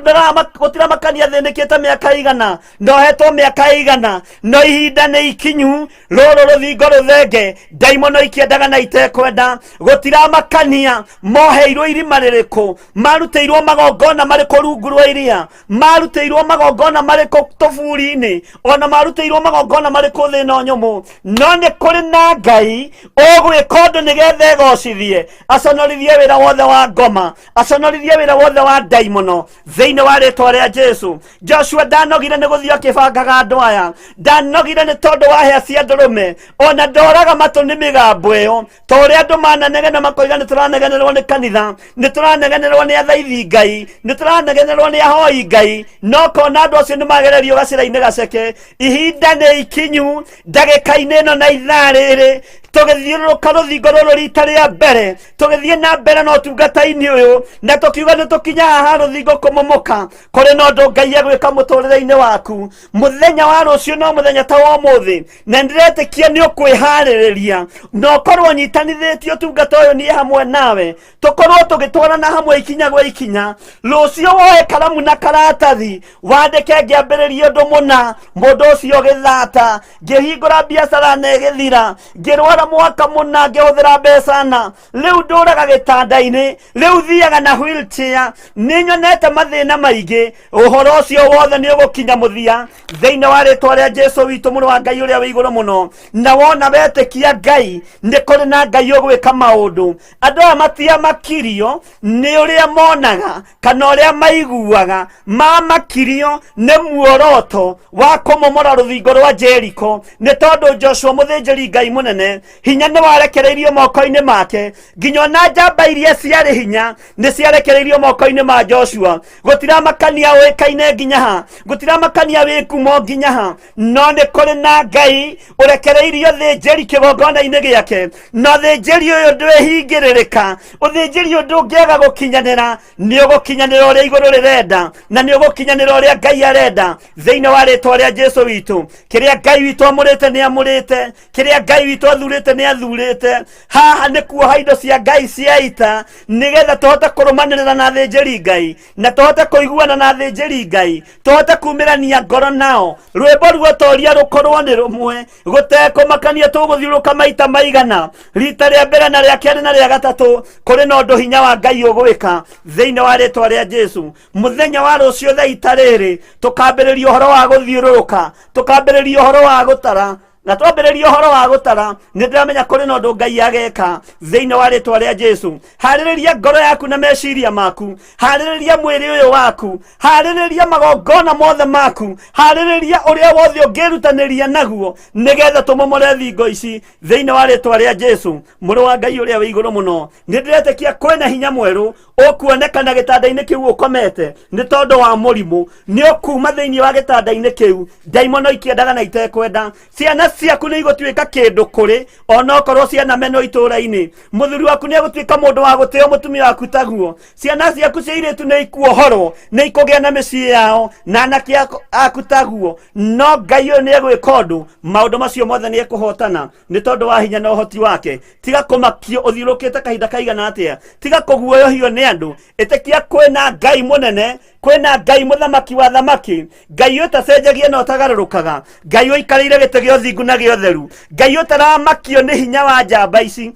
gũtiramakania athĩnĩkĩte mĩaka igana, na ohetwo mĩaka igana, no ihinda nĩ ikinyu rũrũ rũthingo rũthenge. Ndaimono ikĩendaga na itekwenda, gũtiramakania moheirwo irima rĩrĩkũ, marutĩirwo magongona marĩkũ rungu rwa iria, marutĩirwo magongona marĩkũ tũburi-inĩ, ona marutĩirwo magongona marĩkũ thĩ ĩno nyũmũ, no nĩ kũrĩ na Ngai ũgwĩka ũndũ nĩgetha egocithie, aconorithie wĩra wothe wa ngoma, aconorithie wĩra wothe wa ndaimono thĩinĩ wa rĩtwa rĩa Jesu. Joshua ndanogire nĩ gũthiĩ akĩbangaga andũ aya, ndanogire nĩ tondũ wa hĩa cia ndũrũme, ona ndoraga matũ nĩ mĩgambo ĩyo, ta ũrĩa andũ mananegena makoiga nĩ tũranegenerwo nĩ kanitha, nĩ tũranegenerwo nĩ athaithi Ngai, nĩ tũranegenerwo nĩ ahoi Ngai, no kona andũ acio nĩ magererio gacĩra-inĩ gaceke. Ihinda nĩ ikinyu, ndagĩka-inĩ ĩno na ithaa rĩrĩ, tũgĩthiũrũrũka rũthingo rũrũ rita rĩa mbere, tũgĩthiĩ na mbere na ũtungata-inĩ ũyũ, na tũkiuga nĩ tũkinya haha rũthingo kũmomoka. Kũrĩ na ũndũ Ngai egwĩka mũtũrĩre-inĩ waku mũthenya wa rũciũ, no mũthenya ta wa ũmũthĩ, na ndĩretĩkia nĩ ũkwĩharĩrĩria na ũkorwo ũnyitanithĩtie ũtungata ũyũ Niĩ hamwe nawe tũkorwo tũgĩtwarana hamwe ikinya gwa ikinya. Rũciũ woe karamu na karatathi wandĩke, ngĩambĩrĩria ũndũ mũna, mũndũ ũcio ũgĩthata, ngĩhingũra biacara na ĩgĩthira, ngĩrwara mwaka mũna, ngĩhũthĩra mbeca na rĩu ndũraga gĩtanda-inĩ, rĩu thiaga na wheelchair, nĩ nyonete mathĩna maingĩ. Ũhoro ũcio wothe nĩ ũgũkinya mũthia thĩinĩ wa rĩtwa rĩa Jesu witũ, mũrũ wa Ngai ũrĩa wĩ igũrũ mũno. Na wona wetĩkia Ngai, nĩ kũrĩ na Ngai ũgwĩka maũndũ. Andũ aya matiamakirio nĩ ũrĩa monaga kana ũrĩa maiguaga, mamakirio nĩ muoroto wa kũmomora rũthingo rwa Jeriko, nĩ tondũ Joshua mũthĩnjĩri Ngai mũnene, hinya nĩ warekereirio moko-inĩ make. Nginya ona njamba iria ciarĩ hinya nĩ ciarekereirio moko-inĩ ma Joshua. Gũtiramakania ũĩkaine nginya ha, gũtiramakania wĩ ngumo nginya ha, no nĩ kũrĩ na Ngai ũrekereirio thĩnjĩri kĩgongona-inĩ gĩake, na ũthĩnjĩri ũyũ ndwĩhingĩrĩrĩka. Ũthĩnjĩri ũyũ ndũngĩaga gũkinyanĩra, nĩ ũgũkinyanĩra ũrĩa igũrũ rĩrenda, na nĩ ũgũkinyanĩra ũrĩa Ngai arenda thĩinĩ wa rĩtwa rĩa Jesu witũ. Kĩrĩa Ngai witũ amũrĩte nĩ amũrĩte, kĩrĩa Ngai witũ athurĩte nĩ athurĩte. Haha nĩ kuoha indo cia Ngai cia ita, nĩgetha tũhote kũrũmanĩrĩra na athĩnjĩri Ngai, na tũhote kũiguana na athĩnjĩri Ngai, tũhote kumĩrania ngoro nao, rwĩmbo ruotoria rũkorwo nĩ rũmwe, gũtekũmakania tũgũthiũrũka maita maigana, rita rĩa mbere na rĩa kerĩ na rĩa gatatũ. Kũrĩ na ũndũ hinya wa Ngai ũgwĩka thĩinĩ wa rĩtwa rĩa Jesu. Mũthenya wa rũciũ thaa ita rĩrĩ tũkambĩrĩria ũhoro wa gũthiũrũrũka, tũkambĩrĩria ũhoro wa gũtara, na twambĩrĩria ũhoro wa gũtara, nĩ ndĩramenya kũrĩ na ũndũ Ngai ageka thĩinĩ wa rĩtwa rĩa Jesu. Harĩrĩria ngoro yaku na meciria maku, harĩrĩria mwĩrĩ ũyũ waku, harĩrĩria magongona mothe maku, harĩrĩria ũrĩa wothe ũngĩrutanĩria naguo, nĩgetha tũmomore thingo ici thĩinĩ wa rĩtwa rĩa Jesu, mũrũ wa Ngai ũrĩa wĩ igũrũ mũno. Nĩ ndĩretĩkia kwĩna hinya mwerũ ũkuonekana gĩtanda-inĩ kĩu ũkomete nĩ tondũ wa mũrimũ. Nĩ ũkuma thĩinĩ wa gĩtanda-inĩ kĩu, ndaimono ikĩendaga na itekwenda. Ciana ciaku nĩ igũtuĩka kĩndũ kũrĩ, onokorwo ciana menwo itũũra-inĩ. Mũthuri waku nĩ egũtuĩka mũndũ wa gũtĩo, mũtumia waku taguo. Ciana ciaku cia irĩtu nĩ ikuohorwo, nĩ ikũgĩa na mĩciĩ yao, na anake aku taguo. No Ngai ũyũ nĩ egwĩka ũndũ, maũndũ macio mothe nĩ ekũhotana nĩ tondũ wa hinya na ũhoti wake. Tiga kũmakio ũthiũrũkĩte kahinda kaigana atĩa, tiga kũguoyohio nĩ andũ. Ĩtĩkia kwĩna Ngai mũnene, kwĩna Ngai mũthamaki wa thamaki, Ngai ũtacenjagia na ũtagarũrũkaga, Ngai ũikarĩire gĩtĩ gĩa ũthingu na gĩa ũtheru, Ngai ũtaramakio nĩ hinya wa njamba ici,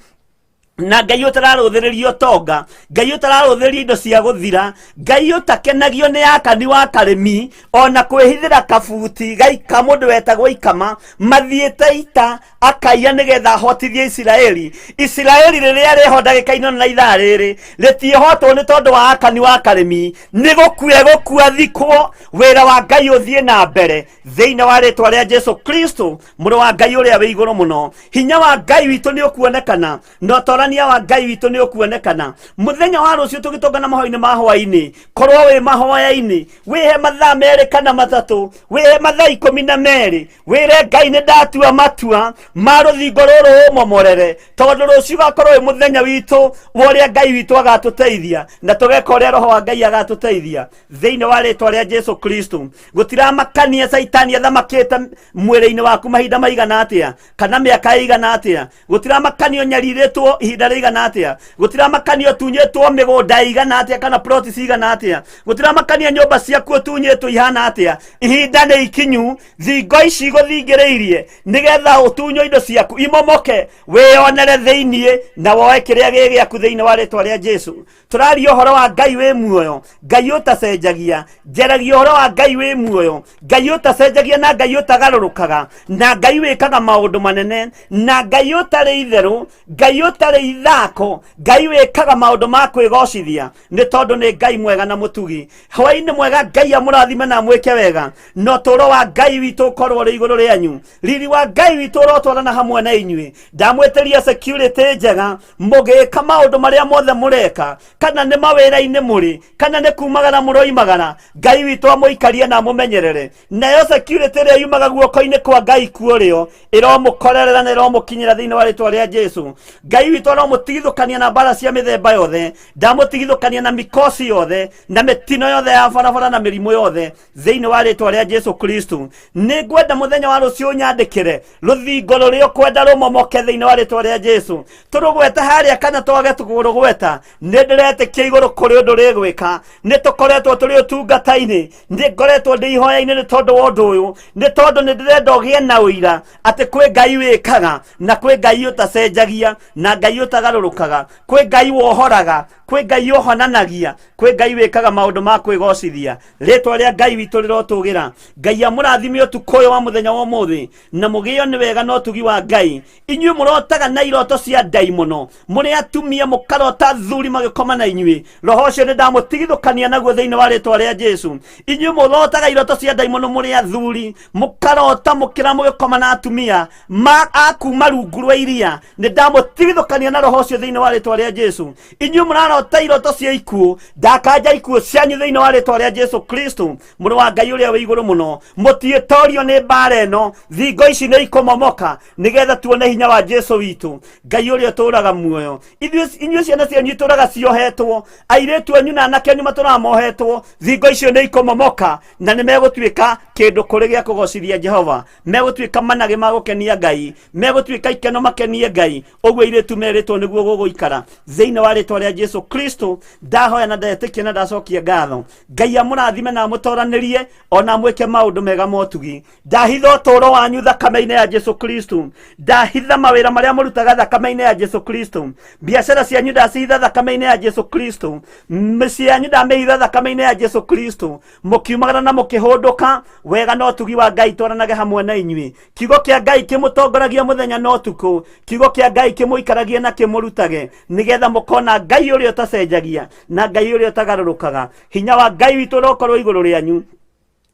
na Ngai ũtararũthĩrĩria ũtonga, Ngai ũtararũthĩrĩria indo cia gũthira, Ngai ũtakenagio nĩ Akani wa Karĩmi ona kwĩhithĩra kabuti gaika mũndũ wetagwo Ikama mathiĩte ita akaiya nĩgetha ahotithie Isiraeli. Isiraeli rĩrĩa rĩho ndagĩka-inĩ na ithaa rĩrĩ rĩtiĩhotwo nĩ tondũ wa Akani wa Karĩmi, nĩ gũkua gũkua thikwo, wĩra wa Ngai ũthiĩ na mbere thĩinĩ wa rĩtwa rĩa Jesu Kristo, mũrũ wa Ngai ũrĩa wĩ igũrũ mũno. Hinya wa Ngai witũ nĩ ũkuonekana, na ũtorania wa Ngai witũ nĩ ũkuonekana mũthenya wa rũciũ tũgĩtũngana mahoya-inĩ ma hwaĩ-inĩ. Korwo wĩ mahoya-inĩ, wĩhe mathaa 2 kana 3, wĩhe mathaa 12, wĩre Ngai nĩ ndatua matua ma rũthingo rũrũ ũmomorere, tondũ rũciũ gakorwo wĩ mũthenya witũ wa ũrĩa Ngai witũ agatũteithia, na tũgeka ũrĩa Roho wa Ngai agatũteithia thĩinĩ wa rĩtwa rĩa Jesu Kristo. Gũtiramakania Caitani athamakĩte mwĩrĩ-inĩ waku mahinda maigana atĩa kana mĩaka ĩigana atĩa, gũtiramakanio nyarirĩtwo ihinda rĩigana atĩa, gũtiramakanio tunyĩtwo mĩgũnda ĩigana atĩa kana ploti cigana atĩa, gũtiramakanio nyũmba ciaku ũtunyĩtwo ihana atĩa. Ihinda nĩ ikinyu thingo ici gũthingĩrĩirie nĩgetha ũtunywo indo ciaku imomoke, wĩyonere thĩiniĩ na woe kĩrĩa gĩ gĩaku thĩinĩ wa rĩtwa rĩa Jesu. Tũraria ũhoro wa Ngai wĩ muoyo, Ngai ũtacenjagia. Njaragia ũhoro wa Ngai wĩ muoyo, Ngai ũtacenjagia na Ngai ũtagarũrũkaga, na Ngai wĩkaga maũndũ manene, na Ngai ũtarĩ itherũ, Ngai ũtarĩ ithako, Ngai wĩkaga maũndũ ma kwĩgocithia, nĩ tondũ nĩ Ngai mwega na mũtugi. Hwaĩ-inĩ mwega, Ngai amũrathime na amwĩke wega, na ũtũũro wa Ngai witũ ũkorwo ũrĩ igũrũ rĩanyu. Riri wa Ngai witũ ũrotwarana hamwe na inyuĩ. Ndamwĩtĩria security njega mũgĩka maũndũ marĩa mothe mũreka, kana nĩ mawĩra-inĩ mũrĩ, kana nĩ kumagara mũroimagara. Ngai witũ amũikarie na amũmenyerere, nayo security ĩrĩa yumaga guoko-inĩ kwa Ngai kuo rĩo ĩromũkorerera na ĩromũkinyĩra thĩinĩ wa rĩtwa rĩa Jesu. Ngai witũ. Witũ aromũtigithũkania na mbara cia mĩthemba yothe. Ndamũtigithũkania na mikosi yothe na mĩtino yothe ya barabara na mĩrimũ yothe thĩinĩ wa rĩtwa rĩa Jesu Kristo. Nĩ ngwenda mũthenya wa rũciũ nyandĩkĩre rũthingo rũrĩa ũkwenda rũmomoke thĩinĩ wa rĩtwa rĩa Jesu. Tũrũgwete harĩa kana twage kũrũgweta, nĩ ndĩretĩkia igũrũ kũrĩ ũndũ rĩgwĩka. Nĩ tũkoretwo tũrĩ ũtungata-inĩ, nĩ ngoretwo ndĩ ihoya-inĩ nĩ tondũ wa ũndũ ũyũ, nĩ tondũ nĩ ndĩrenda ũgĩe na ũira atĩ kwĩ Ngai wĩkaga na kwĩ Ngai ũtacenjagia na Ngai ũtagarũrũkaga, kwĩ Ngai wohoraga, kwĩ Ngai ũhonanagia, kwĩ Ngai wĩkaga maũndũ ma kwĩgocithia. Rĩtwa rĩa Ngai witũ rĩrotũgĩra. Ngai amũrathime ũtukũ ũyũ wa mũthenya wa ũmũthĩ, na mũgĩo nĩ wega na ũtugi wa Ngai. Inyuĩ mũrotaga na iroto cia ndaimono, mũrĩ atumia mũkarota athuri magĩkoma na inyuĩ, roho ũcio nĩ ndamũtigithũkania naguo thĩinĩ wa rĩtwa rĩa Jesu. Inyuĩ mũrotaga iroto cia ndaimono mũrĩ athuri, mũkarota mũkĩra mũgĩkoma na atumia ma akuma rungu rwa iria, nĩ ndamũtigithũkania na roho ũcio thĩinĩ wa rĩtwa rĩa Jesu. Inyuĩ mũrarota iroto cia ikuũ, ndakanja ikuũ cianyu thĩinĩ wa rĩtwa rĩa Jesu Kristo, mũrũ wa Ngai ũrĩa wĩ igũrũ mũno. Mũtiĩtorio nĩ mbara ĩno, thingo ici nĩ ikũmomoka nĩgetha tuone hinya wa Jesu witũ, Ngai ũrĩa ũtũũraga muoyo. Inyuĩ ciana cianyu itũũraga ciohetwo, airĩtu anyu na anake anyu matũũraga mohetwo, thingo icio nĩ ikũmomoka na nĩ megũtuĩka kĩndũ kũrĩ gĩa kũgocithia Jehova, megũtuĩka managĩ ma gũkenia Ngai, megũtuĩka ikeno makenie Ngai. Ũguo airĩtu merĩtwo nĩguo gũgũikara thĩinĩ wa rĩtwa rĩa Jesu Kristo. Ndahoya na ndetĩkia na ndacokia ngatho. Ngai amũrathime na amũtoranĩrie ona amwĩke maũndũ mega motugi. Ndahitha ũtũũro wanyu thakame-inĩ ya Jesu Kristo. Ndahitha mawĩra marĩa mũrutaga thakame-inĩ ya Jesu Kristo. Biacara cianyu ndacihitha thakame-inĩ ya Jesu Kristo. Mĩciĩ yanyu ndamĩhitha thakame-inĩ ya Jesu Kristo. Mũkiumagara na mũkĩhũndũka, wega na ũtugi wa Ngai twaranage hamwe na inyuĩ. Kiugo kĩa Ngai kĩmũtongoragia mũthenya na ũtukũ. Kiugo kĩa Ngai kĩmũikaragie na kĩmũrutage, nĩgetha mũkona Ngai ũrĩa ũtacenjagia na Ngai ũrĩa ũtagarũrũkaga. Hinya wa Ngai witũ ũrokorwo igũrũ rĩanyu.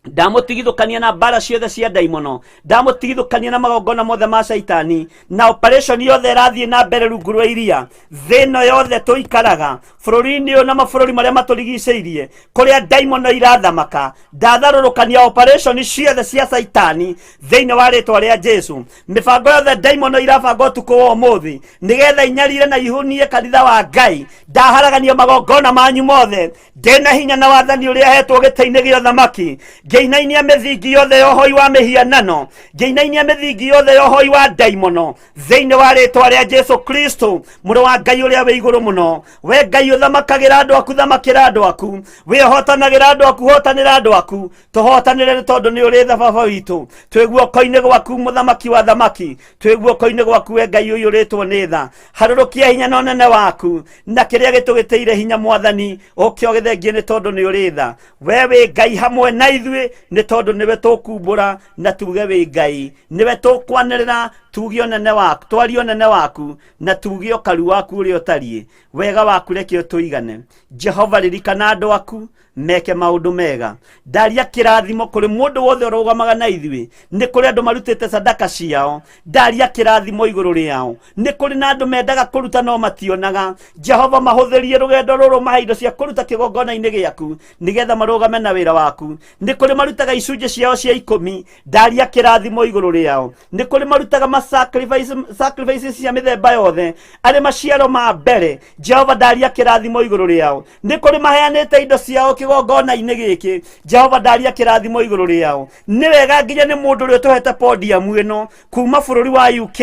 Ndamũtigithũkania na mbara ciothe cia ndaimono, ndamũtigithũkania na magongona mothe ma caitani na operation yothe ĩrathiĩ na mbere rungu rwa iria. Thĩ ĩno yothe tũikaraga bũrũri-inĩ ũyũ na mabũrũri marĩa matũrigicĩirie, kũrĩa ndaimono irathamaka, ndatharũrũkania operation ciothe cia caitani thĩinĩ wa rĩtwa rĩa Jesu. Mĩbango yothe ndaimono irabanga ũtukũ wa ũmũthĩ nĩgetha inyarire na ihunie kanitha wa Ngai, ndaharagania magongona manyu mothe. Ndĩna hinya na wathani ũrĩa hetwo gĩtĩ-inĩ gĩa ũthamaki, ngĩinainia mĩthingi yothe ya ũhoi wa mĩhianano, ngĩinainia mĩthingi yothe ya ũhoi wa ndaimono thĩinĩ wa rĩtwa rĩa Jesu Kristo, mũrũ wa Ngai ũrĩa wĩ igũrũ mũno. We Ngai ũthamakagĩra andũ aku, thamakĩra andũ aku. We ũhotanagĩra andũ aku, hotanĩra andũ aku. Tũhotanĩre nĩ tondũ nĩ ũrĩ tha baba witũ. Twĩ guoko-inĩ gwaku mũthamaki wa thamaki, twĩ guoko-inĩ gwaku we Ngai ũiyũrĩtwo nĩ tha. Harũrũkia hinya na ũnene waku na kĩrĩa gĩtũgĩtĩire hinya mwathani, ũke ũgĩthengie nĩ tondũ nĩ ũrĩ tha. We wĩ Ngai hamwe na ithuĩ nĩ tondũ nĩwe tũkumbũra na tuge wĩ Ngai, nĩwe tũkwanĩrĩra tuge ũnene waku, twarie ũnene waku na tuge ũkaru waku ũrĩa ũtariĩ. Wega waku reke ũtũigane. Jehova, ririkana andũ aku meke maũndũ mega. Ndaria kĩrathimo kũrĩ mũndũ wothe ũrũgamaga na ithuĩ. Nĩ kũrĩ andũ marutĩte sadaka ciao, ndaria kĩrathimo igũrũ rĩao. Nĩ kũrĩ na andũ mendaga kũruta no mationaga. Jehova, mahũthĩrie rũgendo rũrũ, mahe indo cia kũruta kĩgongona-inĩ gĩaku nĩgetha marũgame na wĩra waku. Nĩ kũrĩ marutaga icunjĩ ciao cia 10, ndaria kĩrathimo igũrũ rĩao. Nĩ kũrĩ marutaga ma sacrifices cia mĩthemba yothe arĩ maciaro ma mbere. Jehova, ndaria kĩrathimo igũrũ rĩao. Nĩ kũrĩ maheanĩte indo ciao kĩgongona-inĩ gĩkĩ. Jehova, ndaria kĩrathimo igũrũ rĩao. Nĩ wega nginya nĩ mũndũ ũrĩa ũtũhete podium ĩno kuma bũrũri wa UK,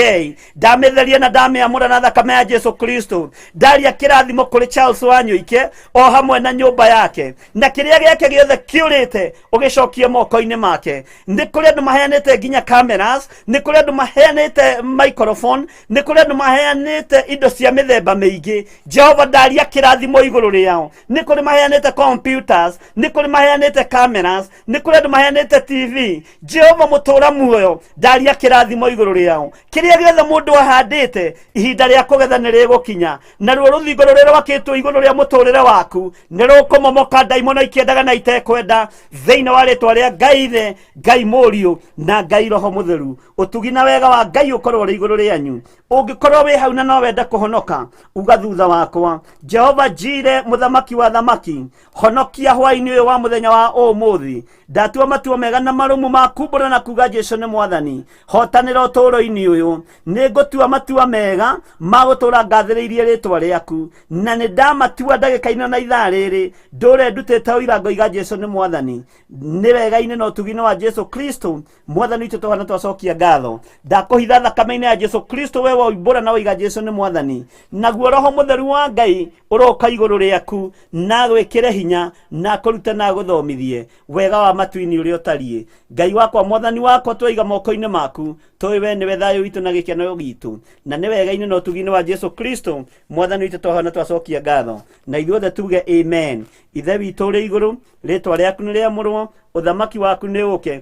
ndamĩtheria na ndamĩamũra na thakame ya Jesu Kristo. Ndaria kĩrathimo kũrĩ Charles Wanyoike o hamwe na nyũmba yake na kĩrĩa gĩake gĩothe kĩũrĩte ũgĩcokie moko-inĩ make. Nĩ kũrĩ andũ maheanĩte nginya cameras, nĩ kũrĩ andũ maheanĩte microphone, nĩ kũrĩ andũ maheanĩte indo cia mĩthemba mĩingĩ. Jehova, ndaria kĩrathimo igũrũ rĩao. Nĩ kũrĩ maheanĩte computers, nĩ kũrĩ maheanĩte cameras, nĩ kũrĩ andũ maheanĩte TV. Jehova mũtũra muoyo, ndaria kĩrathimo igũrũ rĩao. Kĩrĩa gĩothe mũndũ ahandĩte, ihinda rĩa kũgetha nĩ rĩgũkinya, naruo rũthingo rũrĩa rwakĩtwo igũrũ rĩa mũtũrĩre waku nĩ rũkũmomoka, ndaimono ikĩendaga na itekwenda, thĩinĩ wa rĩtwa rĩa Ngai Ithe, Ngai Mũriũ na Ngai Roho Mũtheru. Ũtugi na wega wa Ngai ũkorwo ũrĩ igũrũ rĩanyu. Ũngĩkorwo wĩ hau na no wende kũhonoka, uga thutha wakwa, Jehova Jire, mũthamaki wa thamaki, honokia hwaĩ-inĩ ũyũ wa mũthenya wa ũmũthĩ. Ndatua matua mega na marũmu ma kumbũra na kuga Jesu nĩ mwathani. Hotanĩra ũtũũro-inĩ ũyũ. Nĩ ngũtua matua mega ma gũtũũra ngathĩrĩirie rĩtwa rĩaku, na nĩ ndamatua ndagĩka-inĩ na ithaa rĩrĩ ndũre ndutĩte ũira ngoiga Jesu nĩ mwathani. Nĩ wega-inĩ na ũtugi-inĩ wa Jesu Kristo mwathani witũ tũhana twacokia ngatho. Ndakũhitha thakame-inĩ ya Jesu Kristo, we woimbũra na woiga Jesu nĩ mwathani, naguo roho mũtheru wa Ngai ũroka igũrũ rĩaku na gwĩkĩre hinya na kũruta na gũthomithie wega wa matu-inĩ ũrĩa ũtariĩ. Ngai wakwa, mwathani wakwa, twaiga moko-inĩ maku, tũĩ we nĩwe thayũ witũ na gĩkeno gitũ, na nĩ wega-inĩ na ũtugi-inĩ wa Jesu Kristo mwathani witũ twahona twacokia ngatho, na ithuothe tuge amen. Ithe witũ ũrĩ igũrũ, rĩtwa rĩaku nĩ rĩamũrwo, ũthamaki waku nĩ ũke,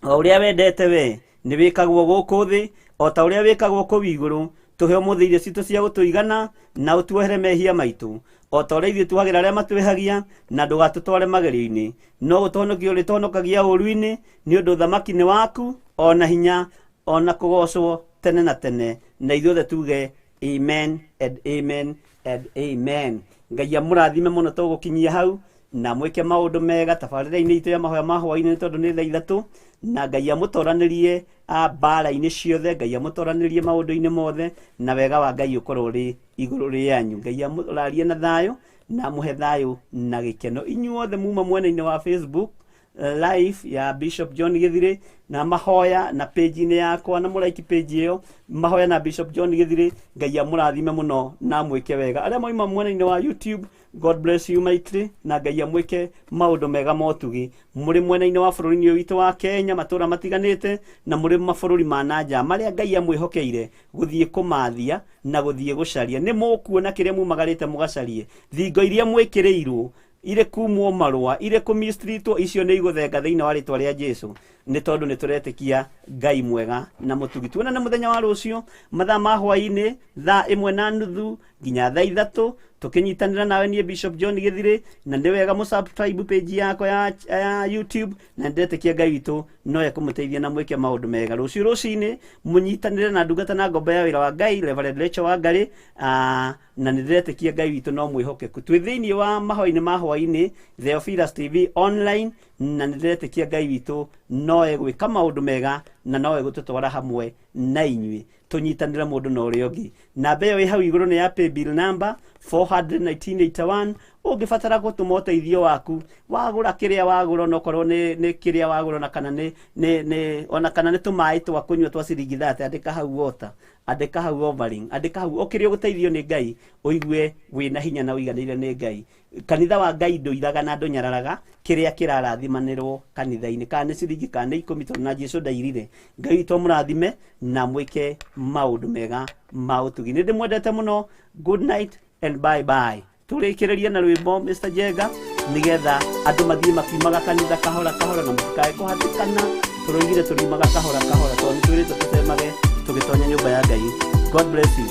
o ũrĩa wendete we nĩ wĩkagwo gũkũ thĩ o ta ũrĩa wĩkagwo kũu igũrũ. Tũhe ũmũthĩ irio citũ cia gũtũigana, na ũtuohere mehia maitũ o ta ũrĩa ithuĩ tuohagĩra arĩa matwĩhagia, na ndũgatũtware magerio-inĩ, no gũtũhonokia ũrĩtũhonokagia ũũru-inĩ, nĩ ũndũ ũthamaki nĩ waku, o na hinya, o na kũgocwo tene na tene. Na ithuothe tuge amen and amen and amen. Ngai amũrathime mũno. Tũgũkinyia hau na mwĩke maũndũ mega tabarĩra-inĩ itũ ya mahoya ma hwaĩ-inĩ, nĩ tondũ nĩ thaa 3. Na Ngai amũtoranĩrie mbara-inĩ ciothe, Ngai amũtoranĩrie maũndũ-inĩ mothe, na wega wa Ngai ũkorwo ũrĩ igũrũ rĩanyu. Ngai amũrarie na thayũ na amũhe thayũ na gĩkeno. Inyuothe muma mwena-inĩ wa Facebook live ya Bishop John Githire na mahoya na page-inĩ yakwa, na mũraiki page ĩyo mahoya na Bishop John Githire, Ngai amũrathime mũno na amwĩke wega. Arĩa moima mwena-inĩ wa YouTube, God bless you mightily, na Ngai amwĩke maũndũ mega motugi. Mũrĩ mwena-inĩ wa bũrũri-inĩ ũyũ witũ wa Kenya, matũũra matiganĩte, na mũrĩ mabũrũri ma na nja marĩa Ngai amwĩhokeire gũthiĩ kũmathia na gũthiĩ gũcaria, nĩ mũkuona kĩrĩa mumagarĩte mũgacarie. Thingo iria mwĩkĩrĩirwo irĩ kumwo marũa, irĩ kũmistritwo, icio nĩ igũthenga thĩinĩ wa rĩtwa rĩa Jesu, nĩ tondũ nĩ tũretĩkia Ngai mwega na mũtugi. Tuonane mũthenya wa rũciũ mathaa ma hwaĩ-inĩ, thaa 1:30 nginya thaa 3, tũkĩnyitanĩra nawe niĩ Bishop John Githire. Na nĩ wega mũsubscribe page yakwa ya YouTube, na ndĩretĩkia Ngai witũ no ekũmũteithia na mwĩke maũndũ mega. Rũciũ rũcinĩ mũnyitanĩre na ndungata na ngombo ya wĩra wa Ngai, Reverend Rachel Wangari, na nĩ ndĩretĩkia Ngai witũ no mwĩhokeku. Twĩ thĩinĩ wa mahoya-inĩ ma hwaĩ-inĩ, Theophilus TV online, na nĩ ndĩretĩkia Ngai witũ no egwĩka maũndũ mega na no egũtũtwara hamwe na inyuĩ tũnyitanĩre mũndũ na ũrĩa ũngĩ. Namba ĩyo ĩ hau igũrũ nĩ ya paybill number 41981. Ũngĩbatara gũtũma ũteithio waku, wagũra kĩrĩa wagũra, onokorwo nĩ kĩrĩa wagũra, ona kana nĩ ona kana nĩ tũmaĩ twa kũnyua twa ciringi 30, andĩka hau water, andĩka hau offering, andĩka hau o kĩrĩa ũgũteithio nĩ Ngai, ũigue wĩna hinya na ũiganĩire nĩ Ngai. Kanitha wa Ngai ndũiraga na ndũnyararaga kĩrĩa kĩrarathimanĩrwo kanitha-inĩ, kana nĩ ciringi kana nĩ 10, tondũ na Jesu ndairire. Ngai witũ amũrathime na mwĩke maũndũ mega ma ũtugi. Nĩ ndĩmwendete mũno. Good night and bye bye. Tũrĩkĩrĩrie na rwĩmbo, Mr Jenga, nĩgetha andũ mathiĩ makiumaga kanitha kahora kahora na mũtikae kũhatĩkana. Tũroigire tũriumaga kahora kahora tondũ nĩ twĩrĩtwo tũcemage tũgĩtonya nyũmba ya Ngai. God bless you.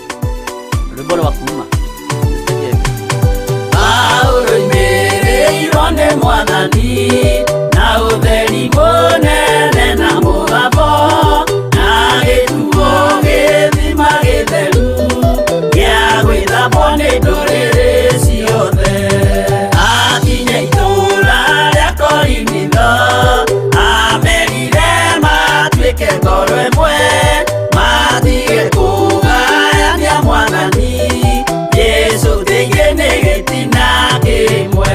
Rwĩmbo rwa kuma, Mr Jenga. Paulo imĩrĩirwo nĩ mwathani na ũtheri mũnene na mũgambo, na gĩtuo gĩthima gĩtheru gĩa gwĩthambwo nĩ ndũrĩrĩ ciothe. Akinya itũũra rĩa Korinitho, amerire matuĩke ngoro ĩmwe, matige kũgayania mwathani Jesu thĩinĩ nĩ gĩtina kĩmwe.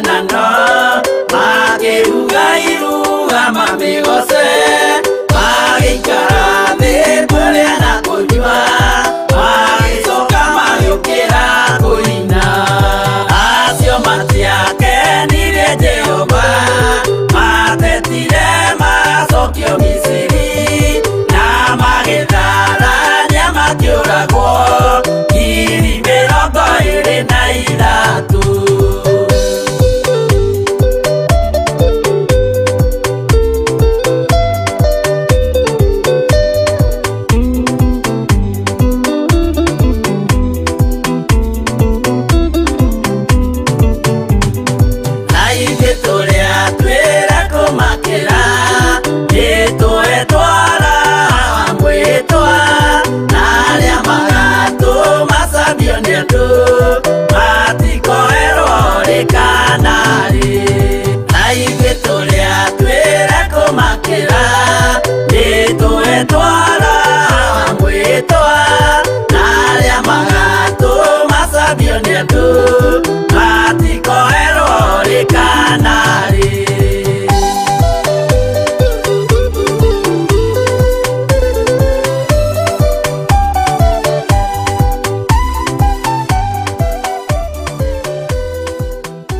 Mũhianano, makĩruga iruga mamĩgoce.